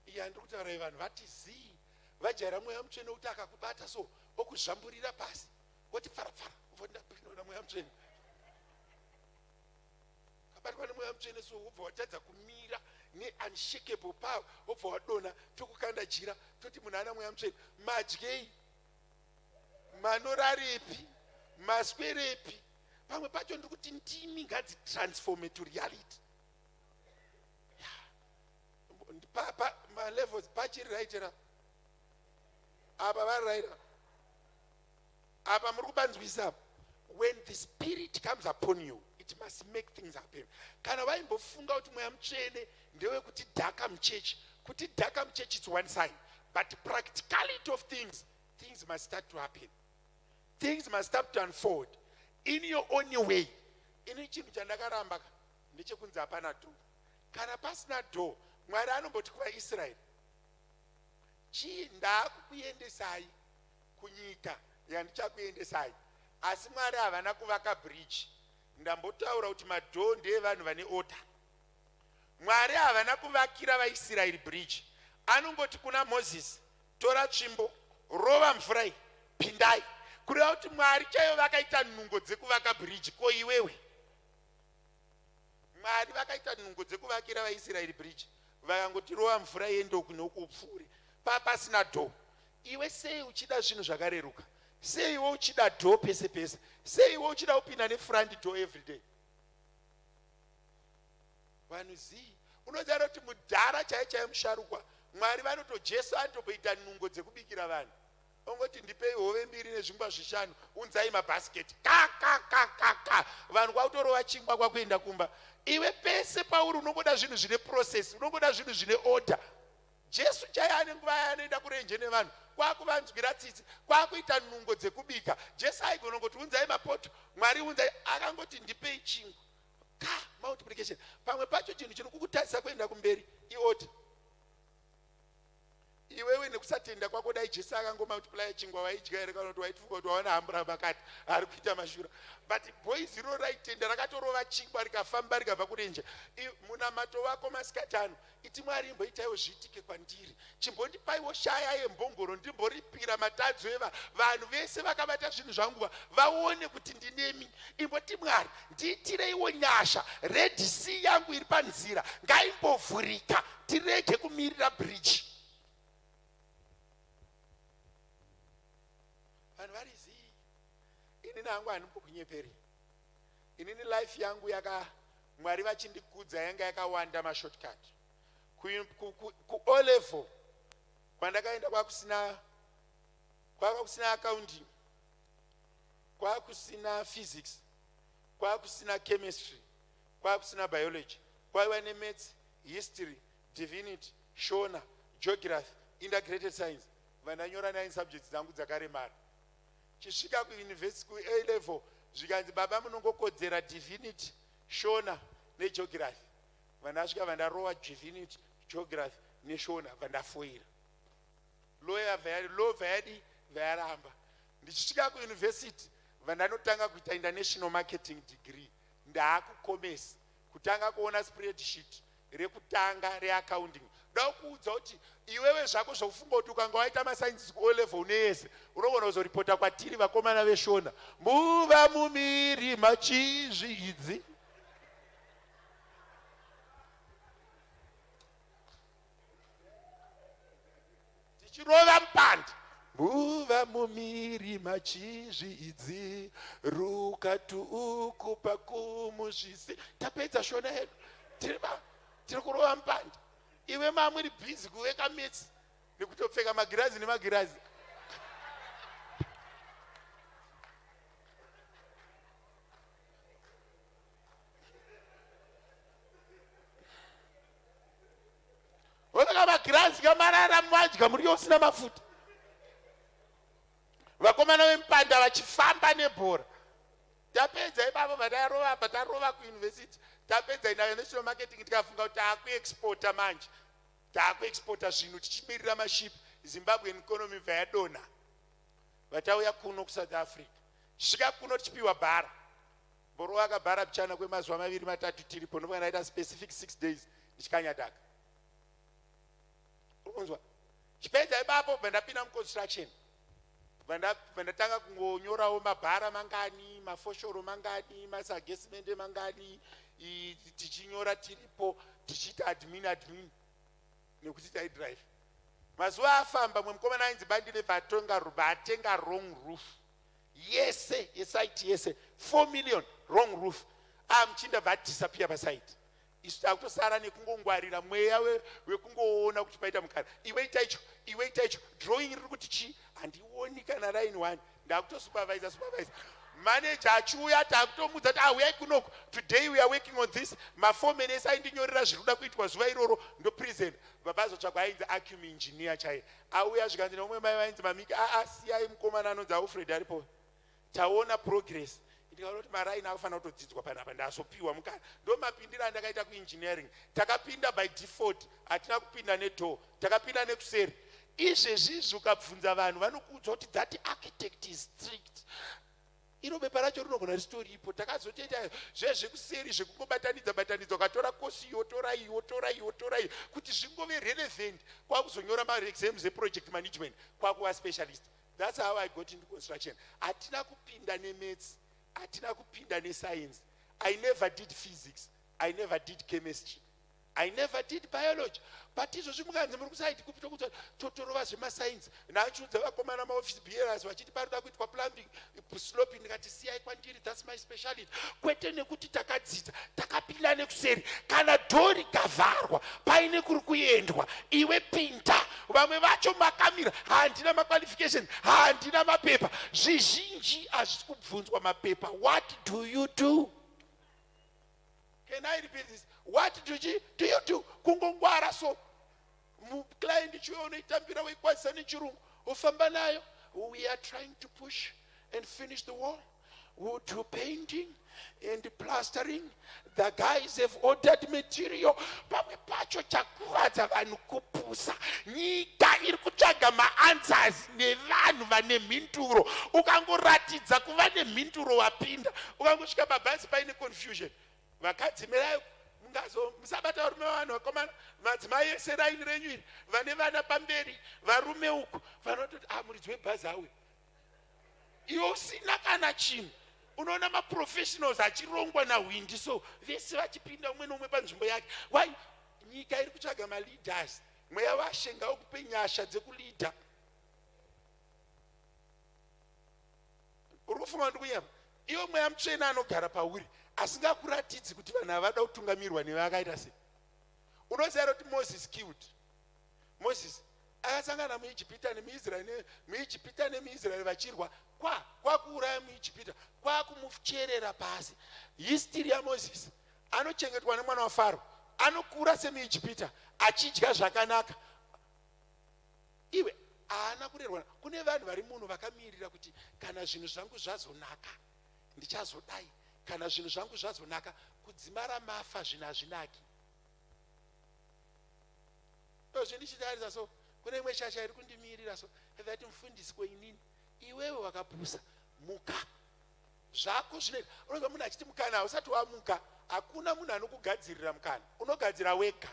iye andiri kutaura vanhu vati zii, vajaira mweya mutsvene kuti akakubata so okuzvamburira pasi woti pfara pfara ndapindwa mweya mutsvene. Kabatwa nemweya mutsvene so wobva watadza kumira neunshakable power, wobva wadonha, tokukanda jira toti munhu ana mweya mutsvene. Madyei, manorarepi, maswerepi? Pamwe pacho ndiri kuti ndimi ngadzitransforme to reality. Malevels pachiri right ra apa vari right apa muri kubanzwisa. When the spirit comes upon you, it must make things happen. Kana vaimbofunga kuti mweya mutsvene ndewekuti dhaka muchechi, kuti dhaka muchechi is one sign, but practicality of things, things must start to happen, things must start to unfold in your own way. Ini chinhu chandakaramba ndechekunzi hapana door. Kana pasina door, Mwari anomboti kuvaIsraeri chii? Ndaakukuendesai kunyika yandichakuendesai. Asi Mwari havana kuvaka bridge. Ndambotaura kuti madhoo ndeevanhu vane order. Mwari havana kuvakira vaIsraeri bridge. Anongoti kuna Mozisi, tora tsvimbo, rova mvura iyi, pindai. Kureva kuti Mwari chaivo vakaita nungo dzekuvaka bridge. Ko iwewe? Mwari vakaita nungo dzekuvakira vaIsraeri bridge, vakangoti rova mvura yendoku nokupfuure papasina dhoo. Iwe sei uchida zvinhu zvakareruka? Sei iwe uchida dhoo pese pese? Sei iwe uchida kupinda nefront door every day? Vanhu zii, unoziva kuti mudhara chaiye chaiye musharukwa, Mwari vanoto Jesu anotomboita nungo dzekubikira vanhu. Ongoti ndipei hove mbiri nezvingwa zvishanu, unzai mabhasiketi. Ka ka ka ka ka. Vanhu kwakutorova chingwa kwakuenda kumba. Iwe pese pauri unongoda zvinhu zvine process, unongoda zvinhu zvine order. Jesu chaiye ane nguva yaanoenda kurenje nevanhu kwakuvanzwira tsitsi kwakuita nungo dzekubika. Jesu aigona kungoti unzai mapoto, Mwari unzai, akangoti ndipei chingwa. Ka multiplication. Pamwe pacho chinhu chiri kukutadzisa kuenda kumberi iorder. Iwewe nekusatenda kwako dai Jesu akangomultiplya chingwa waidya here kana kuti waitifunga kuti wawana hambura makati ari kuita mashura. But boys iro raitenda rakatorova chingwa rikafamba rikabva kurenje. Munamato wako masikati ano Iti Mwari imboitaiwo zviitike kwandiri. Chimbondipaiwo shaya yembongoro ndimboripira matadzo eva vanhu vese vakabata zvinhu zvangu vaone kuti ndinemi. Imboti Mwari ndiitireiwo nyasha. Red Sea yangu iri panzira ngaimbovhurika tirege kumirira bridge. Vanhu vari zii. Inini hangu handimbokunyeperi. Inini life yangu yaka Mwari vachindikudza yanga yakawanda mashortcut. Ku, ku, ku, ku O level kwandakaenda kwakusina kwava kusina accounting, kwakusina physics, kwakusina chemistry, kwakusina biology, kwaiva nemaths, history, divinity, shona, geography, integrated science. Vandanyora 9 subjects dzangu dzakaremara. Chisvika kuuniversity ku A level zvikanzi baba munongokodzera divinity, shona negeography. Vandasvika vandarova divinity, geography neshona vandafoira. Law vayadi vayaramba. Ndichisvika kuuniversity vandanotanga kuita international marketing degree. Ndaakucommerce kutanga kuona spreadsheet rekutanga reaccounting da kuudza kuti iwewe zvako zvokufunga kuti ukanga waita masciences kuo level une yese unogona kuzoripota kwatiri vakomana veshona muva mumiri machizvi idzi tichirova mupanda mbuva mumiri machizvi idzi rukatuuku pakumuzvisi tapedza shona yedu tiri kurova mupanda iwe mamuri bhizi kuveka mitsi nekutopfeka magirazi nemagirazi Vopfeka magirazi kamarara madya muriwo usina mafuta. Vakomana vemupanda vachifamba nebhora. Tapedza ipapo vatarova apa tarova kuuniversity. Tapedza international marketing tikafunga kuti taakuexporta manje. Taakuexporta zvinhu tichimirira maship. Zimbabwean economy bva yadonha. Vatauya kuno kuSouth Africa. Svika kuno tichipiwa bhara. Boro akabhara pichana kwemazuva maviri matatu tiripo ndofunga ndaita specific 6 days ndichikanya dhaka. Uri kunzwa? Chipedza ipapo bva ndapinda muconstruction. Bva ndatanga kungonyorawo mabhara mangani, mafoshoro mangani, masagesimende mangani, tichinyora tiripo tichiita admin admin nekuti taidrive. Mazuva afamba mwe mukomana ainzi Bandile vatonga vatenga wrong roof. yese yesaiti yese 4 million wrong roof ah muchinda bva adisappear pasaiti isu takutosara nekungongwarira mweya wekungoona kuti paita mukana iwe ita icho iwe ita icho drawing riri kuti chii handioni kana line one ndakutosupervisa supervisa manager achiuya takutomudza kuti ah uyai kunoku today we are working on this mafomen ese aindinyorera zviri kuda kuitwa zuva iroro ndopresent vapazotsvagwa ainzi acum engineer chaiye Auya zvikanzi neumwe mai vainzi mamiki aa siyai mukomana anonzi Alfred aripo taona progress ndikaona kuti maraini akufanira kutodzidzwa panapa ndazopiwa mukana ndomapindiro andakaita kuengineering takapinda by default hatina kupinda nedoor takapinda nekuseri izvezvi izvi ukabvunza vanhu vanokuudza kuti that architect is strict iro bepa racho rinogona risitoripo takazotoita zvezvekuseri zvekungobatanidza batanidza ukatora kosi iyo tora iyo tora iyo tora iyo kuti zvingove relevant kwakuzonyora maexams eproject management kwakuva specialist that's how i got into construction hatina kupinda nemaths hatina kupinda nescience i never did physics i never did chemistry I never did biology but izvozvi mukanzi muri kusaiti kupi tokuti totorova zvemasainzi ndachiudza vakomana maoffice bearers vachiti parikuda kuitwa plumbing sloping ndikati siyai kwandiri thats my speciality kwete nekuti takadzidza takapinda nekuseri kana dhoo rikavharwa paine kuri kuendwa iwe pinda. Vamwe vacho makamira, handina maqualifications, handina mapepa. Zvizhinji hazvisi kubvunzwa mapepa. What do you do? Can I repeat this? What do you do? You do? Kungongwara so. Client chiwe unoitambira weikwazisa nechirungu wofamba nayo. We are trying to push and finish the wall. We'll do painting and plastering. The guys have ordered material. Pamwe pacho chakuvadza vanhu kupusa. Nyika iri kutsvaga maanswers nevanhu vane mhinduro. Ukangoratidza kuva nemhinduro wapinda. Ukangosvika pabhazi paine confusion. Vakadzi mirai mungazo musabata varume vavanhu vakomana madzimai ese raini renyu iri vane vana pamberi varume uku vanototi ah muridzi webhazi auya iwe usina kana chinhu unoona maprofessionals achirongwa nahwindi so vese vachipinda umwe neumwe panzvimbo yake why nyika iri kutsvaga maleaders mweya washe ngaukupe nyasha dzekuleader uri kufunga kuti kunyama iwe mweya mutsvene anogara pauri asingakuratidzi kuti vanhu havada kutungamirwa newe akaita sei unoziva here kuti moses killed moses akasangana muijipita nemuisraeri muijipita nemuisraeri vachirwa kwa kwakuuraya muijipita kwakumucherera pasi histiri yamoses anochengetwa nemwana wafaro anokura semuijipita achidya zvakanaka iwe haana kurerwa kune vanhu vari muno vakamirira kuti kana zvinhu zvangu zvazonaka ndichazodai kana zvinhu zvangu zvazonaka kudzimara mafa zvinhu hazvinaki ozve ndichitarisa so kune imwe shasha iri kundimirira so that mufundisi kweinini iwewe wakapusa muka zvako zvinoita unonzwa munhu achiti mukana hausati wamuka hakuna munhu anokugadzirira mukana unogadzira wega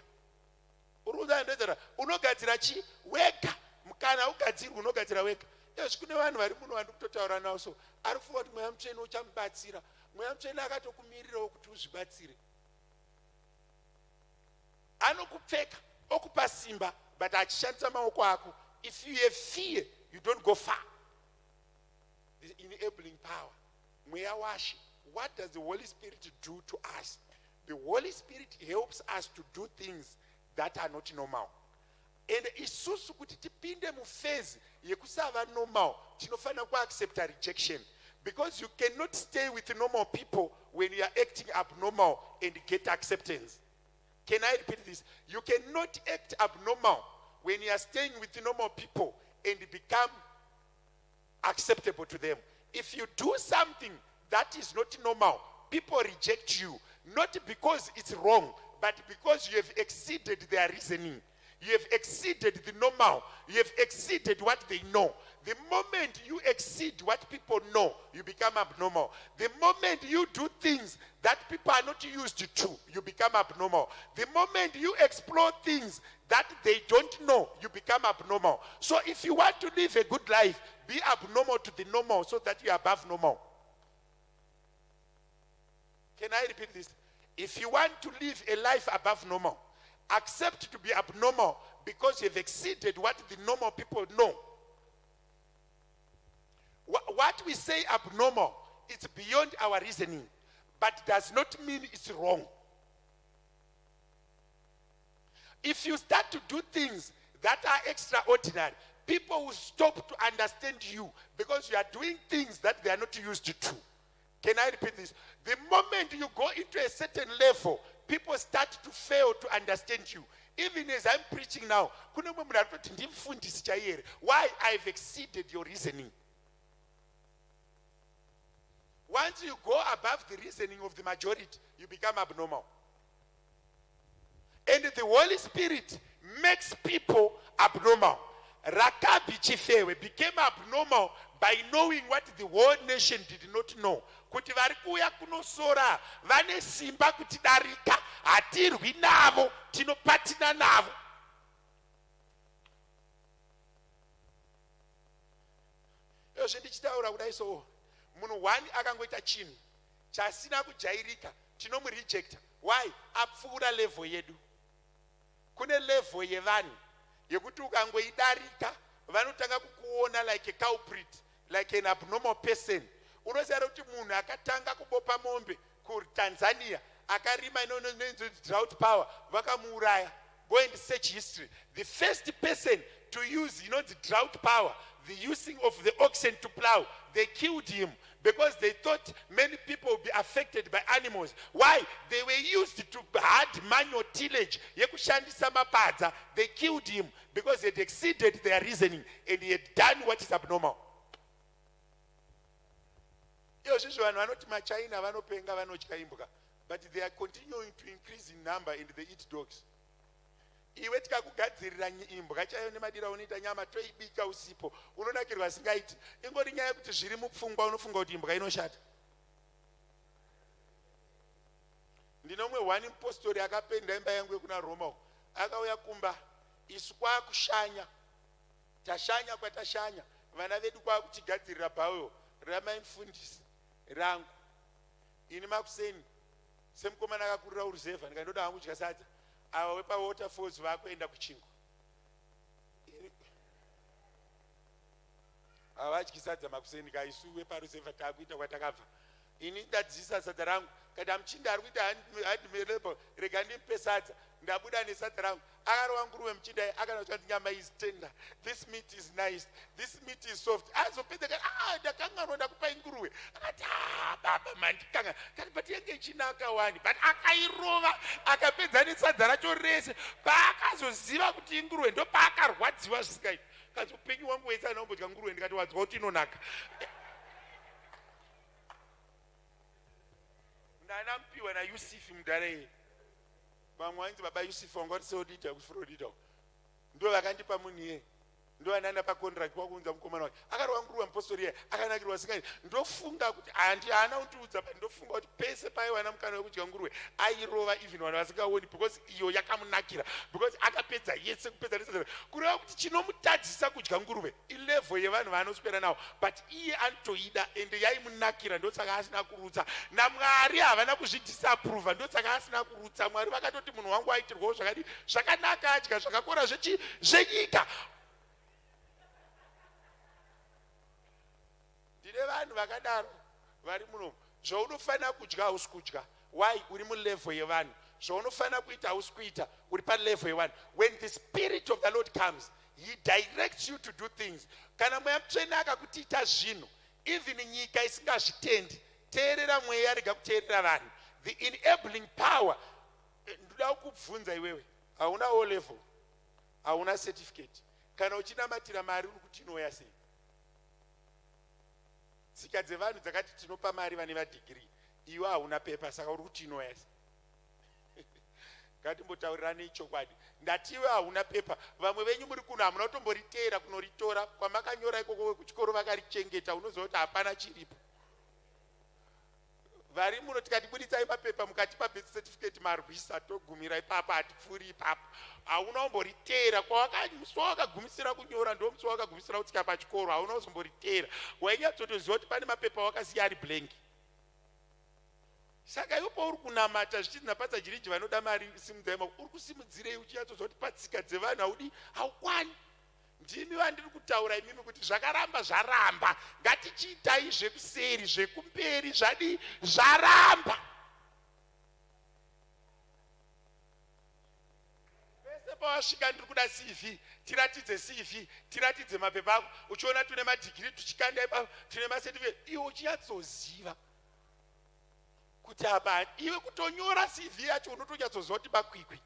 uri kunzwa ndoedzera unogadzira chi wega mukana haugadzirwi unogadzira wega ezvi kune vanhu vari muno vandiri kutotaura navo so ari kufunga kuti mweya mutsvene uchamubatsira mweya mutsvene akatokumirirawo kuti uzvibatsire anokupfeka okupa simba but achishandisa maoko ako if you have fear you don't go far the enabling power mweya washe what does the holy spirit do to us the holy spirit helps us to do things that are not normal and isusu kuti tipinde muphase yekusava normal tinofanira kuaccepta rejection because you cannot stay with normal people when you are acting abnormal and get acceptance can i repeat this you cannot act abnormal when you are staying with normal people and become acceptable to them if you do something that is not normal people reject you not because it's wrong but because you have exceeded their reasoning you have exceeded the normal you have exceeded what they know the moment you exceed what people know you become abnormal the moment you do things that people are not used to you become abnormal the moment you explore things that they don't know you become abnormal so if you want to live a good life be abnormal to the normal so that you are above normal can i repeat this if you want to live a life above normal accept to be abnormal because you've exceeded what the normal people know what we say abnormal it's beyond our reasoning but does not mean it's wrong if you start to do things that are extraordinary people will stop to understand you because you are doing things that they are not used to can i repeat this the moment you go into a certain level people start to fail to understand you even as i'm preaching now kune mumwe munhu ari kutoti ndimufundisi chaiye here why i've exceeded your reasoning once you go above the reasoning of the majority you become abnormal and the holy spirit makes people abnormal rakabi chifewe became abnormal by knowing what the whole nation did not know kuti vari kuuya kunosora vane simba kutidarika hatirwi navo tinopatina navo izvozvi ndichitaura kudai so munhu one akangoita chinhu chasina kujairika tinomurejecta why apfuura level yedu kune level yevanhu yekuti ukangoidarika vanotanga kukuona like a culprit like an abnormal person unoziva kuti munhu akatanga kubopa mombe kutanzania akarima inonzi drought power vakamuuraya. Go and search history. The first person to use inonzi drought power, the using of the oxen to plow, they killed him because they thought many people would be affected by animals. Why? They were used to hard manual tillage yekushandisa mapadza. They killed him because he had exceeded their reasoning and he had done what is abnormal. Izvozvizvo vanhu vanoti maChina vanopenga, vanotya imbwa, but they are continuing to increase in number and they eat dogs. Iwe tikakugadzirira imbwa chaiyo nemadiro aunoita nyama, toibika usipo, unonakirwa singaiti. Ingori nyaya yekuti zviri mupfungwa, unofunga kuti imbwa inoshata. Ndinomwe one mupostori akapenda imba yangu yekuna Roma uko. Akauya kumba, isu kwakushanya, tashanya kwatashanya, vana vedu kwakutigadzirira bhawewo ramai mufundisi rangu. Ini makuseni semukomana akakurira uruzevha, ndikandoda hangu kudya sadza. Ava wepaWaterfalls vakuenda kuchingwa, havadyi sadza makuseni ka. Isu weparuzevha taakuita kwatakabva. Ini ndadzisa sadza rangu, kati muchinda ari kuita handimelepo, rega ndimupe sadza. Ndabuda nesadza rangu, akarova nguruve muchinda, akana kuti nyama is tender, this meat is nice, this meat is soft. Azopedza kati, ah, ndakanganwa ndakupai nguruve. Akati, ah, baba, mandikanga. Kati, but yange ichinaka wani. But akairova, akapedza nesadza racho rese. Paakazoziva kuti inguruve, ndopaakarwadziwa zvisingaiti. Kati, upenyu hwangu wese anaombodya nguruve. Ndikati, wadzwa kuti inonaka. Ndanamupiwa naYusufi mudhara iye. Vamwe vainzi baba Yusufu vanga vari seodita kuFlorida, ndo vakandipa munhu iye, ndo vananda pacontract kwakuunza mukomana wake. Akarova nguruve mupostori iye, akanakirwa singai. Ndofunga kuti handi haana kundiudza, but ndofunga kuti pese paaiwana mukana wekudya nguruve airova, even vanhu vasingaoni, because iyo yakamunakira, because akapedza yese, kupedza nese. Kureva kuti chinomutadzisa kudya nguruve ilevel yevanhu vaanoswera navo, but iye anotoida ende yaimunakira, ndosaka asina kurutsa. NaMwari havana kuzvidisapprova, ndosaka asina kurutsa. Mwari vakatoti munhu wangu aitirwawo zvakadi zvakanaka, adya zvakakora zvechi zvenyika. Ndine vanhu vakadaro vari munomu. Zvaunofanira kudya hausi kudya. Why? Uri mulevel yevanhu. Zvaunofanira kuita hausi kuita, uri palevel yevanhu. When the spirit of the Lord comes, he directs you to do things. Kana Mweya Mutsvene akakutiita zvinhu, even nyika isingazvitendi, teerera Mweya, rega kuteerera vanhu. The enabling power. Ndoda kukubvunza iwewe, hauna O level, hauna certificate, kana uchinamatira mari, uri kuti inouya sei? Tsika dzevanhu dzakati tinopa mari vane vadegree, iwe hauna pepa, saka uri kuti inouya sei? Ngatimbotaurirani chokwadi. Ndati iwe hauna pepa. Vamwe venyu muri kuno hamuna kutomboriteera kunoritora kwamakanyora ikoko kuchikoro, vakarichengeta. Unoziva kuti hapana chiripo. Vari muno tikati buditsai mapepa, mukatipa birth certificate, marwisa, togumira ipapo, hatipfuuri ipapo. Hauna kumboriteera. Musi wawakagumisira kunyora ndo musi wawakagumisira kutsika pachikoro. Hauna kuzomboriteera. Wainyatsotoziva kuti pane mapepa wakasiya ari blank. Saka iwe pauri kunamata zvichinzi napatsa jiriji vanoda mari, simudzai maoko, uri kusimudzirei uchinyatsoziva kuti patsika dzevanhu haudi, haukwani? Ndimi vandiri kutaura imimi kuti zvakaramba zvaramba, ngatichiitai zvekuseri, zvekumberi zvadii? Zvaramba. Pese pawasvika, ndiri kuda CV, tiratidze CV, tiratidze mapepa ako. Uchiona tune madegree tuchikanda ipapo, tune macertificate, iwe uchinyatsoziva kuti apa iwe kutonyora CV yacho unotonyatsoziva kuti makwikwi,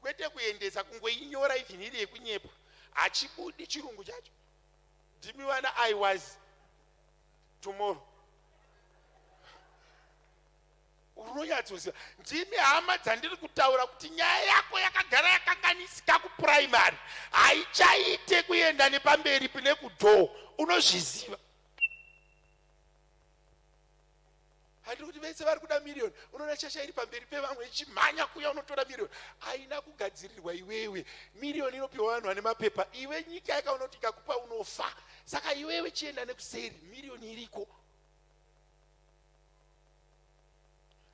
kwete kuendesa, kungoinyora even iri yekunyepa, hachibudi chirungu chacho. Ndimi vana I was tomorrow. Unonyatsoziva, ndimi hama dzandiri kutaura kuti nyaya yako yakagara yakanganisika kupuraimary, haichaite kuenda nepamberi pine kudoor, unozviziva. Handiri kuti vese vari kuda miriyoni. Unoona shasha iri pamberi pevamwe ichimhanya kuya, unotora miriyoni. Haina kugadzirirwa iwewe. Miriyoni inopiwa vanhu vane mapepa. Iwe nyika yakaona kuti ikakupa unofa, saka iwewe chienda nekuseri, miriyoni iriko.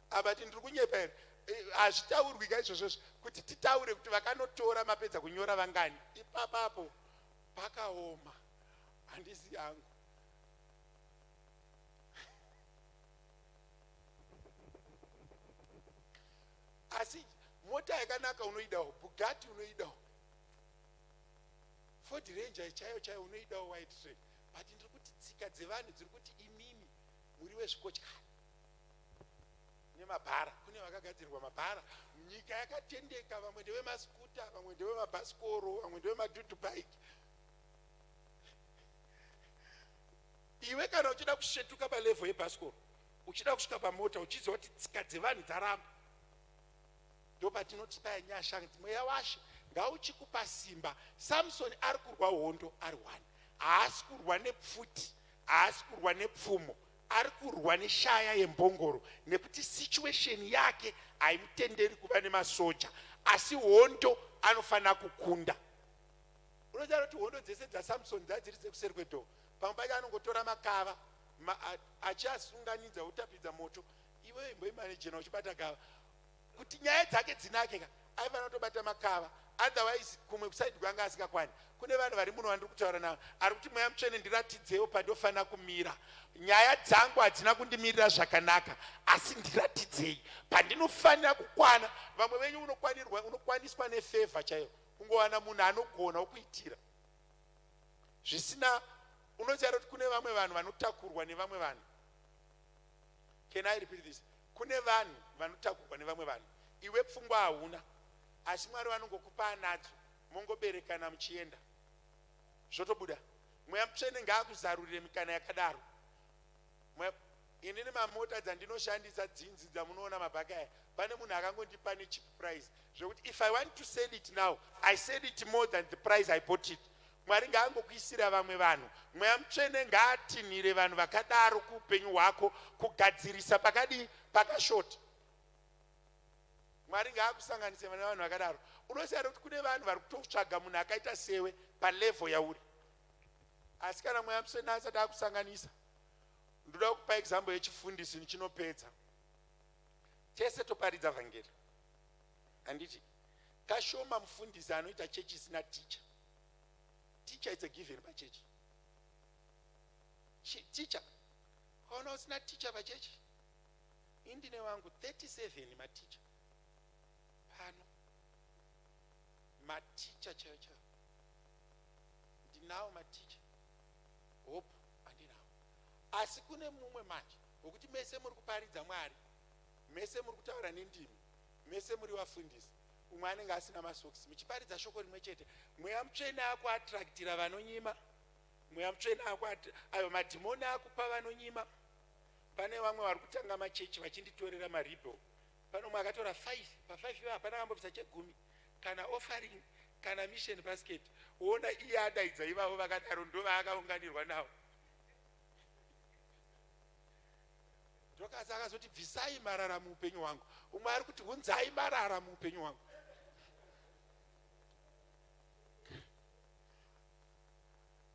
Abati ndiri kunyepa here? Hazvitaurwi ka izvozvozvo kuti titaure kuti vakanotora mapedza kunyora vangani ipapapo. Pakaoma, handisi yangu. Asi Mota yakanaka unoidawo, Bugatti unoidawo, Ford Ranger chaiyo chaiyo unoidawo, white train. But ndiri kuti tsika dzevanhu dziri kuti imimi muri wezvikotyana nemabhara. Kune vakagadzirwa mabhara, nyika yakatendeka. Vamwe ndevemaskuta, vamwe ndevemabhasikoro, vamwe ndevemadhudhu bike. Iwe kana uchida kusvetuka palevel yebhasikoro uchida kusvika pamota, uchiziva kuti tsika dzevanhu dzaramba, ndopatinoti paya nyasha, mweya washe ngauchikupa simba. Samsoni ari kurwa hondo ari one. Haasi kurwa nepfuti, haasi kurwa nepfumo, ari kurwa neshaya yembongoro, nekuti situation yake haimutenderi kuva nemasoja, asi hondo anofanira kukunda. Unoziva kuti hondo dzese dzaSamsoni dzadziri dzekuseri kwedoor. Pamwe pacho anongotora makava achiasunganidza, otapidza moto. Iwe imboimanejena uchibata gava kuti nyaya dzake dzinake ka. Aifanira kutobata makava, otherwise kumwe kuside kwanga asingakwani. Kune vanhu vari muno vandiri kutaura navo ari kuti, "Mweya Mutsvene, ndiratidzewo pandofanira kumira. Nyaya dzangu hadzina kundimirira zvakanaka, asi ndiratidzei pandinofanira kukwana." Vamwe venyu unokwanirwa, unokwaniswa nefavour chaiyo, kungowana munhu anogona wokuitira zvisina. Unoziva kuti kune vamwe vanhu vanotakurwa nevamwe vanhu. Can I repeat this? Kune vanhu vanotakurwa nevamwe vanhu. Iwe pfungwa hauna, asi Mwari vanongokupa anadzo, mongoberekana muchienda, zvotobuda. Mweya Mutsvene ngaakuzarurire mikana yakadaro. Inini mamota dzandinoshandisa dzinzi dzamunoona, mabhaki aya, pane munhu akangondipa necheap price, zvekuti if I want to sell it now, I sell it more than the price I bought it. Mwari ngaangokuisira vamwe vanhu. Mweya Mutsvene ngaatinhire vanhu vakadaro kuupenyu hwako, kugadzirisa pakadii pakashota. Mwari ngaakusanganise vane vanhu vakadaro. Unoziva kuti kune vanhu vari kutotsvaga munhu akaita sewe palevel yauri, asi kana Mweya Mutsvene asati akusanganisa. Ndoda kupa example yechifundisi ndichinopedza. Tese toparidza vhangeri, handiti? Kashoma mufundisi anoita chechi isina ticha. Ticha, it's a given pachechi. Ticha, kaona usina ticha pachechi, indine wangu 37 maticha pano, maticha chaiyo chaiyo ndinawo maticha. Hope handinawo, asi kune mumwe manje wekuti mese muri kuparidza Mwari, mese muri kutaura nendimi, mese muri vafundisi, umwe anenge asina masokisi, muchiparidza shoko rimwe chete. Mweya Mutsvene akuattractira vanonyima. Mweya Mutsvene ayo madhimoni akupa vanonyima. Pane vamwe vari kutanga machechi vachinditorera maribho. Pane umwe akatora 5 pa5 ivo, hapana akambobvisa chegumi kana offering kana mission basket. Woona iye adaidza ivavo vakadaro, ndo vaakaunganirwa navo. Ndokasi akazoti, "Bvisai marara muupenyu hwangu." Umwe ari kuti, "Hunzai marara muupenyu hwangu."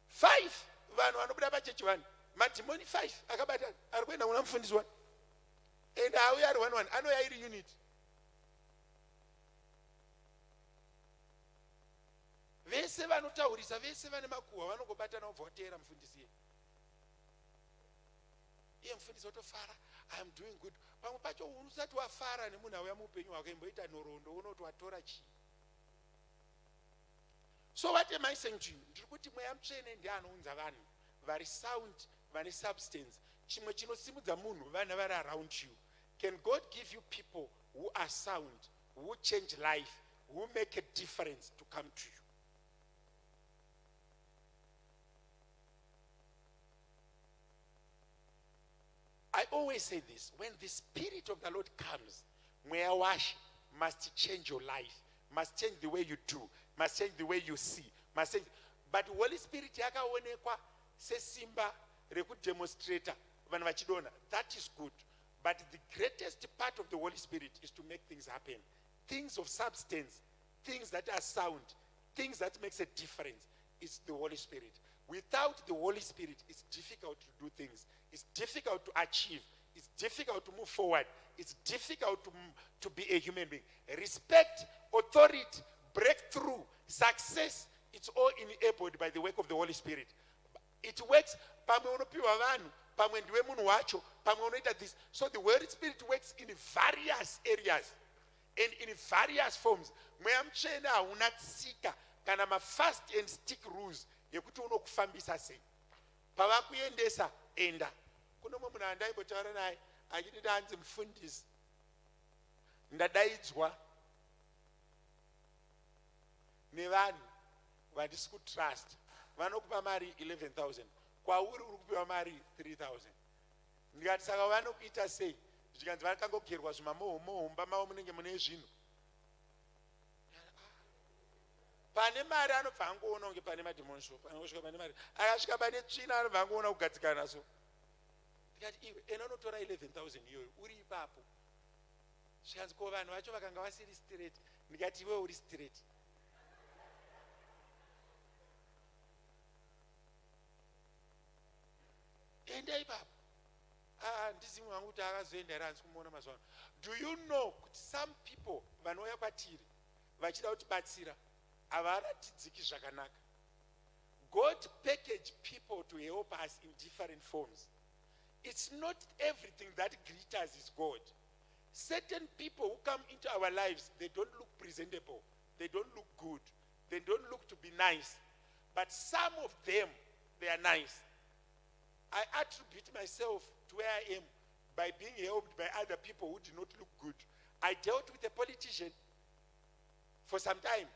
Five vanhu vanobuda pachechi, vanhu madhimoni 5 akabatana ari kuenda kuna mufundisi one, and auya ari one one, anouya iri unit. Vese vanotaurisa, vese vane makuhwa, vanongobatana, vobva vateera mufundisi iye. Iye mufundisi otofara, "I am doing good." Pamwe pacho usati wafara nemunhu auya muupenyu hwako, imboita nhoroondo, unoti watora chii. So what am I saying to you? Ndiri kuti Mweya Mutsvene ndiye anounza vanhu vari sound, vane substance. Chimwe chinosimudza munhu, vana vari around you. Can God give you people who are sound, who change life, who make a difference to come to you? I always say this: when the Spirit of the Lord comes, mweya washe must change your life, must change the way you do, must change the way you see, must change. But Holy Spirit yakaonekwa sesimba rekudemonstrata vanhu vachidonha. That is good. But the greatest part of the Holy Spirit is to make things happen. Things of substance, things that are sound, things that makes a difference. It's the Holy Spirit. Without the Holy Spirit, it's difficult to do things. It's difficult to achieve. It's difficult to move forward. It's difficult to be a human being. Respect, authority, breakthrough, success, it's all enabled by the work of the Holy Spirit. It works. Pamwe unopiwa vanhu, pamwe ndiwe munhu wacho, pamwe unoita this. So the Holy Spirit works in various areas. And in various forms. Mweya Mutsvene hauna tsika kana mafast and stick rules yekuti unokufambisa sei. Pavakuendesa enda. Kune mumwe munhu andaimbotaura naye achiti ndanzi mufundisi ndadaidzwa nevanhu vandisi kutrust vanokupa mari 11000 kwauri uri kupiwa mari 3000 ndikati saka vanokuita sei zvikanzi vakangogerwa zvimamohomoho mumba mavo munenge mune zvinhu pane mari anobva angoona kunge pane mademon shop anongosvika pane mari akasvika pane tsvina anobva angoona kugadzikana so ndikati iwe ena unotora 11000 iyoyo uri ipapo zvikanzi ko vanhu vacho vakanga vasiri straight ndikati iwe uri straight enda ipapo ah, ndizivi wangu kuti akazoenda here hanzi kumuona mazuva ano do you know kuti some people vanouya kwatiri vachida kutibatsira havaratidziki zvakanaka god package people to help us in different forms it's not everything that glitters is god certain people who come into our lives they don't look presentable they don't look good they don't look to be nice but some of them they are nice I attribute myself to where I am by being helped by other people who do not look good. I dealt with a politician for some time.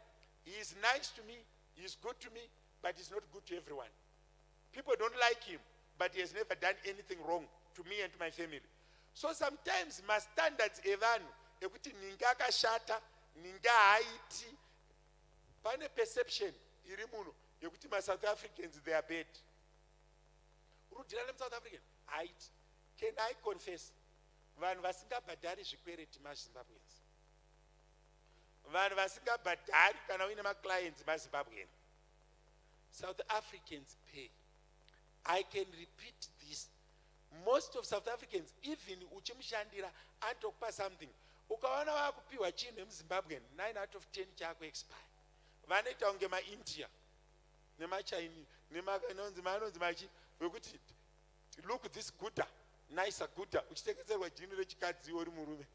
He is nice to me, he is good to me, but he's not good to everyone. People don't like him, but he has never done anything wrong to me and to my family. So sometimes my standards evanhu ekuti ninge akashata, ninge haaiti, pane perception iri muno yekuti maSouth Africans they are bad. Uri kudhila nemuSouth African haaiti. Can I confess? Vanhu vasingabhadhari zvikwereti maZimbabweans. Vanhu vasingabhadhari kana uine maclients maZimbabwean. South Africans pay. I can repeat this. Most of South Africans, even uchimushandira anotokupa something. Ukaona vakupiwa chinhu emuZimbabwean, 9 out of 10 chaakuexpire. Vanoita kunge maIndia nemaChinese nemanonzi manonzi machi vekuti look this gooder nicer gooder uchitengeserwa jini rechikadzi uri murume.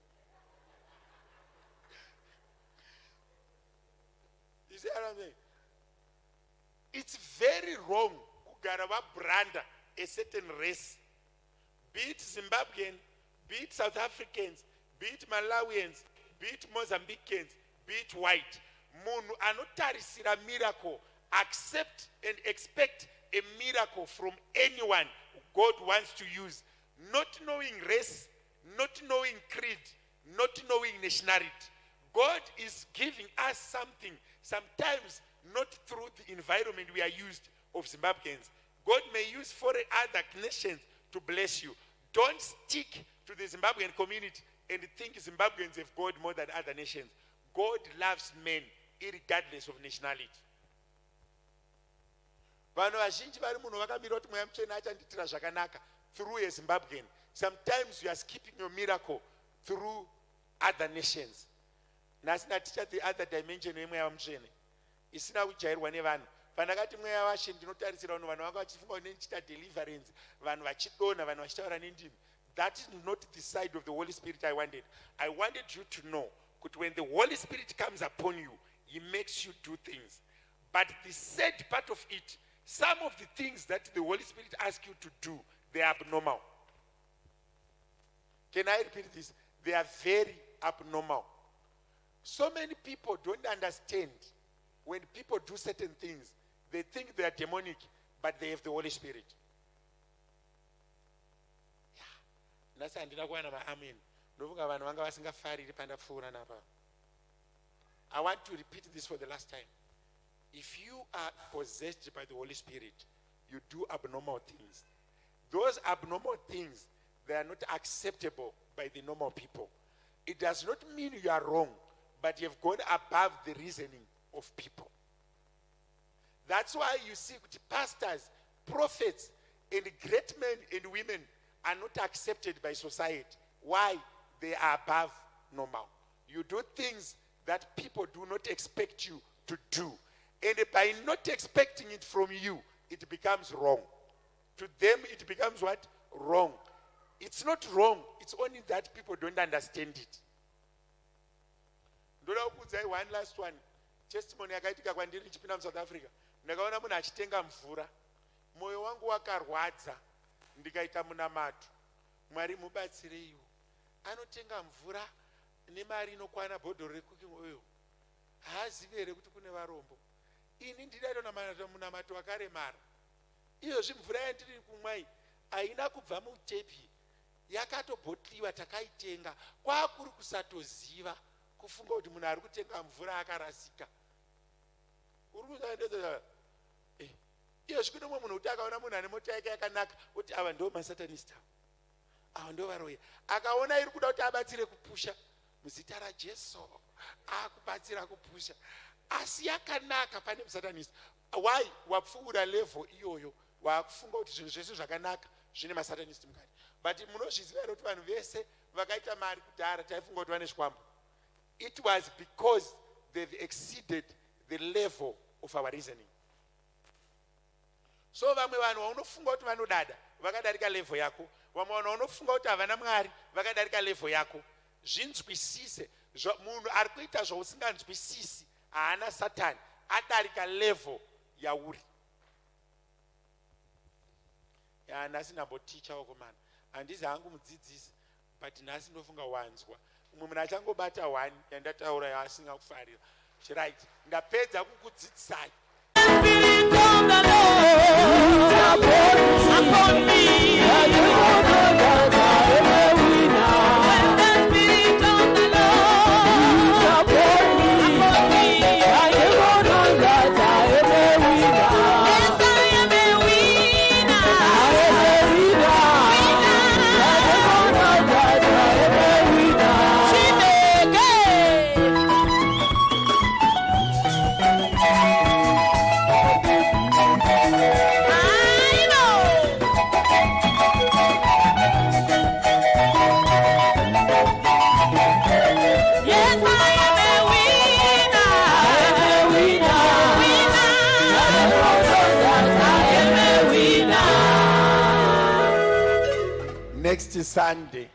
You see what I'm saying? It's very wrong kugara vabranda a certain race, be it Zimbabwean, be it South Africans, be it Malawians, be it Mozambicans, be it white. Munhu anotarisira miracle, accept and expect a miracle from anyone God wants to use, not knowing race, not knowing creed, not knowing nationality. God is giving us something, sometimes not through the environment we are used of Zimbabweans. God may use foreign other nations to bless you. Don't stick to the Zimbabwean community and think Zimbabweans have God more than other nations. God loves men irregardless of nationality. Vanhu vazhinji vari muno vakamira kuti Mweya Mutsvene achandiitira zvakanaka through a Zimbabwean. Sometimes you are skipping your miracle through other nations. Nhasi ndaticha the other dimension yemweya mutsvene isina kujairwa nevanhu. Pandakati mweya washe ndinotarisira vanhu, vanhu vanga vachifunga kuti ndichiita deliverance, vanhu vachidonha, vanhu vachitaura nendimi. That is not the side of the Holy Spirit I wanted. I wanted you to know kuti when the Holy Spirit comes upon you, he makes you do things. But the sad part of it, some of the things that the Holy Spirit asks you to do, they are abnormal. Can I repeat this? They are very abnormal. So many people don't understand when people do certain things, they think they are demonic, but they have the Holy Spirit. Nhasi handina kuwana maamen. Ndofunga vanhu vanga vasingafariri pandapfuura napa. I want to repeat this for the last time. If you are possessed by the Holy Spirit, you do abnormal things. Those abnormal things, they are not acceptable by the normal people. It does not mean you are wrong, but you have gone above the reasoning of people. That's why you see kuti pastors, prophets, and great men and women are not accepted by society. Why? They are above normal. You do things that people do not expect you to do. And by not expecting it from you, it becomes wrong. To them, it becomes what? Wrong. It's not wrong. It's only that people don't understand it. Ndoda kukuudzai one last one testimony yakaitika kwandiri ndichipinda muSouth Africa. Ndakaona munhu achitenga mvura, mwoyo wangu wakarwadza, ndikaita munamato, Mwari mubatsireiwo. Anotenga mvura nemari inokwana bhodhoro recooking oil, haazivi here kuti kune varombo? Ini ndidaitonamata munamato wakaremara. Iyozvi mvura yandiri kumwa iyi haina kubva mutepi, yakatobhotliwa, takaitenga. Kwakuri kusatoziva, kufunga kuti munhu ari kutenga mvura akarasika. Uri kuzaendeza eh, iyozvi kune mumwe munhu kuti akaona munhu ane mota yake yakanaka oti ava ndo masatanist ava, ava ndo varoyi. Akaona iri kuda kuti abatsire kupusha muzita raJesu, akubatsira kupusha, asi yakanaka pane musatanist. Why? Wapfuura level iyoyo, waakufunga kuti zvinhu zvese zvakanaka zvine masatanist mukati. But munozviziva here kuti vanhu vese vakaita mari kudhara taifunga kuti vane zvikwambo? It was because they've exceeded the level of our reasoning. So vamwe vanhu vaunofunga kuti vanodada vakadarika level yako, vamwe vanhu vaunofunga kuti havana Mwari vakadarika level yako. Zvinzwisise, munhu ari kuita zvausinganzwisisi haana Satani, adarika level yauri. Ya, nhasi ndamboticha wakomana, handizi hangu mudzidzisi, but nhasi ndofunga wanzwa umwe munhu achangobata one yandataura yaasinga kufarira. Right, ndapedza kukudzidzisai. Next Sunday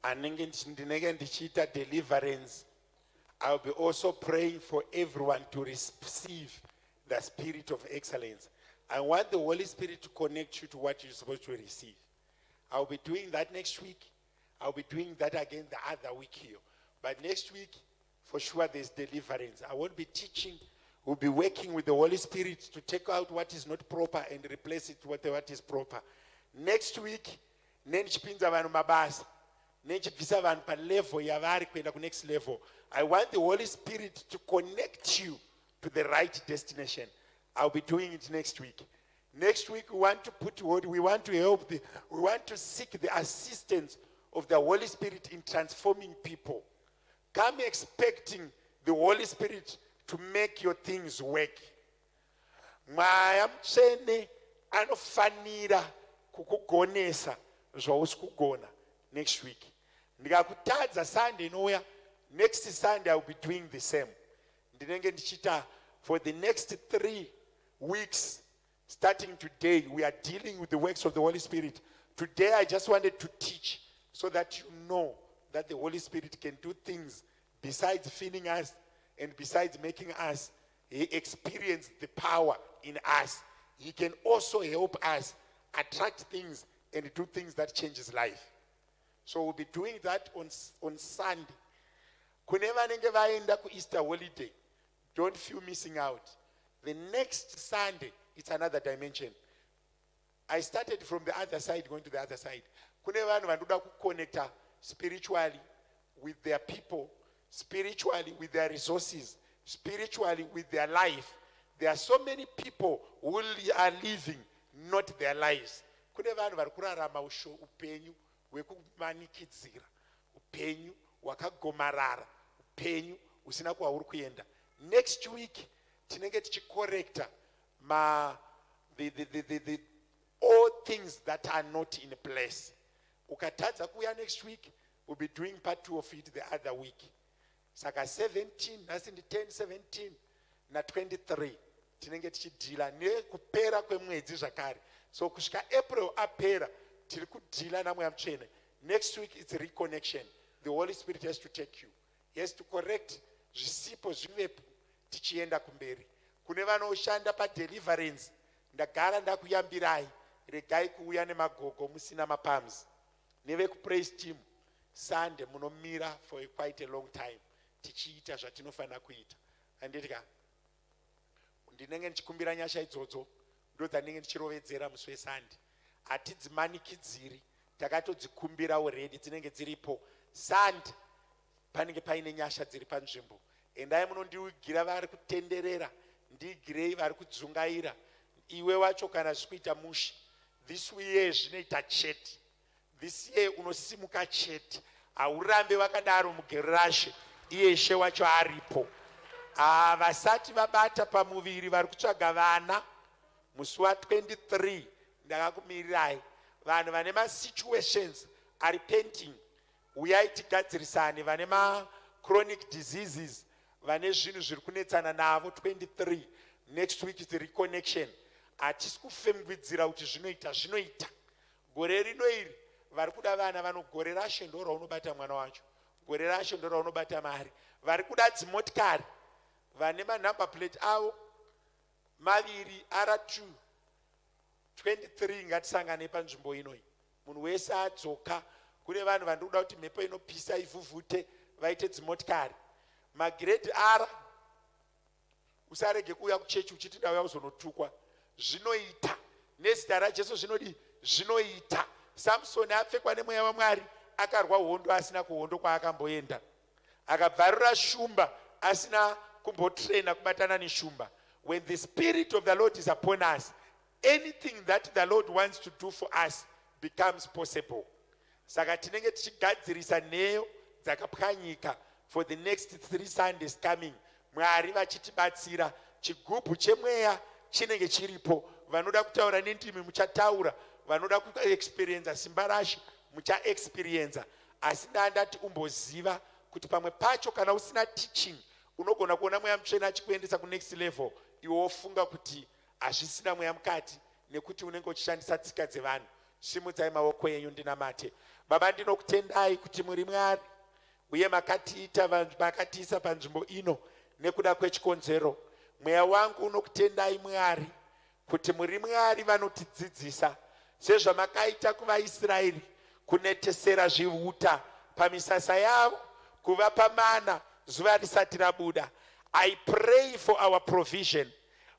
anenge ndinenge ndichiita deliverance. I'll be also praying for everyone to receive the spirit of excellence. I want the Holy Spirit to connect you to what you're supposed to receive. I'll be doing that next week. I'll be doing that again the other week here. But next week, for sure, there's deliverance. I won't be teaching. We'll be working with the Holy Spirit to take out what is not proper and replace it with what is proper. Next week, nendichipinza vanhu mabasa, nendichibvisa vanhu palevel yavari kuenda kunext level. I want the Holy Spirit to connect you to the right destination. I'll be doing it next week. Next week, we want to put what we want to help, the, we want to seek the assistance of the Holy Spirit in transforming people. Come expecting the Holy Spirit to make your things work. Mwaya Mutsvene anofanira kukugonesa zvausi kugona next week. Ndikakutadza Sunday inouya, next Sunday I will be doing the same. Ndinenge ndichiita for the next 3 weeks starting today. We are dealing with the works of the Holy Spirit. Today I just wanted to teach so that you know that the Holy Spirit can do things besides filling us and besides making us he experience the power in us. He can also help us attract things and do things that changes life. So we'll be doing that on Sunday. Kune vanenge vaenda kuEaster holiday, don't feel missing out. The next Sunday, it's another dimension. I started from the other side, going to the other side. Kune vanhu vanoda kuconnecta spiritually with their people, spiritually with their resources, spiritually with their life. There are so many people who are living not their lives. Kune vanhu vari kurarama upenyu hwekumanikidzira, upenyu hwakagomarara, upenyu husina kwauri kuenda. Next week tinenge tichikorekta ma the, the, the, the, the all things that are not in place. Ukatadza kuuya next week, we'll be doing part 2 of it the other week. Saka 17, nhasi ndi 10, 17 na 23 tinenge tichidhila nekupera kwemwedzi zvakare. So kusvika April apera tiri kudhila naMweya Mutsvene. Next week it's reconnection. The Holy Spirit has to take you. He has to correct Zvisipo zvivepo tichienda kumberi. Kune vanoshanda padeliverance ndagara ndakuyambirai regai kuuya nemagogo musina mapams. Nevekupraise team Sunday munomira for a quite a long time tichiita zvatinofanira kuita. Handiti ka? Ndinenge ndichikumbira nyasha idzodzo ndodzandinenge ndichirovedzera musi weSunday. Hatidzimanikidziri takatodzikumbira already dzinenge dziripo. Sunday panenge paine nyasha dziri panzvimbo endai munondiigira vari kutenderera ndiigirei vari kudzungaira iwe wacho kana zvikuita mushe this year zvinoita chete this year unosimuka chete haurambe wakadaro mugero rashe iye ishe wacho aripo ah, vasati vabata pamuviri vari kutsvaga vana musi wa 23 ndakakumirirai vanhu vane masituations ari painting Huyai tigadzirisane vane ma chronic diseases vane zvinhu zviri kunetsana navo 23 next week is reconnection hatisi kufemgwidzira kuti zvinoita zvinoita gore rino iri vari kuda vana vano gore rashe ndo raunobata mwana wacho gore rashe ndo raunobata mari vari kuda dzimotikari vane manumber plate avo maviri r2 23 ngatisanganei panzvimbo inoi munhu wese adzoka kune vanhu vandiri kuda kuti mhepo inopisa ivhuvhute vaite dzimotikari magrade r usarege kuuya kuchechi uchiti ndauya kuzonotukwa zvinoita nezita rajesu zvinodii zvinoita samsoni apfekwa nemweya wamwari akarwa hondo asina kuhondo kwaakamboenda akabvarura shumba asina kumbotraina kubatana neshumba when the spirit of the lord is upon us anything that the lord wants to do for us becomes possible saka tinenge tichigadzirisa nheyo dzakapwanyika for the next three sundays coming mwari vachitibatsira chigubhu chemweya chinenge chiripo vanoda kutaura nendimi muchataura vanoda kuexperienza simba rashe muchaexperienza asi ndandati umboziva kuti pamwe pacho kana usina teaching unogona kuona mweya mutsvene achikuendesa kunext level iwe wofunga kuti hazvisina mweya mukati nekuti unenge uchishandisa tsika dzevanhu simudzai maoko enyu ndinamate baba ndinokutendai kuti muri mwari uye makatiita makatiisa panzvimbo ino nekuda kwechikonzero mweya wangu unokutendai mwari kuti muri mwari vanotidzidzisa sezvamakaita kuvaisraeri kunetesera zviuta pamisasa yavo kuvapa mana zuva risati rabuda i pray for our provision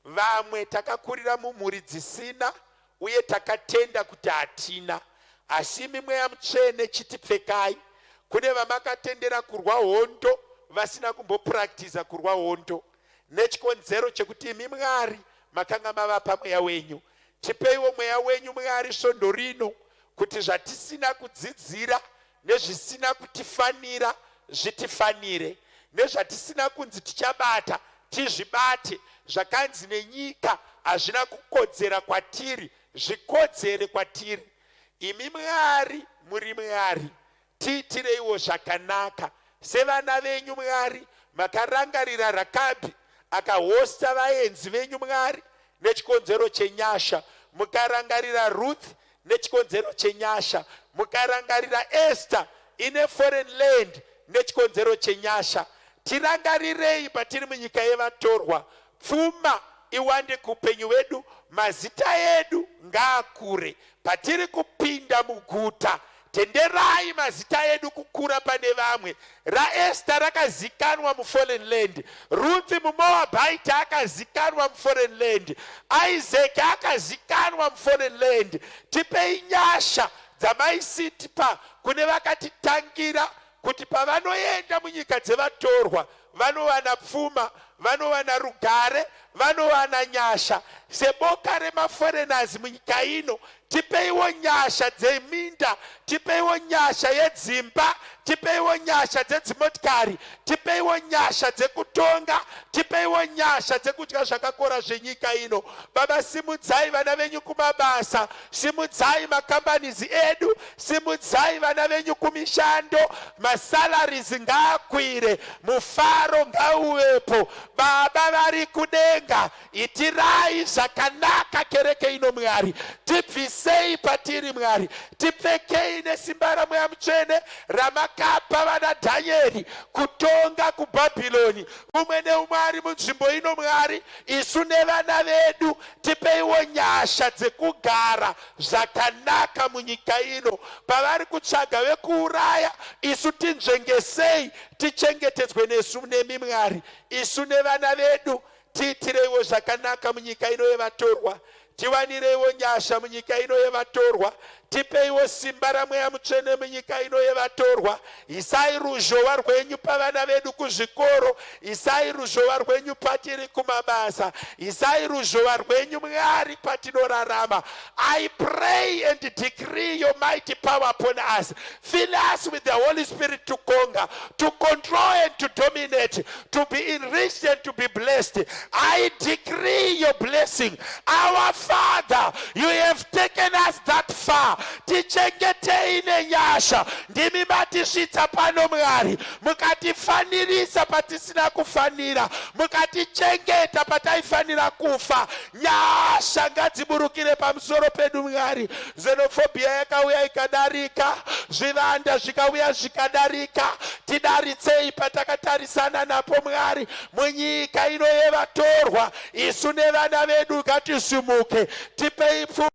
Vamwe takakurira mumhuri dzisina uye takatenda kuti hatina, asi imi Mweya Mutsvene chitipfekai. Kune vamakatendera kurwa hondo vasina kumboprakitiza kurwa hondo nechikonzero chekuti imi Mwari makanga mavapa mweya wenyu. Tipeiwo mweya wenyu Mwari svondo rino kuti zvatisina kudzidzira nezvisina kutifanira zvitifanire nezvatisina kunzi tichabata tizvibate zvakanzi nenyika hazvina kukodzera kwatiri zvikodzere kwatiri imi mwari muri mwari tiitireiwo zvakanaka sevana venyu mwari makarangarira rakabhi akahosta vaenzi venyu mwari nechikonzero chenyasha mukarangarira ruth nechikonzero chenyasha mukarangarira Esther ine foreign land nechikonzero chenyasha tirangarirei patiri munyika yevatorwa pfuma iwande kuupenyu wedu mazita edu ngaakure patiri kupinda muguta tenderai mazita edu kukura pane vamwe raesta rakazikanwa muforeign land ruthi mumoabhaiti akazikanwa muforeign land isaac akazikanwa muforeign land tipei nyasha dzamaisitipa kune vakatitangira kuti pavanoenda munyika dzevatorwa vanowana pfuma vanowana rugare vanowana nyasha seboka remaforeigners munyika ino tipeiwo nyasha dzeminda tipeiwo nyasha yedzimba tipeiwo nyasha dzedzimotikari tipeiwo nyasha dzekutonga tipeiwo nyasha dzekudya zvakakora zvenyika ino baba simudzai vana venyu kumabasa simudzai makambanizi edu simudzai vana venyu kumishando masalaries ngaakwire mufaro ngauvepo baba vari kudenga itirai zvakanaka kereke ino mwari tibvise Isei patiri Mwari, tipfekei nesimba raMweya Mutsvene ramakapa vana Dhanyeri kutonga kuBhabhironi. Umwe neumwe ari munzvimbo ino Mwari, isu nevana vedu tipeiwo nyasha dzekugara zvakanaka munyika ino. Pavari kutsvaga vekuuraya, isu tinzvengesei tichengetedzwe nesu nemi Mwari. Isu nevana vedu tiitireiwo zvakanaka munyika ino yevatorwa. Tiwanireiwo nyasha munyika ino yevatorwa. Tipeiwo simba raMweya Mutsvene munyika ino yevatorwa. Isai ruzhowa rwenyu pavana vedu kuzvikoro. Isai ruzhowa rwenyu patiri kumabasa. Isai ruzhowa rwenyu Mwari patinorarama. I pray and decree your mighty power upon us. Fill us with the Holy Spirit to conquer, to control and to dominate, to be enriched and to be blessed. I decree your blessing. Our Father, you have taken us that far. Tichengetei nenyasha. Ndimi matisvitsa pano Mwari. Mukatifanirisa patisina kufanira. Mukatichengeta pataifanira kufa. Nyasha ngadziburukire pamusoro pedu Mwari. Xenophobia yakauya ikadarika, zvivanda zvikauya zvikadarika. Tidaritsei patakatarisana napo Mwari. Munyika ino yevatorwa, isu nevana vedu ngatisimuke, tipei pfuma.